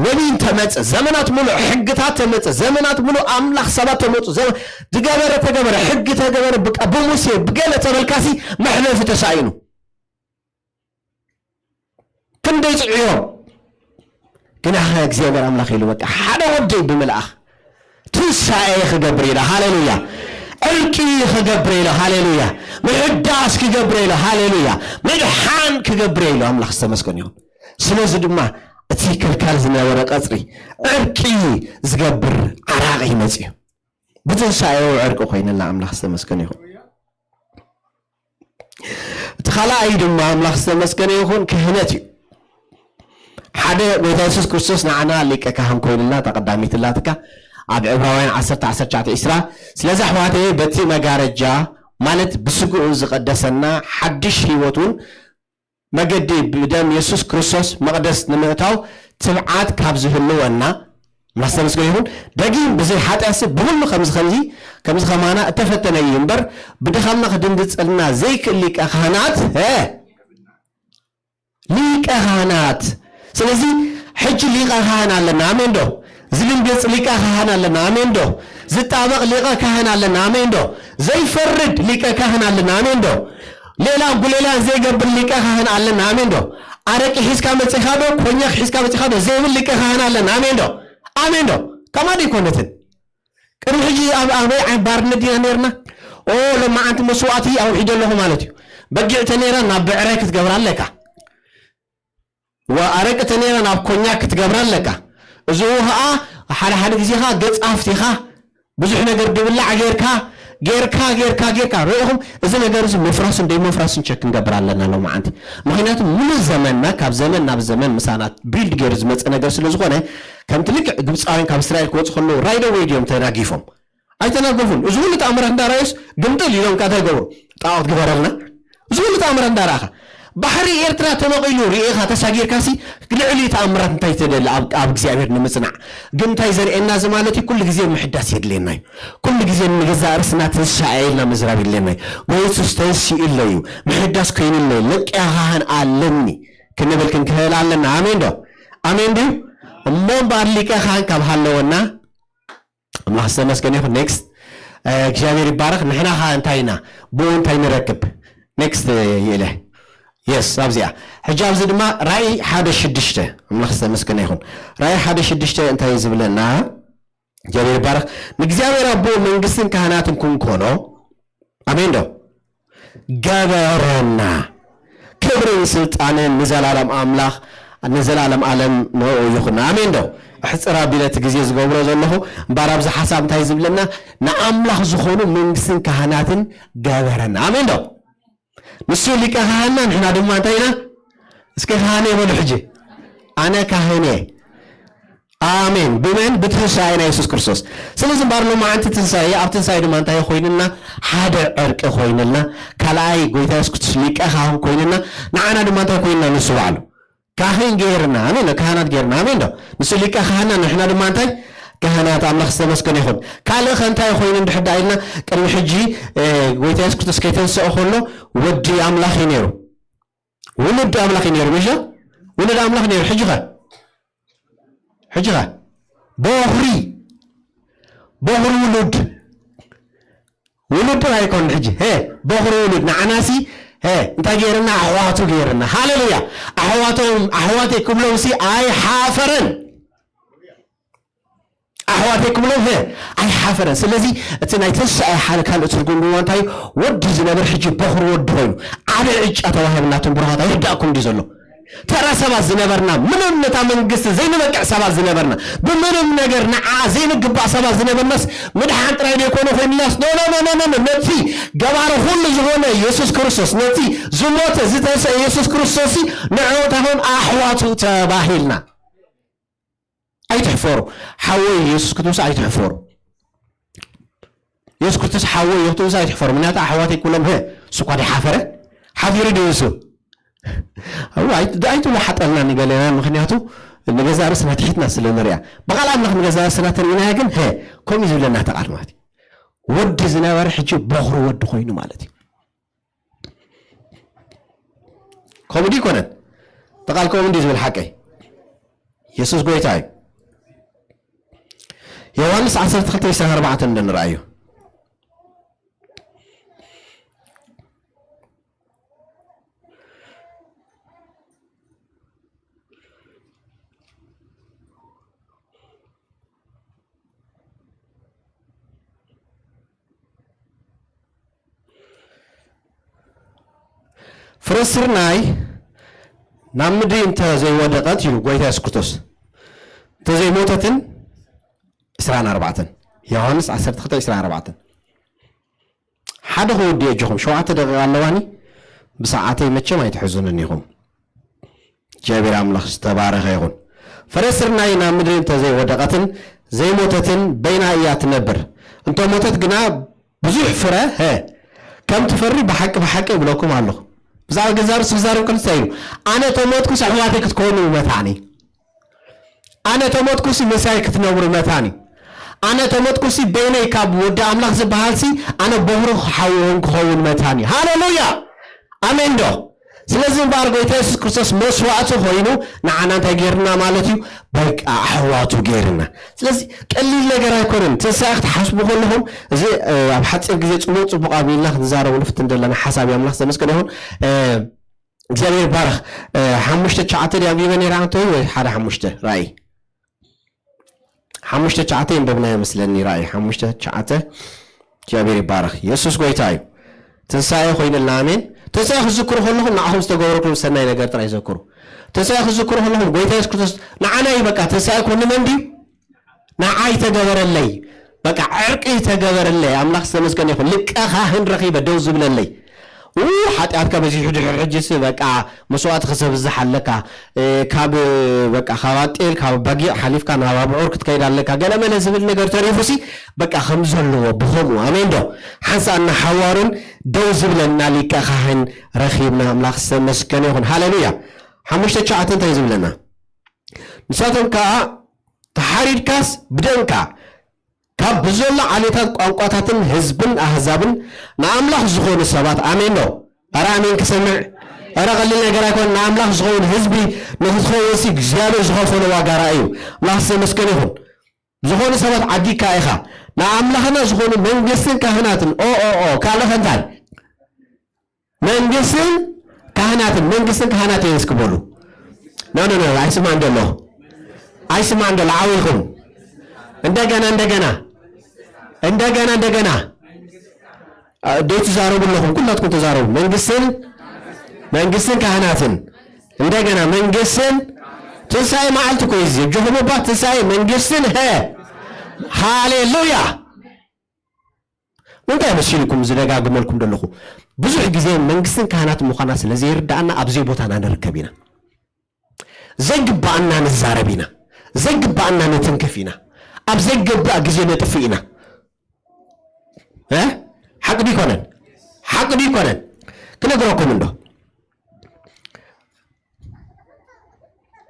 ነቢይ እንተመጸ፣ ዘመናት ምሉእ ሕግታት ተመጸ፣ ዘመናት ምሉእ ኣምላኽ ሰባት ተመጹ፣ ዘመ-፣ ዝገበረ ተገበረ፣ ሕጊ ተገበረ፣ ብቃ-፣ ብሙሴ ብገለ ተበልካሲ መሕለፊ ተሳኢኑ። ክንደይ ጽዕዮም። ግና ኸ እግዚኣብሔር ኣምላኽ ኢሉ በቃ ሓደ ወደይ ብምልኣኽ ትንሳኤ ክገብር ኢለ፣ ሃሌሉያ። ዕርቂ ክገብር ኢለ፣ ሃሌሉያ። ምሕዳስ ክገብር ኢለ፣ ሃሌሉያ። ምድሓን ክገብር ኢለ፣ ኣምላኽ ዝተመስገነ ይኹን። ስለዚ ድማ እቲ ከልካል ዝነበረ ቀጽሪ ዕርቂ ዝገብር ዓራቒ መጺኡ። ብትንሳኤኡ ዕርቂ ኮይንልና፣ ኣምላኽ ዝተመስገነ ይኹን። እቲ ካልኣይ ድማ ኣምላኽ ዝተመስገነ ይኹን ክህነት እዩ። ሓደ ጎይታ የሱስ ክርስቶስ ንዓና ሊቀ ካህን ኮይንልና፣ እታ ቀዳሚት ላትካ ኣብ ዕብራውያን ዓሰርተ ዓሰርተ ትሽዓተ ዒስራ፣ ስለዚ ኣሕዋተየ በቲ መጋረጃ ማለት ብስግኡ ዝቐደሰና ሓድሽ ህይወት እውን መገዲ ብደም የሱስ ክርስቶስ መቕደስ ንምእታው ትብዓት ካብ ዝህልወና፣ ማስተመስገን ይኹን። ደጊም ብዘይ ሓጢኣትሲ ብኹሉ ከምዚ ከምዚ ከምዚ ከማና እተፈተነ እዩ እምበር፣ ብድኻምና ክድንግጸልና ዘይክእል ሊቀ ካህናት፣ እ፣ ሊቀ ካህናት። ስለዚ ሕጂ ሊቀ ካህን ኣለና፣ ኣሜን ዶ? ዝድንግጽ ሊቀ ካህን ኣለና፣ ኣሜን ዶ? ዝጣበቕ ሊቀ ካህን ኣለና፣ ኣሜን ዶ? ዘይፈርድ ሊቀ ካህን ኣለና፣ ኣሜን ዶ? ሌላን ጉሌላን ዘይገብር ሊቀ ካህን ኣለና፣ ኣሜን ዶ? ኣረቂ ሒዝካ መጺኻ ዶ፣ ኮኛክ ሒዝካ መጺኻ ዶ ዘይብል ሊቀ ካህን ኣለና፣ ኣሜን ዶ? ኣሜን ዶ? ከማን ኣይኮነትን። ቅድሚ ሕጂ ኣብ ኣበይ ዓይነት ባርነት ዲና ነርና? ኦ፣ ሎማዓንቲ መስዋእቲ ኣውሒደ ኣለኹ ማለት እዩ። በጊዕ ተነይራ ናብ ብዕራይ ክትገብራ ኣለካ። ወኣረቂ ተነይራ ናብ ኮኛክ ክትገብራ ኣለካ። እዚ ኸኣ ሓደ ሓደ ግዜ ኸኣ ገጽ ሃፍቲኻ ብዙሕ ነገር ድብላዕ ጌርካ፣ ጌርካ፣ ጌርካ፣ ጌርካ፣ ርኢኹም፣ እዚ ነገር እዚ ምፍራስን ደይምፍራስን ቸክ ክንገብር ኣለና ሎማዓንቲ። ምኽንያቱ ምሉእ ዘመንና ካብ ዘመን ናብ ዘመን ምሳና ቢልድ ገይሩ ዝመጸ ነገር ስለ ዝኾነ፣ ከምቲ ልክዕ ግብጻውያን ካብ እስራኤል ክወጹ ከለዉ ራይት ኣወይ ድዮም ተናጊፎም? ኣይተናገፉን። እዚ ኩሉ ተኣምራት እንዳረኣዩስ ግምጥል ኢሎም ከኣ እንታይ ይገብሩ? ጣዖት ግበረልና። እዚ ኩሉ ተኣምራት እንዳረኣኻ፣ ባሕሪ ኤርትራ ተመቒሉ ርኢኻ ተሳጊርካሲ፣ ልዕሊ ተኣምራት እንታይ ትደሊ? ኣብ፣ ኣብ እግዚኣብሔር ንምጽናዕ። ግን እንታይ ዘርእየና እዚ ማለት እዩ? ኩሉ ግዜ ምሕዳስ የድልየና እዩ። ኩሉ ግዜ ንገዛእ ርእስና ትንሳኤ ኢልና ምዝራብ የድልየና እዩ። ጎይታ የሱስ ተንሲኡ ኣሎ እዩ፣ ምሕዳስ ኮይኑ ኣሎ እዩ፣ ሊቀ ካህን ኣለኒ ክንብል ክንክእል ኣለና። ኣሜን ዶ? ኣሜን ድዩ? እሞ እምበኣር ሊቀ ካህን ካብ ሃለወና፣ ኣምላኽ ዝተመስገነ ይኹን። ኔክስት። እግዚኣብሔር ይባረኽ። ንሕና ኸዓ እንታይ ኢና? ብኡ እንታይ ንረክብ? ኔክስት ይእለ። የስ፣ ኣብዚኣ። ሕጂ ኣብዚ ድማ ራእይ ሓደ ሽዱሽተ። ኣምላኽ ዝተመስገነ ይኹን። ራእይ ሓደ ሽዱሽተ እንታይ እዩ ዝብለና? እግዚኣብሔር ይባረኽ። ንእግዚኣብሔር ኣቦ መንግስትን ካህናትን ክንኮኖ፣ ኣሜን ዶ? ገበረና። ክብርን ስልጣንን ንዘላለም ኣምላኽ፣ ንዘላለም ዓለም ንዕኡ ይኹን። ኣሜን ዶ? ኣሕጽር ኣቢለ እቲ ግዜ ዝገብሮ ዘለኹ፣ እምበኣር ኣብዚ ሓሳብ እንታይ ዝብለና? ንኣምላኽ ዝኾኑ መንግስትን ካህናትን ገበረና። ኣሜን ዶ? ንሱ ሊቀ ካህንና፣ ንሕና ድማ እንታይ ኢና? እስኪ ካህነ በሉ ሕጂ። ኣነ ካህነ። ኣሜን። ብመን? ብትንሳኤ ናይ የሱስ ክርስቶስ። ስለዚ እምበኣር ሎማዓንቲ ትንሳኤ፣ ኣብ ትንሳኤ ድማ እንታይ ኮይንና? ሓደ ዕርቂ ኮይንልና። ካልኣይ ጎይታ የሱስ ክርስቶስ ሊቀ ካህን ኮይንና። ንዓና ድማ እንታይ ኮይንና? ንሱ ባዕሉ ካህን ገይርና። ኣሜን። ካህናት ገይርና። ኣሜን ዶ? ንሱ ሊቀ ካህንና፣ ንሕና ድማ እንታይ? ካህናት። ኣምላኽ ዝተመስገነ ይኹን። ካልእ ከ እንታይ ኮይኑ እንድሕር ደኣ ኢልና፣ ቅድሚ ሕጂ፣ እ፣ ጎይታ የሱስ ክርስቶስ ከይተንስኦ ከሎ ወዲ ኣምላኽ እዩ ነይሩ። ውሉድ ኣምላኽ እዩ ነይሩ፣ ምሽ? ውሉድ ኣምላኽ ነይሩ። ሕጂ ኸ? ሕጂ ኸ? ቦኽሪ፣ ቦኽሪ ውሉድ፣ ውሉድ ኣይኮን ሕጂ። ሄ፣ ቦኽሪ ውሉድ። ንዓናሲ፣ ሄ፣ እንታይ ገይርና? ኣሕዋቱ ገይርና። ሃሌሉያ። ኣሕዋቶም፣ ኣሕዋተይ ክብሎምሲ ኣይሓፈረን። ኣሕዋተይ ክብሎም፣ ሄ፣ ኣይሓፈረን። ስለዚ እቲ ናይ ትንሳኤ ሓደ ካልእ ትርጉም ድማ እንታይ እዩ? ወዲ ዝነብር ሕጂ ቦኽሪ ወዲ ኮይኑ ዓቢ ዕጫ ተዋሂብናቶም ብሩኻት ኣይርዳእኩም ድዩ ዘሎ? ተራ ሰባት ዝነበርና፣ ምንም ነታ መንግስቲ ዘይንበቅዕ ሰባት ዝነበርና፣ ብምንም ነገር ንዓ ዘይንግባእ ሰባት ዝነበርናስ ምድሓን ጥራይ ዘይኮነ ኮይንናስ፣ ኖ፣ ኖ፣ ኖ፣ ኖ፣ ኖ፣ ኖ፣ ነቲ ገባሪ ኩሉ ዝኾነ የሱስ ክርስቶስ፣ ነቲ ዝሞተ ዝተንሰአ የሱስ ክርስቶስ ንዕኡ እንታይ ኾን ኣሕዋቱ ተባሂልና። ኣይትሕፈሩ። ሓወይ የሱስ ክትብሉ ኣይትሕፈሩ። የሱስ ክርስቶስ ሓወይ እዩ ክትብሉ ኣይትሕፈሩ። ምክንያቱ ኣሕዋተይ ክብሎም፣ ሀ፣ እሱ እኳ ድሓፈረ? ሓፊሩ ድዩ እሱ? እዋ፣ ኣይት-፣ ኣይትውሓጠልና ንገለና፣ ምክንያቱ ንገዛእ ርእስና ትሒትና ስለ ንሪኣ። ብቓል ኣምላኽ ንገዛእ ርእስና ተሪኢናያ ግን፣ ሀ፣ ከምኡ እዩ ዝብለና እቲ ቃል ማለት እዩ። ወዲ ዝነበረ ሕጂ በኹሪ ወዲ ኮይኑ ማለት እዩ። ከምኡ ድዩ ይኮነን? እቲ ቃል ከምኡ እንድዩ ዝብል ሓቀይ። የሱስ ጎይታ እዩ። ዮሃንስ ዓሰርተ ክልተ ዕስራን ኣርባዕተን እንደ ንርኣዮ። ፍረ ስርናይ ናብ ምድሪ እንተ ዘይወደቐት ኢሉ ጎይታ የሱስ ክርስቶስ፣ እንተ ዘይሞተትን፣ ዕስራን ኣርባዕተን፣ ዮሃንስ ዓሰርተ ክልተ ዕስራን ኣርባዕተን። ሓደ ክወዲ ኣጆኹም፣ ሸውዓተ ደቂቕ ኣለዋኒ፣ ብሰዓተይ መቸም ኣይትሕዙንን ኢኹም። እግዚኣብሔር ኣምላኽ ዝተባረኸ ይኹን። ፍረ ስርናይ ናብ ምድሪ እንተ ዘይወደቐትን ዘይሞተትን በይና እያ ትነብር። እንተ ሞተት ግና ብዙሕ ፍረ፣ ሀ፣ ከም ትፈሪ ብሓቂ ብሓቂ እብለኩም ኣለኹ። ብዛዕባ ገዛ ርእሱ ክዛረብ ከሎ እንታይ ኢሉ? ኣነ ተሞትኩስ ኣሕዋተይ ክትኮኑ መታኒ። ኣነ ተሞትኩሲ ምሳይ ክትነብሩ መታን እዩ። ኣነ ተሞትኩሲ በይነይ ካብ ወዲ ኣምላኽ ዝበሃልሲ ኣነ በኹሪ ሓውኹም ክኸውን መታን እዩ። ሃሌሉያ! ኣሜን ዶ? ስለዚ እምበኣር ጎይታ የሱስ ክርስቶስ መስዋእቲ ኮይኑ ንዓና እንታይ ገይርና ማለት እዩ? በቃ ኣሕዋቱ ገይርና። ስለዚ ቀሊል ነገር ኣይኮነን። ትንሳኤ ክትሓስቡ ከለኹም እዚ ኣብ ሓፂር ግዜ ፅቡቕ ፅቡቕ ኣቢልና ክንዛረቡ ንፍትን ዘለና ሓሳብ ኣምላኽ ዘመስገን ይኹን። እግዚኣብሔር ይባረኽ። ሓሙሽተ ትሽዓተ ድያ ኣንቢበ ነይረ ኣንቶይ ወይ ሓደ ሓሙሽተ ራእይ ሓሙሽተ ትሽዓተ የንበብናዮ መስለኒ። ራእይ ሓሙሽተ ትሽዓተ እግዚኣብሔር ይባረኽ። የሱስ ጎይታ እዩ። ትንሳኤ ኮይኑልና ኣሜን። ትንሳኤ ክዝክሩ ከለኹም ንዓኹም ዝተገበረኩም ሰናይ ነገር ጥራይ ዘክሩ። ትንሳኤ ክዝክሩ ከለኹም ጎይታ የሱስ ክርስቶስ ንዓና እዩ። በቃ ትንሳኤ ኮኑ መን ድዩ? ንዓይ ተገበረለይ። በቃ ዕርቂ ተገበረለይ። ኣምላኽ ዝተመስገነ ይኹን። ልቀ ካህን ረኺበ ደው ዝብለለይ። ኡ ሓጢኣትካ በዚሑ ድሕሪ ሕጂስ በቃ መስዋእቲ ክሰብዝሕ ኣለካ። ካብ በቃ ካብ ኣጤል ካብ በጊዕ ሓሊፍካ ናብ ኣብዑር ክትከይድ ኣለካ። ገለመለ ዝብል ነገር ተሪፉሲ በቃ ከም ዘለዎ ብኸምኡ ኣሜን ዶ ሓንሳእ እናሓዋሩን ደው ዝብለና ሊቀ ካህን ረኺብና። ኣምላኽ ዝተመስገነ ይኹን። ሃሌሉያ። ሓሙሽተ ትሽዓተ እንታይ ዝብለና? ንሳቶም ከዓ ተሓሪድካስ ብደምካ ካብ ብዘሎ ዓሌታት ቋንቋታትን ህዝብን ኣህዛብን ንኣምላኽ ዝኾኑ ሰባት ኣሜን ዶ? ኣረ ኣሜን ክሰምዕ። ኣረ ቀሊል ነገር ኣይኮን። ንኣምላኽ ዝኾኑ ህዝቢ ንክትኸውን ሲ እግዚኣብሔር ዝኸፈሎ ዋጋ ራእዩ። ኣምላኽ ዝተመስገነ ይኹን። ዝኾኑ ሰባት ዓዲካ ኢኻ። ንኣምላኽና ዝኾኑ መንግስትን ካህናትን ኦ ኦ ኦ ካልእ ከንታን መንግስትን ካህናትን መንግስትን ካህናት እየ እስኪ በሉ። ኖ ኖ ኖ ኣይስማዕን ዘሎ ኣይስማዕን ዘሎ ዓው ኢልኩም እንደገና እንደገና እንደገና እንደገና እ፣ ደይ ትዛረቡ ኣለኹም ኩላትኩም ተዛረቡ። መንግስትን መንግስትን ካህናትን እንደገና መንግስትን ትንሳኤ መዓልቲ እኮ እዩ እዚ። ጀሆባ ትንሳኤ መንግስትን ሀ ሃሌሉያ። እንታይ መሲልኩም ዝደጋግመልኩም ዘለኹ? ብዙሕ ግዜ መንግስትን ካህናት ምዃና ስለ ዘይርዳኣና ኣብ ዘይቦታና ንርከብ ኢና። ዘይግባኣና ንዛረብ ኢና። ዘይግባኣና ንትንክፍ ኢና። ኣብ ዘይገብእ ግዜ ነጥፍእ ኢና። እ? ሓቂ ድዩ ይኮነን? ሓቂ ድዩ ይኮነን? ክነግረኩም እንዶ።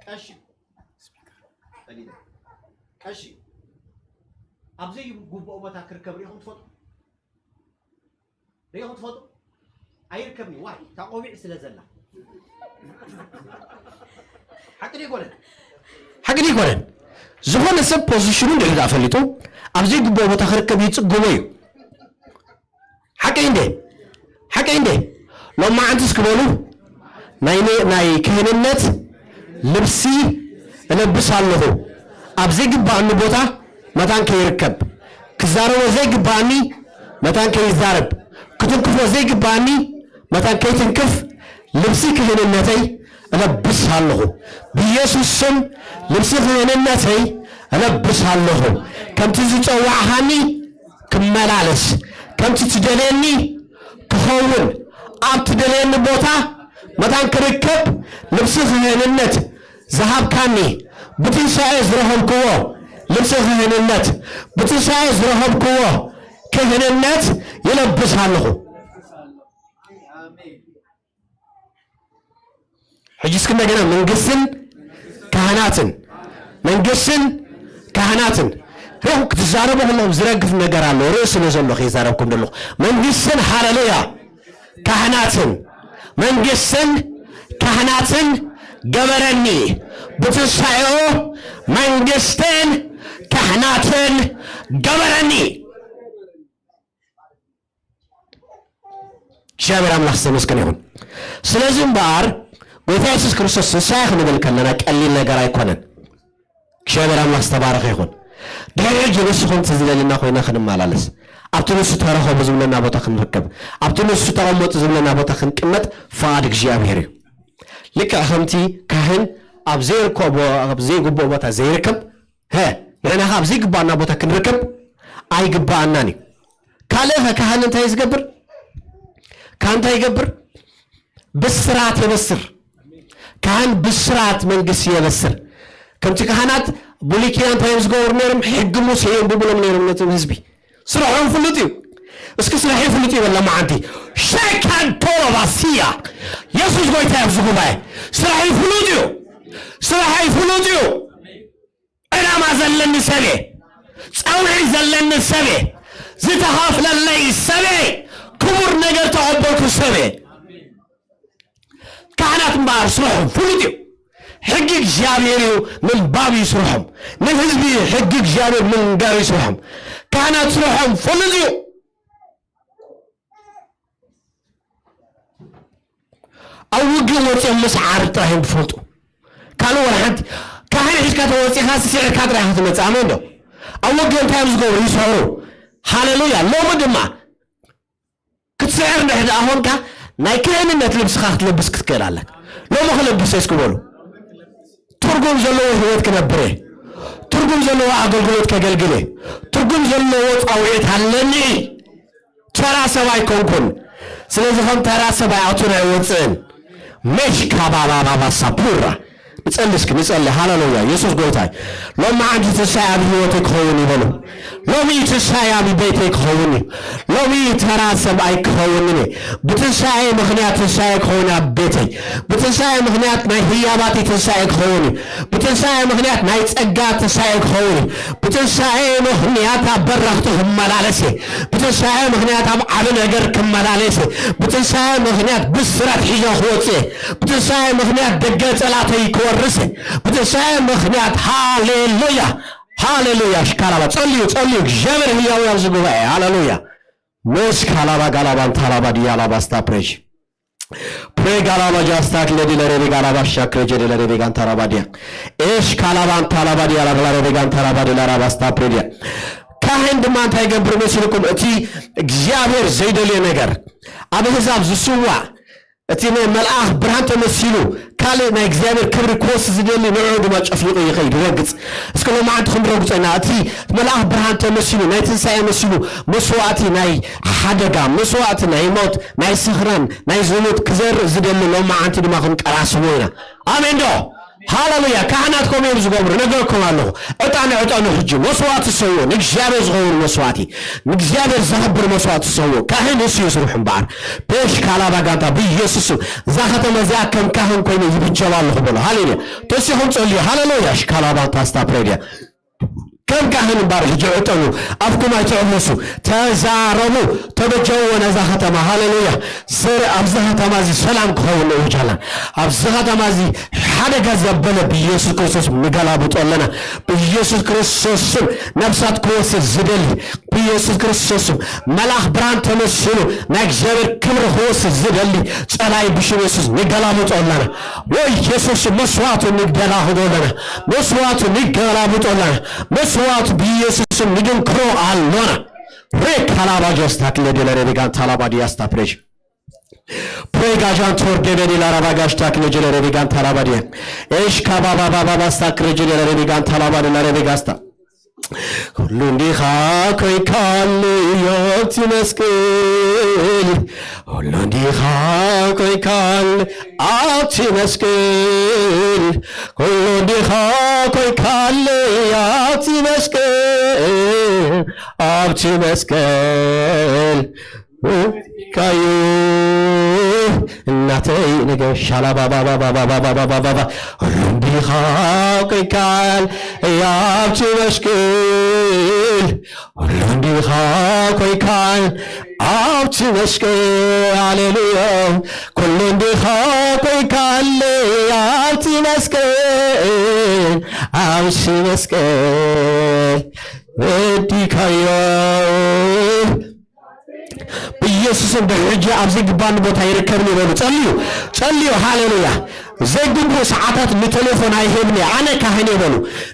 ቀሺ፣ ቀሺ፣ ኣብ ዘይግብኦ ቦታ ክርከብ ሪኢኹም ትፈልጡ? ሪኢኹም ትፈልጡ? ኣይርከብን እዩ። ዋይ፣ እታ ቆቢዕ ስለ ዘላ። ሓቂ ድዩ ይኮነን? ሓቂ ድዩ ይኮነን? ዝኾነ ሰብ ፖዚሽኑ እንድሕር ደኣ ፈሊጡ፣ ኣብ ዘይግብኦ ቦታ ክርከብ ይጽገሞ እዩ። ሓቂ እንዴ? ሓቂ እንዴ? ሎማዓንቲ እስኪ በሉ፣ ናይ ነ-፣ ናይ ክህንነት ልብሲ እለብስ ኣለኹ። ኣብ ዘይግባኣኒ ቦታ መታን ከይርከብ፣ ክዛረቦ ዘይግባኣኒ መታን ከይዛረብ፣ ክትንክፎ ዘይግባኣኒ መታን ከይትንክፍ፣ ልብሲ ክህንነተይ እለብስ ኣለኹ። ብኢየሱስ ስም ልብሲ ክህንነተይ እለብስ ኣለኹ። ከምቲ ዝጸዋዕኻኒ ክመላለስ፣ ከምቲ ትደልየኒ ክኸውን፣ ኣብ ትደልየኒ ቦታ መታን ክርከብ፣ ልብሲ ክህንነት ዝሃብካኒ፣ ብትንሳኤ ዝረኸብክዎ ልብሲ ክህንነት፣ ብትንሳኤ ዝረኸብክዎ ክህንነት ይለብስ ኣለኹ። ሕጂ እስኪ እንደገና መንግስትን ካህናትን፣ መንግስትን ካህናትን። ሪኹም ክትዛረቡ ከለኹም ዝረግፍ ነገር ኣሎ፣ ርእሲ ስለ ዘሎ ከይዛረብኩም ዘለኹ። መንግስትን፣ ሃሌሉያ፣ ካህናትን፣ መንግስትን ካህናትን ገበረኒ። ብትንሳኤኡ መንግስትን ካህናትን ገበረኒ። እግዚኣብሔር ኣምላኽ ዝተመስገነ ይኹን። ስለዚ እምበኣር ጎይታ የሱስ ክርስቶስ ትንሳኤ ክንብል ከለና ቀሊል ነገር ኣይኮነን። እግዚኣብሔር ኣምላኽ ዝተባረኸ ይኹን። ድሕሪ ሕጂ ንሱ ከምቲ ዝደለና ኮይና ክንመላለስ፣ ኣብቲ ንሱ ተረኸቡ ዝብለና ቦታ ክንርከብ፣ ኣብቲ ንሱ ተቐመጡ ዝብለና ቦታ ክንቅመጥ ፍቓድ እግዚኣብሔር እዩ። ልክዕ ከምቲ ካህን ኣብ ዘይርከቦ፣ ኣብ ዘይግብኦ ቦታ ዘይርከብ፣ ሀ፣ ንሕና ኸዓ ኣብ ዘይግባኣና ቦታ ክንርከብ ኣይግባኣናን እዩ። ካልእ ኸ ካህን እንታይ ዝገብር? ካህን እንታይ ይገብር? ብስራት የበስር። ካህን ብስራት መንግስቲ የበስር። ከምቲ ካህናት ብሉይ ኪዳን እንታይ እዮም ዝገብሩ ነይሮም? ሕጊ ሙሴ የንብብሎም ነይሮም ነቶም ህዝቢ። ስርሖም ፍሉጥ እዩ። እስኪ ስርሐይ ፍሉጥ እዩ በል ለማዓንቲ። ሸካን ቶሎባስያ። የሱስ ጎይታ እዩ ኣብዚ ጉባኤ። ስርሐይ ፍሉጥ እዩ። ስርሐይ ፍሉጥ እዩ። ዓላማ ዘለኒ ሰብ እየ። ጸውዒ ዘለኒ ሰብ እየ። ዝተኸፍለለይ ሰብ እየ። ክቡር ነገር ተቐበልኩ ሰብ እየ። ካህናት እምበኣር ስርሖም ፍሉጥ እዩ። ሕጊ እግዚኣብሔር እዩ ምንባብ እዩ ስርሖም። ንህዝቢ ሕጊ እግዚኣብሔር ምንጋር እዩ ስርሖም። ካህናት ስርሖም ፍሉጥ እዩ። ኣብ ውግእ ወፂኦም ምስዓር ጥራሕ እዮም ዝፈልጡ። ካልእ ወላ ሓንቲ። ካህን ሒዝካ ተወፂኻ ስዒርካ ጥራሕ ክትመፅእ። ኣሜን ዶ? ኣብ ውግእ እንታይ እዮም ዝገብሩ? ይስዕሩ። ሃሌሉያ። ሎሚ ድማ ክትስዕር እንድሕር ደኣ ኾንካ፣ ናይ ክህንነት ልብስኻ ክትለብስ ክትክእል ኣለካ። ሎሚ ክለብስ እስኪ በሉ። ትርጉም ዘለዎ ህይወት ክነብር እየ። ትርጉም ዘለዎ ኣገልግሎት ከገልግል እየ። ትርጉም ዘለዎ ጻውዒት ኣለኒ። ተራ ሰብ ኣይኮንኩን። ስለዚ ከም ተራ ሰብ ኣይኣቱን ኣይወፅእን። ሜሽ ካባባባባ ሳፑራ። ንጸሊ እስኪ፣ ንጸሊ። ሃሌሉያ። የሱስ ጎይታ እዩ። ሎሚ መዓልቲ ትንሳኤ ኣብ ህይወተይ ክኸውን እዩ በሉ። ሎሚ ትንሳኤ ኣብ ቤተይ ክኸውን እዩ። ሎሚ ተራ ሰብ ኣይክኸውንን እየ። ብትንሳኤ ምኽንያት ትንሳኤ ክኸውን ኣብ ቤተይ። ብትንሳኤ ምኽንያት ናይ ህያባተይ ትንሳኤ ክኸውን እዩ። ብትንሳኤ ምኽንያት ናይ ጸጋ ትንሳኤ ክኸውን እዩ። ብትንሳኤ ምኽንያት ኣብ በረኽቲ ክመላለስ እየ። ብትንሳኤ ምኽንያት ኣብ ዓቢ ነገር ክመላለስ እየ። ብትንሳኤ ምኽንያት ብስራት ሒዘ ክወጽእ እየ። ብትንሳኤ ምኽንያት ደገ ጸላእተይ ክወርስ እየ። ብትንሳኤ ምኽንያት፣ ሃሌሉያ፣ ሃሌሉያ። ሽካላባ ጸልዩ፣ ጸልዩ። እግዚኣብሔር ህያው እዩ ኣብዚ ጉባኤ። ሃሌሉያ። ሞስ ካላባ ጋላባ እንታላባ ዲያላባ ስታፕሬሽ። ፕሬ ጋላባ ጃስታክ ለዲ ለሬቤ ጋላባ ሻክሬ ጀደ ለሬቤ ጋንታራባ ዲያ። ኤሽ ካላባ እንታላባ ዲያላባ ለሬቤ ጋንታራባ ዲያላባ ስታፕሬ ዲያ። ካህን ድማ እንታይ ይገብር መሲልኩም? እቲ እግዚኣብሔር ዘይደልዮ ነገር ኣብ ኣህዛብ ዝስዋዕ፣ እቲ ናይ መልኣኽ ብርሃን ተመሲሉ ካልእ ናይ እግዚኣብሔር ክብሪ ክወስድ ዝደሊ ንዕኡ ድማ ጨፍሊቑ ይኸይድ፣ ይረግጽ። እስኪ ሎማዓንቲ ክንረግጾ ኢና። እቲ መልኣኽ ብርሃን ተመሲሉ፣ ናይ ትንሳኤ መሲሉ፣ መስዋእቲ ናይ ሓደጋ፣ መስዋእቲ ናይ ሞት፣ ናይ ስኽራን፣ ናይ ዝሙት ክዘርእ ዝደሊ ሎማዓንቲ ድማ ክንቀራስቦ ኢና። ኣሜን ዶ? ሃሌሉያ። ካህናት ከምኡ እዮም ዝገብሩ፣ ነገርኩም ኣለኹ። ዕጣን ዕጠኑ ሕጂ፣ መስዋእቲ ሰውኡ፣ ንእግዚኣብሔር ዝኸውን መስዋእቲ፣ ንእግዚኣብሔር ዘኽብር መስዋእቲ ሰውኡ። ካህን እሱ እዩ ስርሑ እምበኣር። ፔሽ ካላባ ጋንታ ብኢየሱስ ስም፣ እዛ ከተማ እዚኣ ከም ካህን ኮይነ ይብጀባ ኣለኹ በሉ። ሃሌሉያ። ተሲኹም ጸልዩ። ሃሌሉያ። ሽካላባ ታስታ ፕሬድያ። ከም ካህን እምበኣር ሕጂ ዕጠኑ፣ ኣፍኩም ኣይትዕመሱ፣ ተዛረቡ፣ ተበጀውዎ ነዛ ከተማ። ሃሌሉያ። ዘር ኣብዚ ከተማ እዚ ሰላም ክኸውን ንእውጅ ኣለና። ኣብዚ ከተማ እዚ ሓደጋ ዘበለ ብኢየሱስ ክርስቶስ ንገላብጦ ኣለና። ብኢየሱስ ክርስቶስ ስም ነፍሳት ክወስድ ዝደሊ፣ ብኢየሱስ ክርስቶስ ስም መልኣኽ ብርሃን ተመሲሉ ናይ እግዚኣብሔር ክብሪ ክወስድ ዝደሊ ጸላኢ ብሽም የሱስ ንገላብጦ ኣለና። ወይ የሱስ መስዋዕቱ ንገላብጦ ኣለና። መስዋዕቱ ንገላብጦ ኣለና። መስዋዕቱ ብኢየሱስ ስም ንድንክሮ ኣሎና። ሬ ካላባ ጆስታ ክለዲ ለሬቤጋን ታላባ ዲያስታ ፕሬሽ። ፕሬጋጃን ቶር ዴቤዲ ላራባጋሽታ ክለጂ ለሬቤጋን ታላባ ዲያ። ኤሽ ካባባባባስታ ክለጂ ለሬቤጋን ታላባ ለሬቤጋስታ። ሁሉ እንዲኻ ኮይካል ኣብቲ መስቀል፣ ሁሉ እንዲኻ ኮይካል ኣብቲ መስቀል፣ ሁሉ እንዲኻ ኮይካል ኣብቲ መስቀል፣ ኣብቲ መስቀል ካዩ እናተይ ነገር ሻላባባባባባባባባባ። ሁሉ እንዲኻ ኮይካል ኣብቲ መስቀል፣ ሁሉ እንዲኻ ኮይካል ኣብቲ መስቀል። ሃሌሉያ። ኩሉ እንዲኻ ኮይካል ኣብቲ መስቀል፣ ኣብቲ መስቀል ወዲካዮ። ብኢየሱስም ድሕሪ ሕጂ ኣብ ዘይግባኒ ቦታ ይርከብኒ በሉ። ጸልዩ፣ ጸልዩ። ሃሌሉያ። ዘይግቡእ ሰዓታት ንቴሌፎን ኣይሄብኒ፣ ኣነ ካህን እየ በሉ።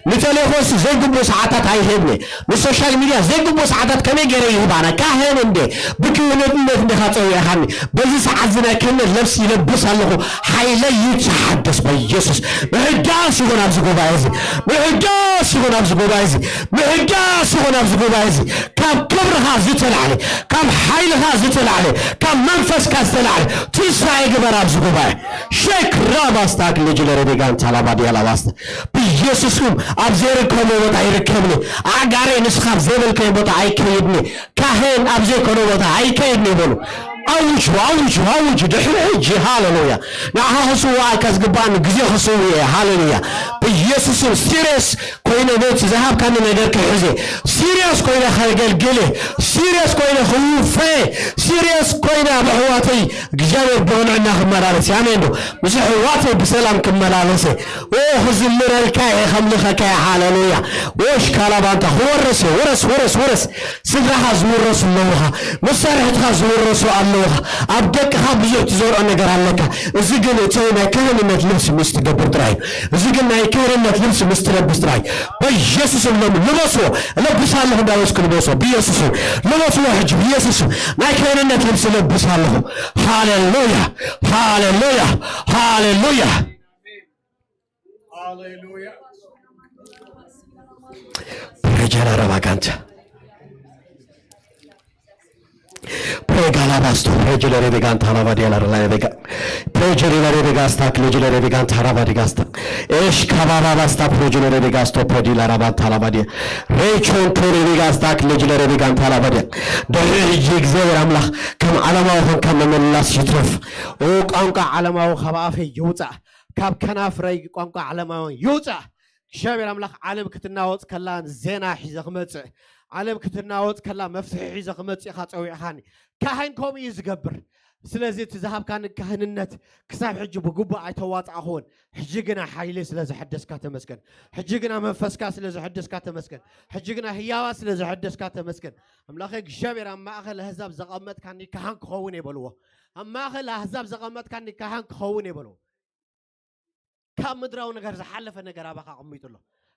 ንቴሌፎንስ ዘይግቡእ ሰዓታት ኣይሄብኒ። ንሶሻል ሚድያ ዘይግቡእ ሰዓታት ከመይ ገይረ ይህብ ኣነ? ካህን እንዴ? ብክህነትነት እንዲኻ ጸዊዕኻኒ። በዚ ሰዓት እዚ ናይ ክህነት ለብስ ይለብስ ኣለኹ። ሓይለይ ይተሓደስ በኢየሱስ። ምሕዳስ ይኹን ኣብዚ ጉባኤ እዚ። ምሕዳስ ይኹን ኣብዚ ጉባኤ እዚ። ምሕዳስ ይኹን ኣብዚ ጉባኤ እዚ። ካብ ክብርኻ ዝተላዕለ፣ ካብ ሓይልኻ ዝተላዕለ፣ ካብ መንፈስካ ዝተላዕለ ትንሳኤ ግበር ኣብዚ ጉባኤ። ሼክ ራባስታ ክልጅ ለረቤጋን ታላባ ዲያላባስታ። ብኢየሱስ ስም ኣብ ዘይርከቦ ቦታ ይርከብኒ። ኣጋረይ ንስኻ ኣብ ዘይበልካዮ ቦታ ኣይከይድኒ። ካህን ኣብ ዘይኮነ ቦታ ኣይከይድኒ ይበሉ። ኣውጁ፣ ኣውጁ፣ ኣውጁ። ድሕሪ ሕጂ፣ ሃሌሉያ። ንዓኻ ክስውኣካ ዝግባኣኒ ግዜ ክስውእ እየ። ሃሌሉያ። ኢየሱስን ሲርየስ ኮይነ ነቲ ዝሃብካኒ ነገር ክሕዘ፣ ሲርየስ ኮይነ ከገልግል፣ ሲርየስ ኮይነ ክውፈ፣ ሲርየስ ኮይነ ኣብ ኣሕዋተይ እግዚኣብሔር ብቕንዕና ክመላለስ። ኣሜን ዶ? ምስ ኣሕዋተይ ብሰላም ክመላለሰ። ኦ፣ ክዝምረልካ እየ፣ ከምልኸካ እየ። ሃሌሉያ። ኦሽ ካላባንታ ክወርስ እየ። ውረስ፣ ውረስ፣ ውረስ። ስድራኻ ዝውረሱ ኣለውኻ። መሳርሕትኻ ዝውረሱ ኣለውኻ። ኣብ ደቅኻ ብዙሕ ትዘርዖ ነገር ኣለካ። እዚ ግን እቲ ናይ ካህንነት ልብሲ ምስ ትገብር ጥራይ እዩ። እዚ ግን ናይ ክህንነት ልብሲ ምስ ትለብስ ጥራይ። በኢየሱስም ሎም-፣ ልበስዎ። እለብስ ኣለኹ እንዳበስኩ ልበስዎ። ብኢየሱስም ልበስዎ። ሕጂ ብኢየሱስም ናይ ክህንነት ልብሲ እለብስ ኣለኹ። ሃሌሉያ፣ ሃሌሉያ፣ ሃሌሉያ። ሃሌሉያ። ፕሬጀላ ረባጋንታ ፕሬጋላባስቶ ፕሬጀለ ሬቤጋንታ ራባዲያ ላላ ሬቤጋ ፕሬጀሪ ሬቤጋስታ ክሌጀለ ሬቤጋንታ ራባዲጋስታ ኤሽ ካባባባስታ ፕሬጀለ ሬቤጋስቶ ፕሬዲላ ራባንታ ራባዲያ ሬቾንቶ ሬቤጋስታ ክሌጀለ ሬቤጋንታ ራባዲያ። ድሕሪ ሕጂ እግዚኣብሔር ኣምላኽ ከም ዓለማዊ ኾንካ ምምላስ ይትረፍ። ኦ ቋንቋ ዓለማዊ ካብ ኣፈይ ይውፃእ፣ ካብ ከናፍረይ ቋንቋ ዓለማዊ ይውፃእ። እግዚኣብሔር ኣምላኽ ዓለም ክትናወፅ ከላ ዜና ሒዘ ክመፅእ፣ ዓለም ክትናወፅ ከላ መፍትሒ ሒዘ ክመፅእ ኢኻ ፀዊዕኻኒ። ካህን ከምኡ እዩ ዝገብር። ስለዚ እቲ ዝሃብካኒ ካህንነት ክሳብ ሕጂ ብግቡእ ኣይተዋፃእኹዎን። ሕጂ ግና ሓይሊ ስለ ዘሐደስካ ተመስገን። ሕጂ ግና መንፈስካ ስለ ዘሐደስካ ተመስገን። ሕጂ ግና ህያዋ ስለ ዘሐደስካ ተመስገን። ኣምላኸ እግዚኣብሔር ኣብ ማእኸል ኣህዛብ ዘቐመጥካኒ ካህን ክኸውን እየ በልዎ። ኣብ ማእኸል ኣህዛብ ዘቐመጥካኒ ካህን ክኸውን እየ በልዎ። ካብ ምድራዊ ነገር ዝሓለፈ ነገር ኣባኻ ኣቐሚጡ ኣሎ።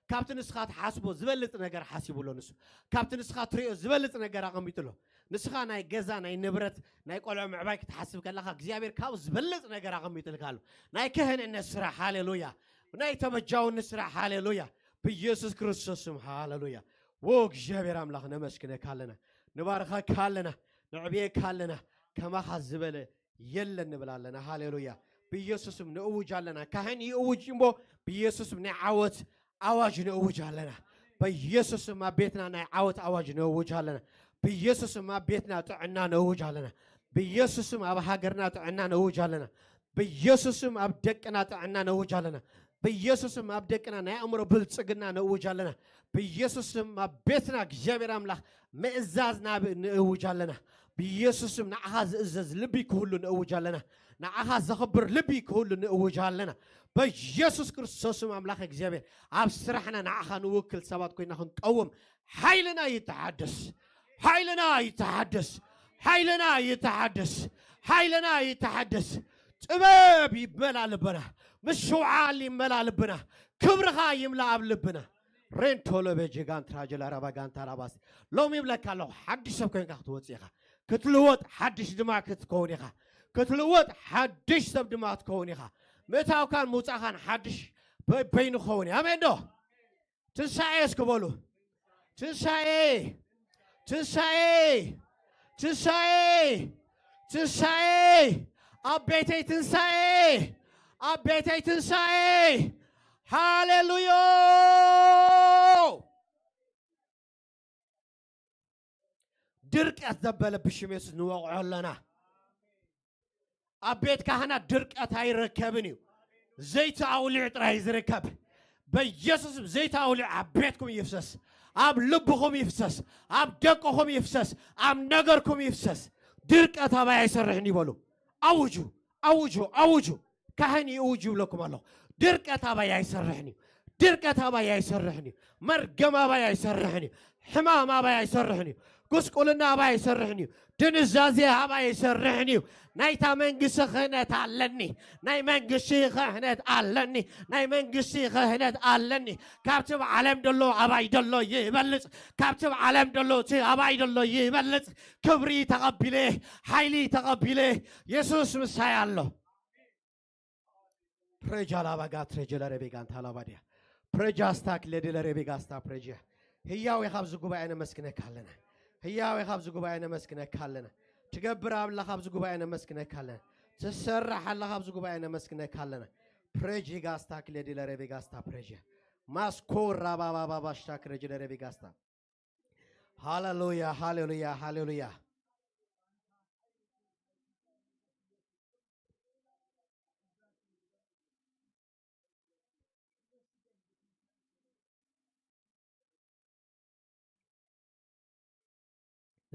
ካብቲ ንስኻ ትሓስቦ ዝበልጽ ነገር ሓሲቡ ኣሎ ንሱ። ካብቲ ንስኻ ትሪኦ ዝበልጽ ነገር ኣቐሚጡ ኣሎ። ንስኻ ናይ ገዛ፣ ናይ ንብረት፣ ናይ ቆልዑ ምዕባይ ክትሓስብ ከለኻ እግዚኣብሔር ካብኡ ዝበልጽ ነገር ኣቐሚጥልካ ኣሎ። ናይ ክህንነት ስራሕ፣ ሃሌሉያ። ናይ ተበጃውነት ስራሕ፣ ሃሌሉያ። ብኢየሱስ ክርስቶስ ስም፣ ሃሌሉያ። ዎ እግዚኣብሔር ኣምላኽ ነመስግነካ ኣለና፣ ንባርኸካ ኣለና፣ ነዕብየካ ኣለና። ከማኻ ዝበለ የለን ንብል ኣለና። ሃሌሉያ። ብኢየሱስም ንእውጅ ኣለና። ካህን ይእውጅ እሞ ብኢየሱስም ናይ ዓወት ኣዋጅ ንእውጅ ኣለና። ብኢየሱስም ኣብ ቤትና ናይ ዓወት ኣዋጅ ንእውጅ ኣለና። ብኢየሱስም ኣብ ቤትና ጥዕና ንእውጅ ኣለና። ብኢየሱስም ኣብ ሃገርና ጥዕና ንእውጅ ኣለና። ብኢየሱስም ኣብ ደቅና ጥዕና ንእውጅ ኣለና። ብኢየሱስም ኣብ ደቅና ናይ ኣእምሮ ብልጽግና ንእውጅ ኣለና። ብኢየሱስም ኣብ ቤትና እግዚኣብሔር ኣምላኽ ምእዛዝ ናብ ንእውጅ ኣለና። ብኢየሱስም ንዓኻ ዝእዘዝ ልቢ ክህሉ ንእውጅ ኣለና። ንዓኻ ዘኽብር ልቢ ክህሉ ንእውጅ ኣለና። በኢየሱስ ክርስቶስም ኣምላኽ እግዚኣብሔር ኣብ ስራሕና ንዓኻ ንውክል ሰባት ኮይና ክንቀውም ሓይልና ይተሓደስ፣ ሓይልና ይተሓደስ፣ ሓይልና ይተሓደስ፣ ሓይልና ይተሓደስ። ጥበብ ይመላ ልብና፣ ምሽውዓል ይመላ ልብና፣ ክብርኻ ይምላ ኣብ ልብና። ሬንቶሎ ቤጀጋን ትራጀላ ራባጋን ታራባስ። ሎሚ ይብለካ ኣለኹ፣ ሓድሽ ሰብ ኮይንካ ክትወፅእ ኢኻ። ክትልወጥ ሓድሽ ድማ ክትከውን ኢኻ። ክትልወጥ ሓድሽ ሰብ ድማ ክትከውን ኢኻ። ምእታውካን ምውፃእኻን ሓድሽ በ-፣ በይኑ ክኸውን እዩ። ኣሜን ዶ? ትንሳኤ እስኪ በሉ። ትንሳኤ፣ ትንሳኤ፣ ትንሳኤ፣ ትንሳኤ፣ ኣብ ቤተይ ትንሳኤ፣ ኣብ ቤተይ ትንሳኤ። ሃሌሉያ። ድርቀት ዘበለ ብሽም የሱስ ንወቕዖ ኣለና። ኣብ ቤት ካህናት ድርቀት ኣይርከብን እዩ። ዘይቲ ኣውሊዕ ጥራይ ዝርከብ። በኢየሱስ ስም ዘይቲ ኣውሊዕ ኣብ ቤትኩም ይፍሰስ፣ ኣብ ልብኹም ይፍሰስ፣ ኣብ ደቅኹም ይፍሰስ፣ ኣብ ነገርኩም ይፍሰስ። ድርቀት ኣባይ ኣይሰርሕን ይበሉ። ኣውጁ፣ ኣውጁ፣ ኣውጁ። ካህን ይእውጅ ይብለኩም ኣለኹ። ድርቀት ኣባይ ኣይሰርሕን እዩ። ድርቀት ኣባይ ኣይሰርሕን እዩ። መርገም ኣባይ ኣይሰርሕን እዩ። ሕማም ኣባይ ኣይሰርሕን እዩ። ጉስቁልና ኣባይ ኣይሰርሕን እዩ። ድንዛዜ ኣባይ ኣይሰርሕን እዩ። ናይታ መንግስቲ ክህነት ኣለኒ። ናይ መንግስቲ ክህነት ኣለኒ። ናይ መንግስቲ ክህነት ኣለኒ። ካብቲ ኣብ ዓለም ደሎ ኣባይ ደሎ ይበልጽ። ካብቲ ኣብ ዓለም ደሎ እቲ ኣባይ ደሎ ይበልጽ። ክብሪ ተቐቢለ፣ ሓይሊ ተቐቢለ፣ የሱስ ምሳይ ኣሎ። ፕሬጃ ላባጋ ትሬጀለ ሬቤጋንታ ላባዲያ ፕሬጃ ስታ ክሌዴለ ሬቤጋ ስታ ፕሬጃ። ህያው ኢኻ፣ ኣብዚ ጉባኤ ነመስግነካ ኣለና። ህያው ኢኻ፣ ኣብዚ ጉባኤ ነመስግነካ ኣለና። ትገብር ኣምላኽ፣ ኣብዚ ጉባኤ ነመስግነካ ኣለና። ትሰርሕ ኣለኻ፣ ኣብዚ ጉባኤ ነመስግነካ ኣለና። ፕሬጂ ጋስታ ክሌዴለ ሬቤጋ ስታ ፕሬጃ ማስኮ ራባባባባሽታ ክሬጀለ ሬቤጋ ስታ። ሃሌሉያ፣ ሃሌሉያ፣ ሃሌሉያ።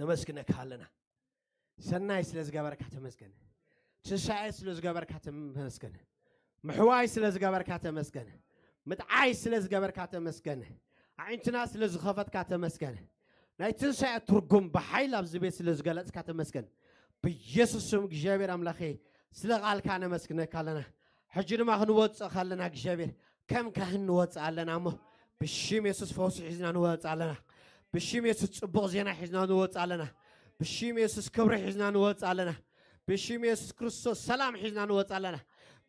ነመስግነካ ኣለና። ሰናይ ስለ ዝገበርካ ተመስገን። ትንሳኤ ስለ ዝገበርካ ተመስገን። ምሕዋይ ስለ ዝገበርካ ተመስገን። ምጥዓይ ስለ ዝገበርካ ተመስገን። ኣዒንትና ስለ ዝኸፈትካ ተመስገን። ናይ ትንሳኤ ትርጉም ብሓይል ኣብዚ ቤት ስለ ዝገለጽካ ተመስገን። ብኢየሱስ ስም እግዚኣብሔር ኣምላኸ ስለ ቃልካ ነመስግነካ ኣለና። ሕጂ ድማ ክንወጽእ ከለና እግዚኣብሔር ከም ካህን ንወጽእ ኣለና እሞ ብሽም የሱስ ፈውሲ ሒዝና ንወጽእ ኣለና። ብሽም የሱስ ጽቡቕ ዜና ሒዝና ንወጽእ ኣለና። ብሽም የሱስ ክብሪ ሒዝና ንወጽእ ኣለና። ብሽም የሱስ ክርስቶስ ሰላም ሒዝና ንወጽእ ኣለና።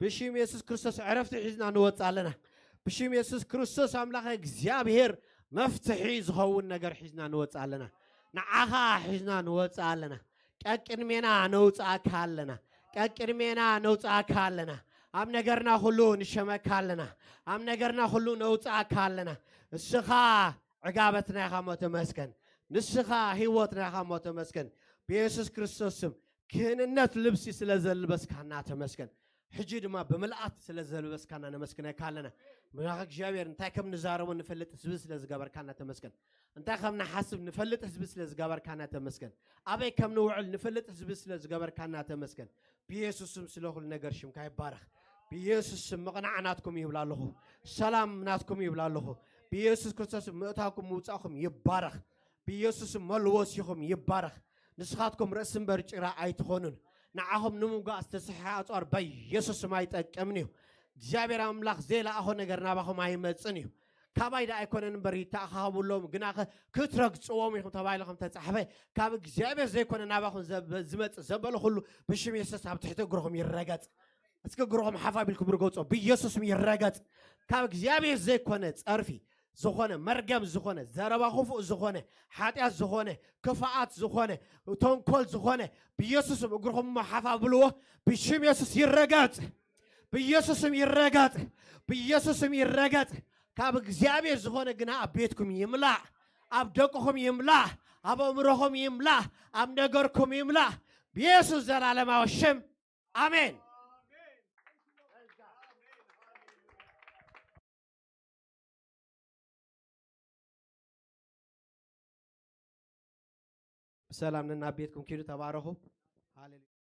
ብሽም የሱስ ክርስቶስ ዕረፍቲ ሒዝና ንወጽእ ኣለና። ብሽም የሱስ ክርስቶስ ኣምላኽ እግዚኣብሔር መፍትሒ ዝኸውን ነገር ሒዝና ንወጽእ ኣለና። ንዓኻ ሒዝና ንወጽእ ኣለና። ቀቅድሜና ነውጽኣካ ኣለና። ቀቅድሜና ነውጽኣካ ኣለና። ኣብ ነገርና ኩሉ ንሸመካ ኣለና። ኣብ ነገርና ኩሉ ነውጽኣካ ኣለና። እስኻ ዕጋበትና ኢኻ እሞ ተመስገን። ንስኻ ህይወትና ኢኻ እሞ ተመስገን። ብየሱስ ክርስቶስ ስም ክህንነት ልብሲ ስለ ዘልበስካና ተመስገን። ሕጂ ድማ ብምልኣት ስለ ዘልበስካና ነመስግነካ ኣለና። ኣምላኽ እግዚኣብሔር እንታይ ከም ንዛረቦ ንፈልጥ ህዝቢ ስለ ዝገበርካና ተመስገን። እንታይ ከም ንሓስብ ንፈልጥ ህዝቢ ስለ ዝገበርካና ተመስገን። ኣበይ ከም ንውዕል ንፈልጥ ህዝቢ ስለ ዝገበርካና ተመስገን። ብየሱስ ስም ስለ ኩሉ ነገር ሽምካ ይባረኽ። ብየሱስ ስም ምቕናዕ ናትኩም ይብላ ኣለኹ። ሰላም ናትኩም ይብላ ኣለኹ። ብየሱስ ክርስቶስ ምእታኩም ምውጻእኩም ይባረኽ። ብየሱስ ስም መልወሲኹም ይባረኽ። ንስኻትኩም ርእሲ እምበር ጭራ ኣይትኾኑን። ንዓኹም ንምውጋእ ዝተሰሐ ኣጽዋር በየሱስ ስም ኣይጠቅምን እዩ። እግዚኣብሔር ኣምላኽ ዘይለኣኾ ነገር ናባኹም ኣይመጽን እዩ። ካባይ ደኣ ኣይኮነን እምበር ይተኣኻኸብሎም፣ ግናኸ ክትረግጽዎም ኢኹም ተባሂሉ ከም ተጻሕፈ፣ ካብ እግዚኣብሔር ዘይኮነ ናባኹም ዘበ-፣ ዝመጽእ ዘበለ ኩሉ ብሽም የሱስ ኣብ ትሕቲ እግርኹም ይረገጽ። እስኪ እግርኹም ሓፍ ኣቢልኩም ርገጾ። ብኢየሱስ ስም ይረገጽ። ካብ እግዚኣብሔር ዘይኮነ ጸርፊ ዝኾነ፣ መርገም ዝኾነ፣ ዘረባ ክፉእ ዝኾነ፣ ሓጢኣት ዝኾነ፣ ክፍኣት ዝኾነ፣ ተንኮል ዝኾነ፣ ብኢየሱስ ስም እግርኹም እሞ ሓፍ ኣብልዎ። ብሽም የሱስ ይረገጽ። ብኢየሱስ ስም ይረገጽ። ብኢየሱስ ስም ይረገጽ። ካብ እግዚኣብሔር ዝኾነ ግና ኣብ ቤትኩም ይምላእ፣ ኣብ ደቅኹም ይምላእ፣ ኣብ ኣእምሮኹም ይምላእ፣ ኣብ ነገርኩም ይምላእ። ብየሱስ ዘላለማዊ ሽም ኣሜን። ብሰላም ነናብ ቤትኩም ኪዱ፣ ተባረኹ። ሃሌሉያ።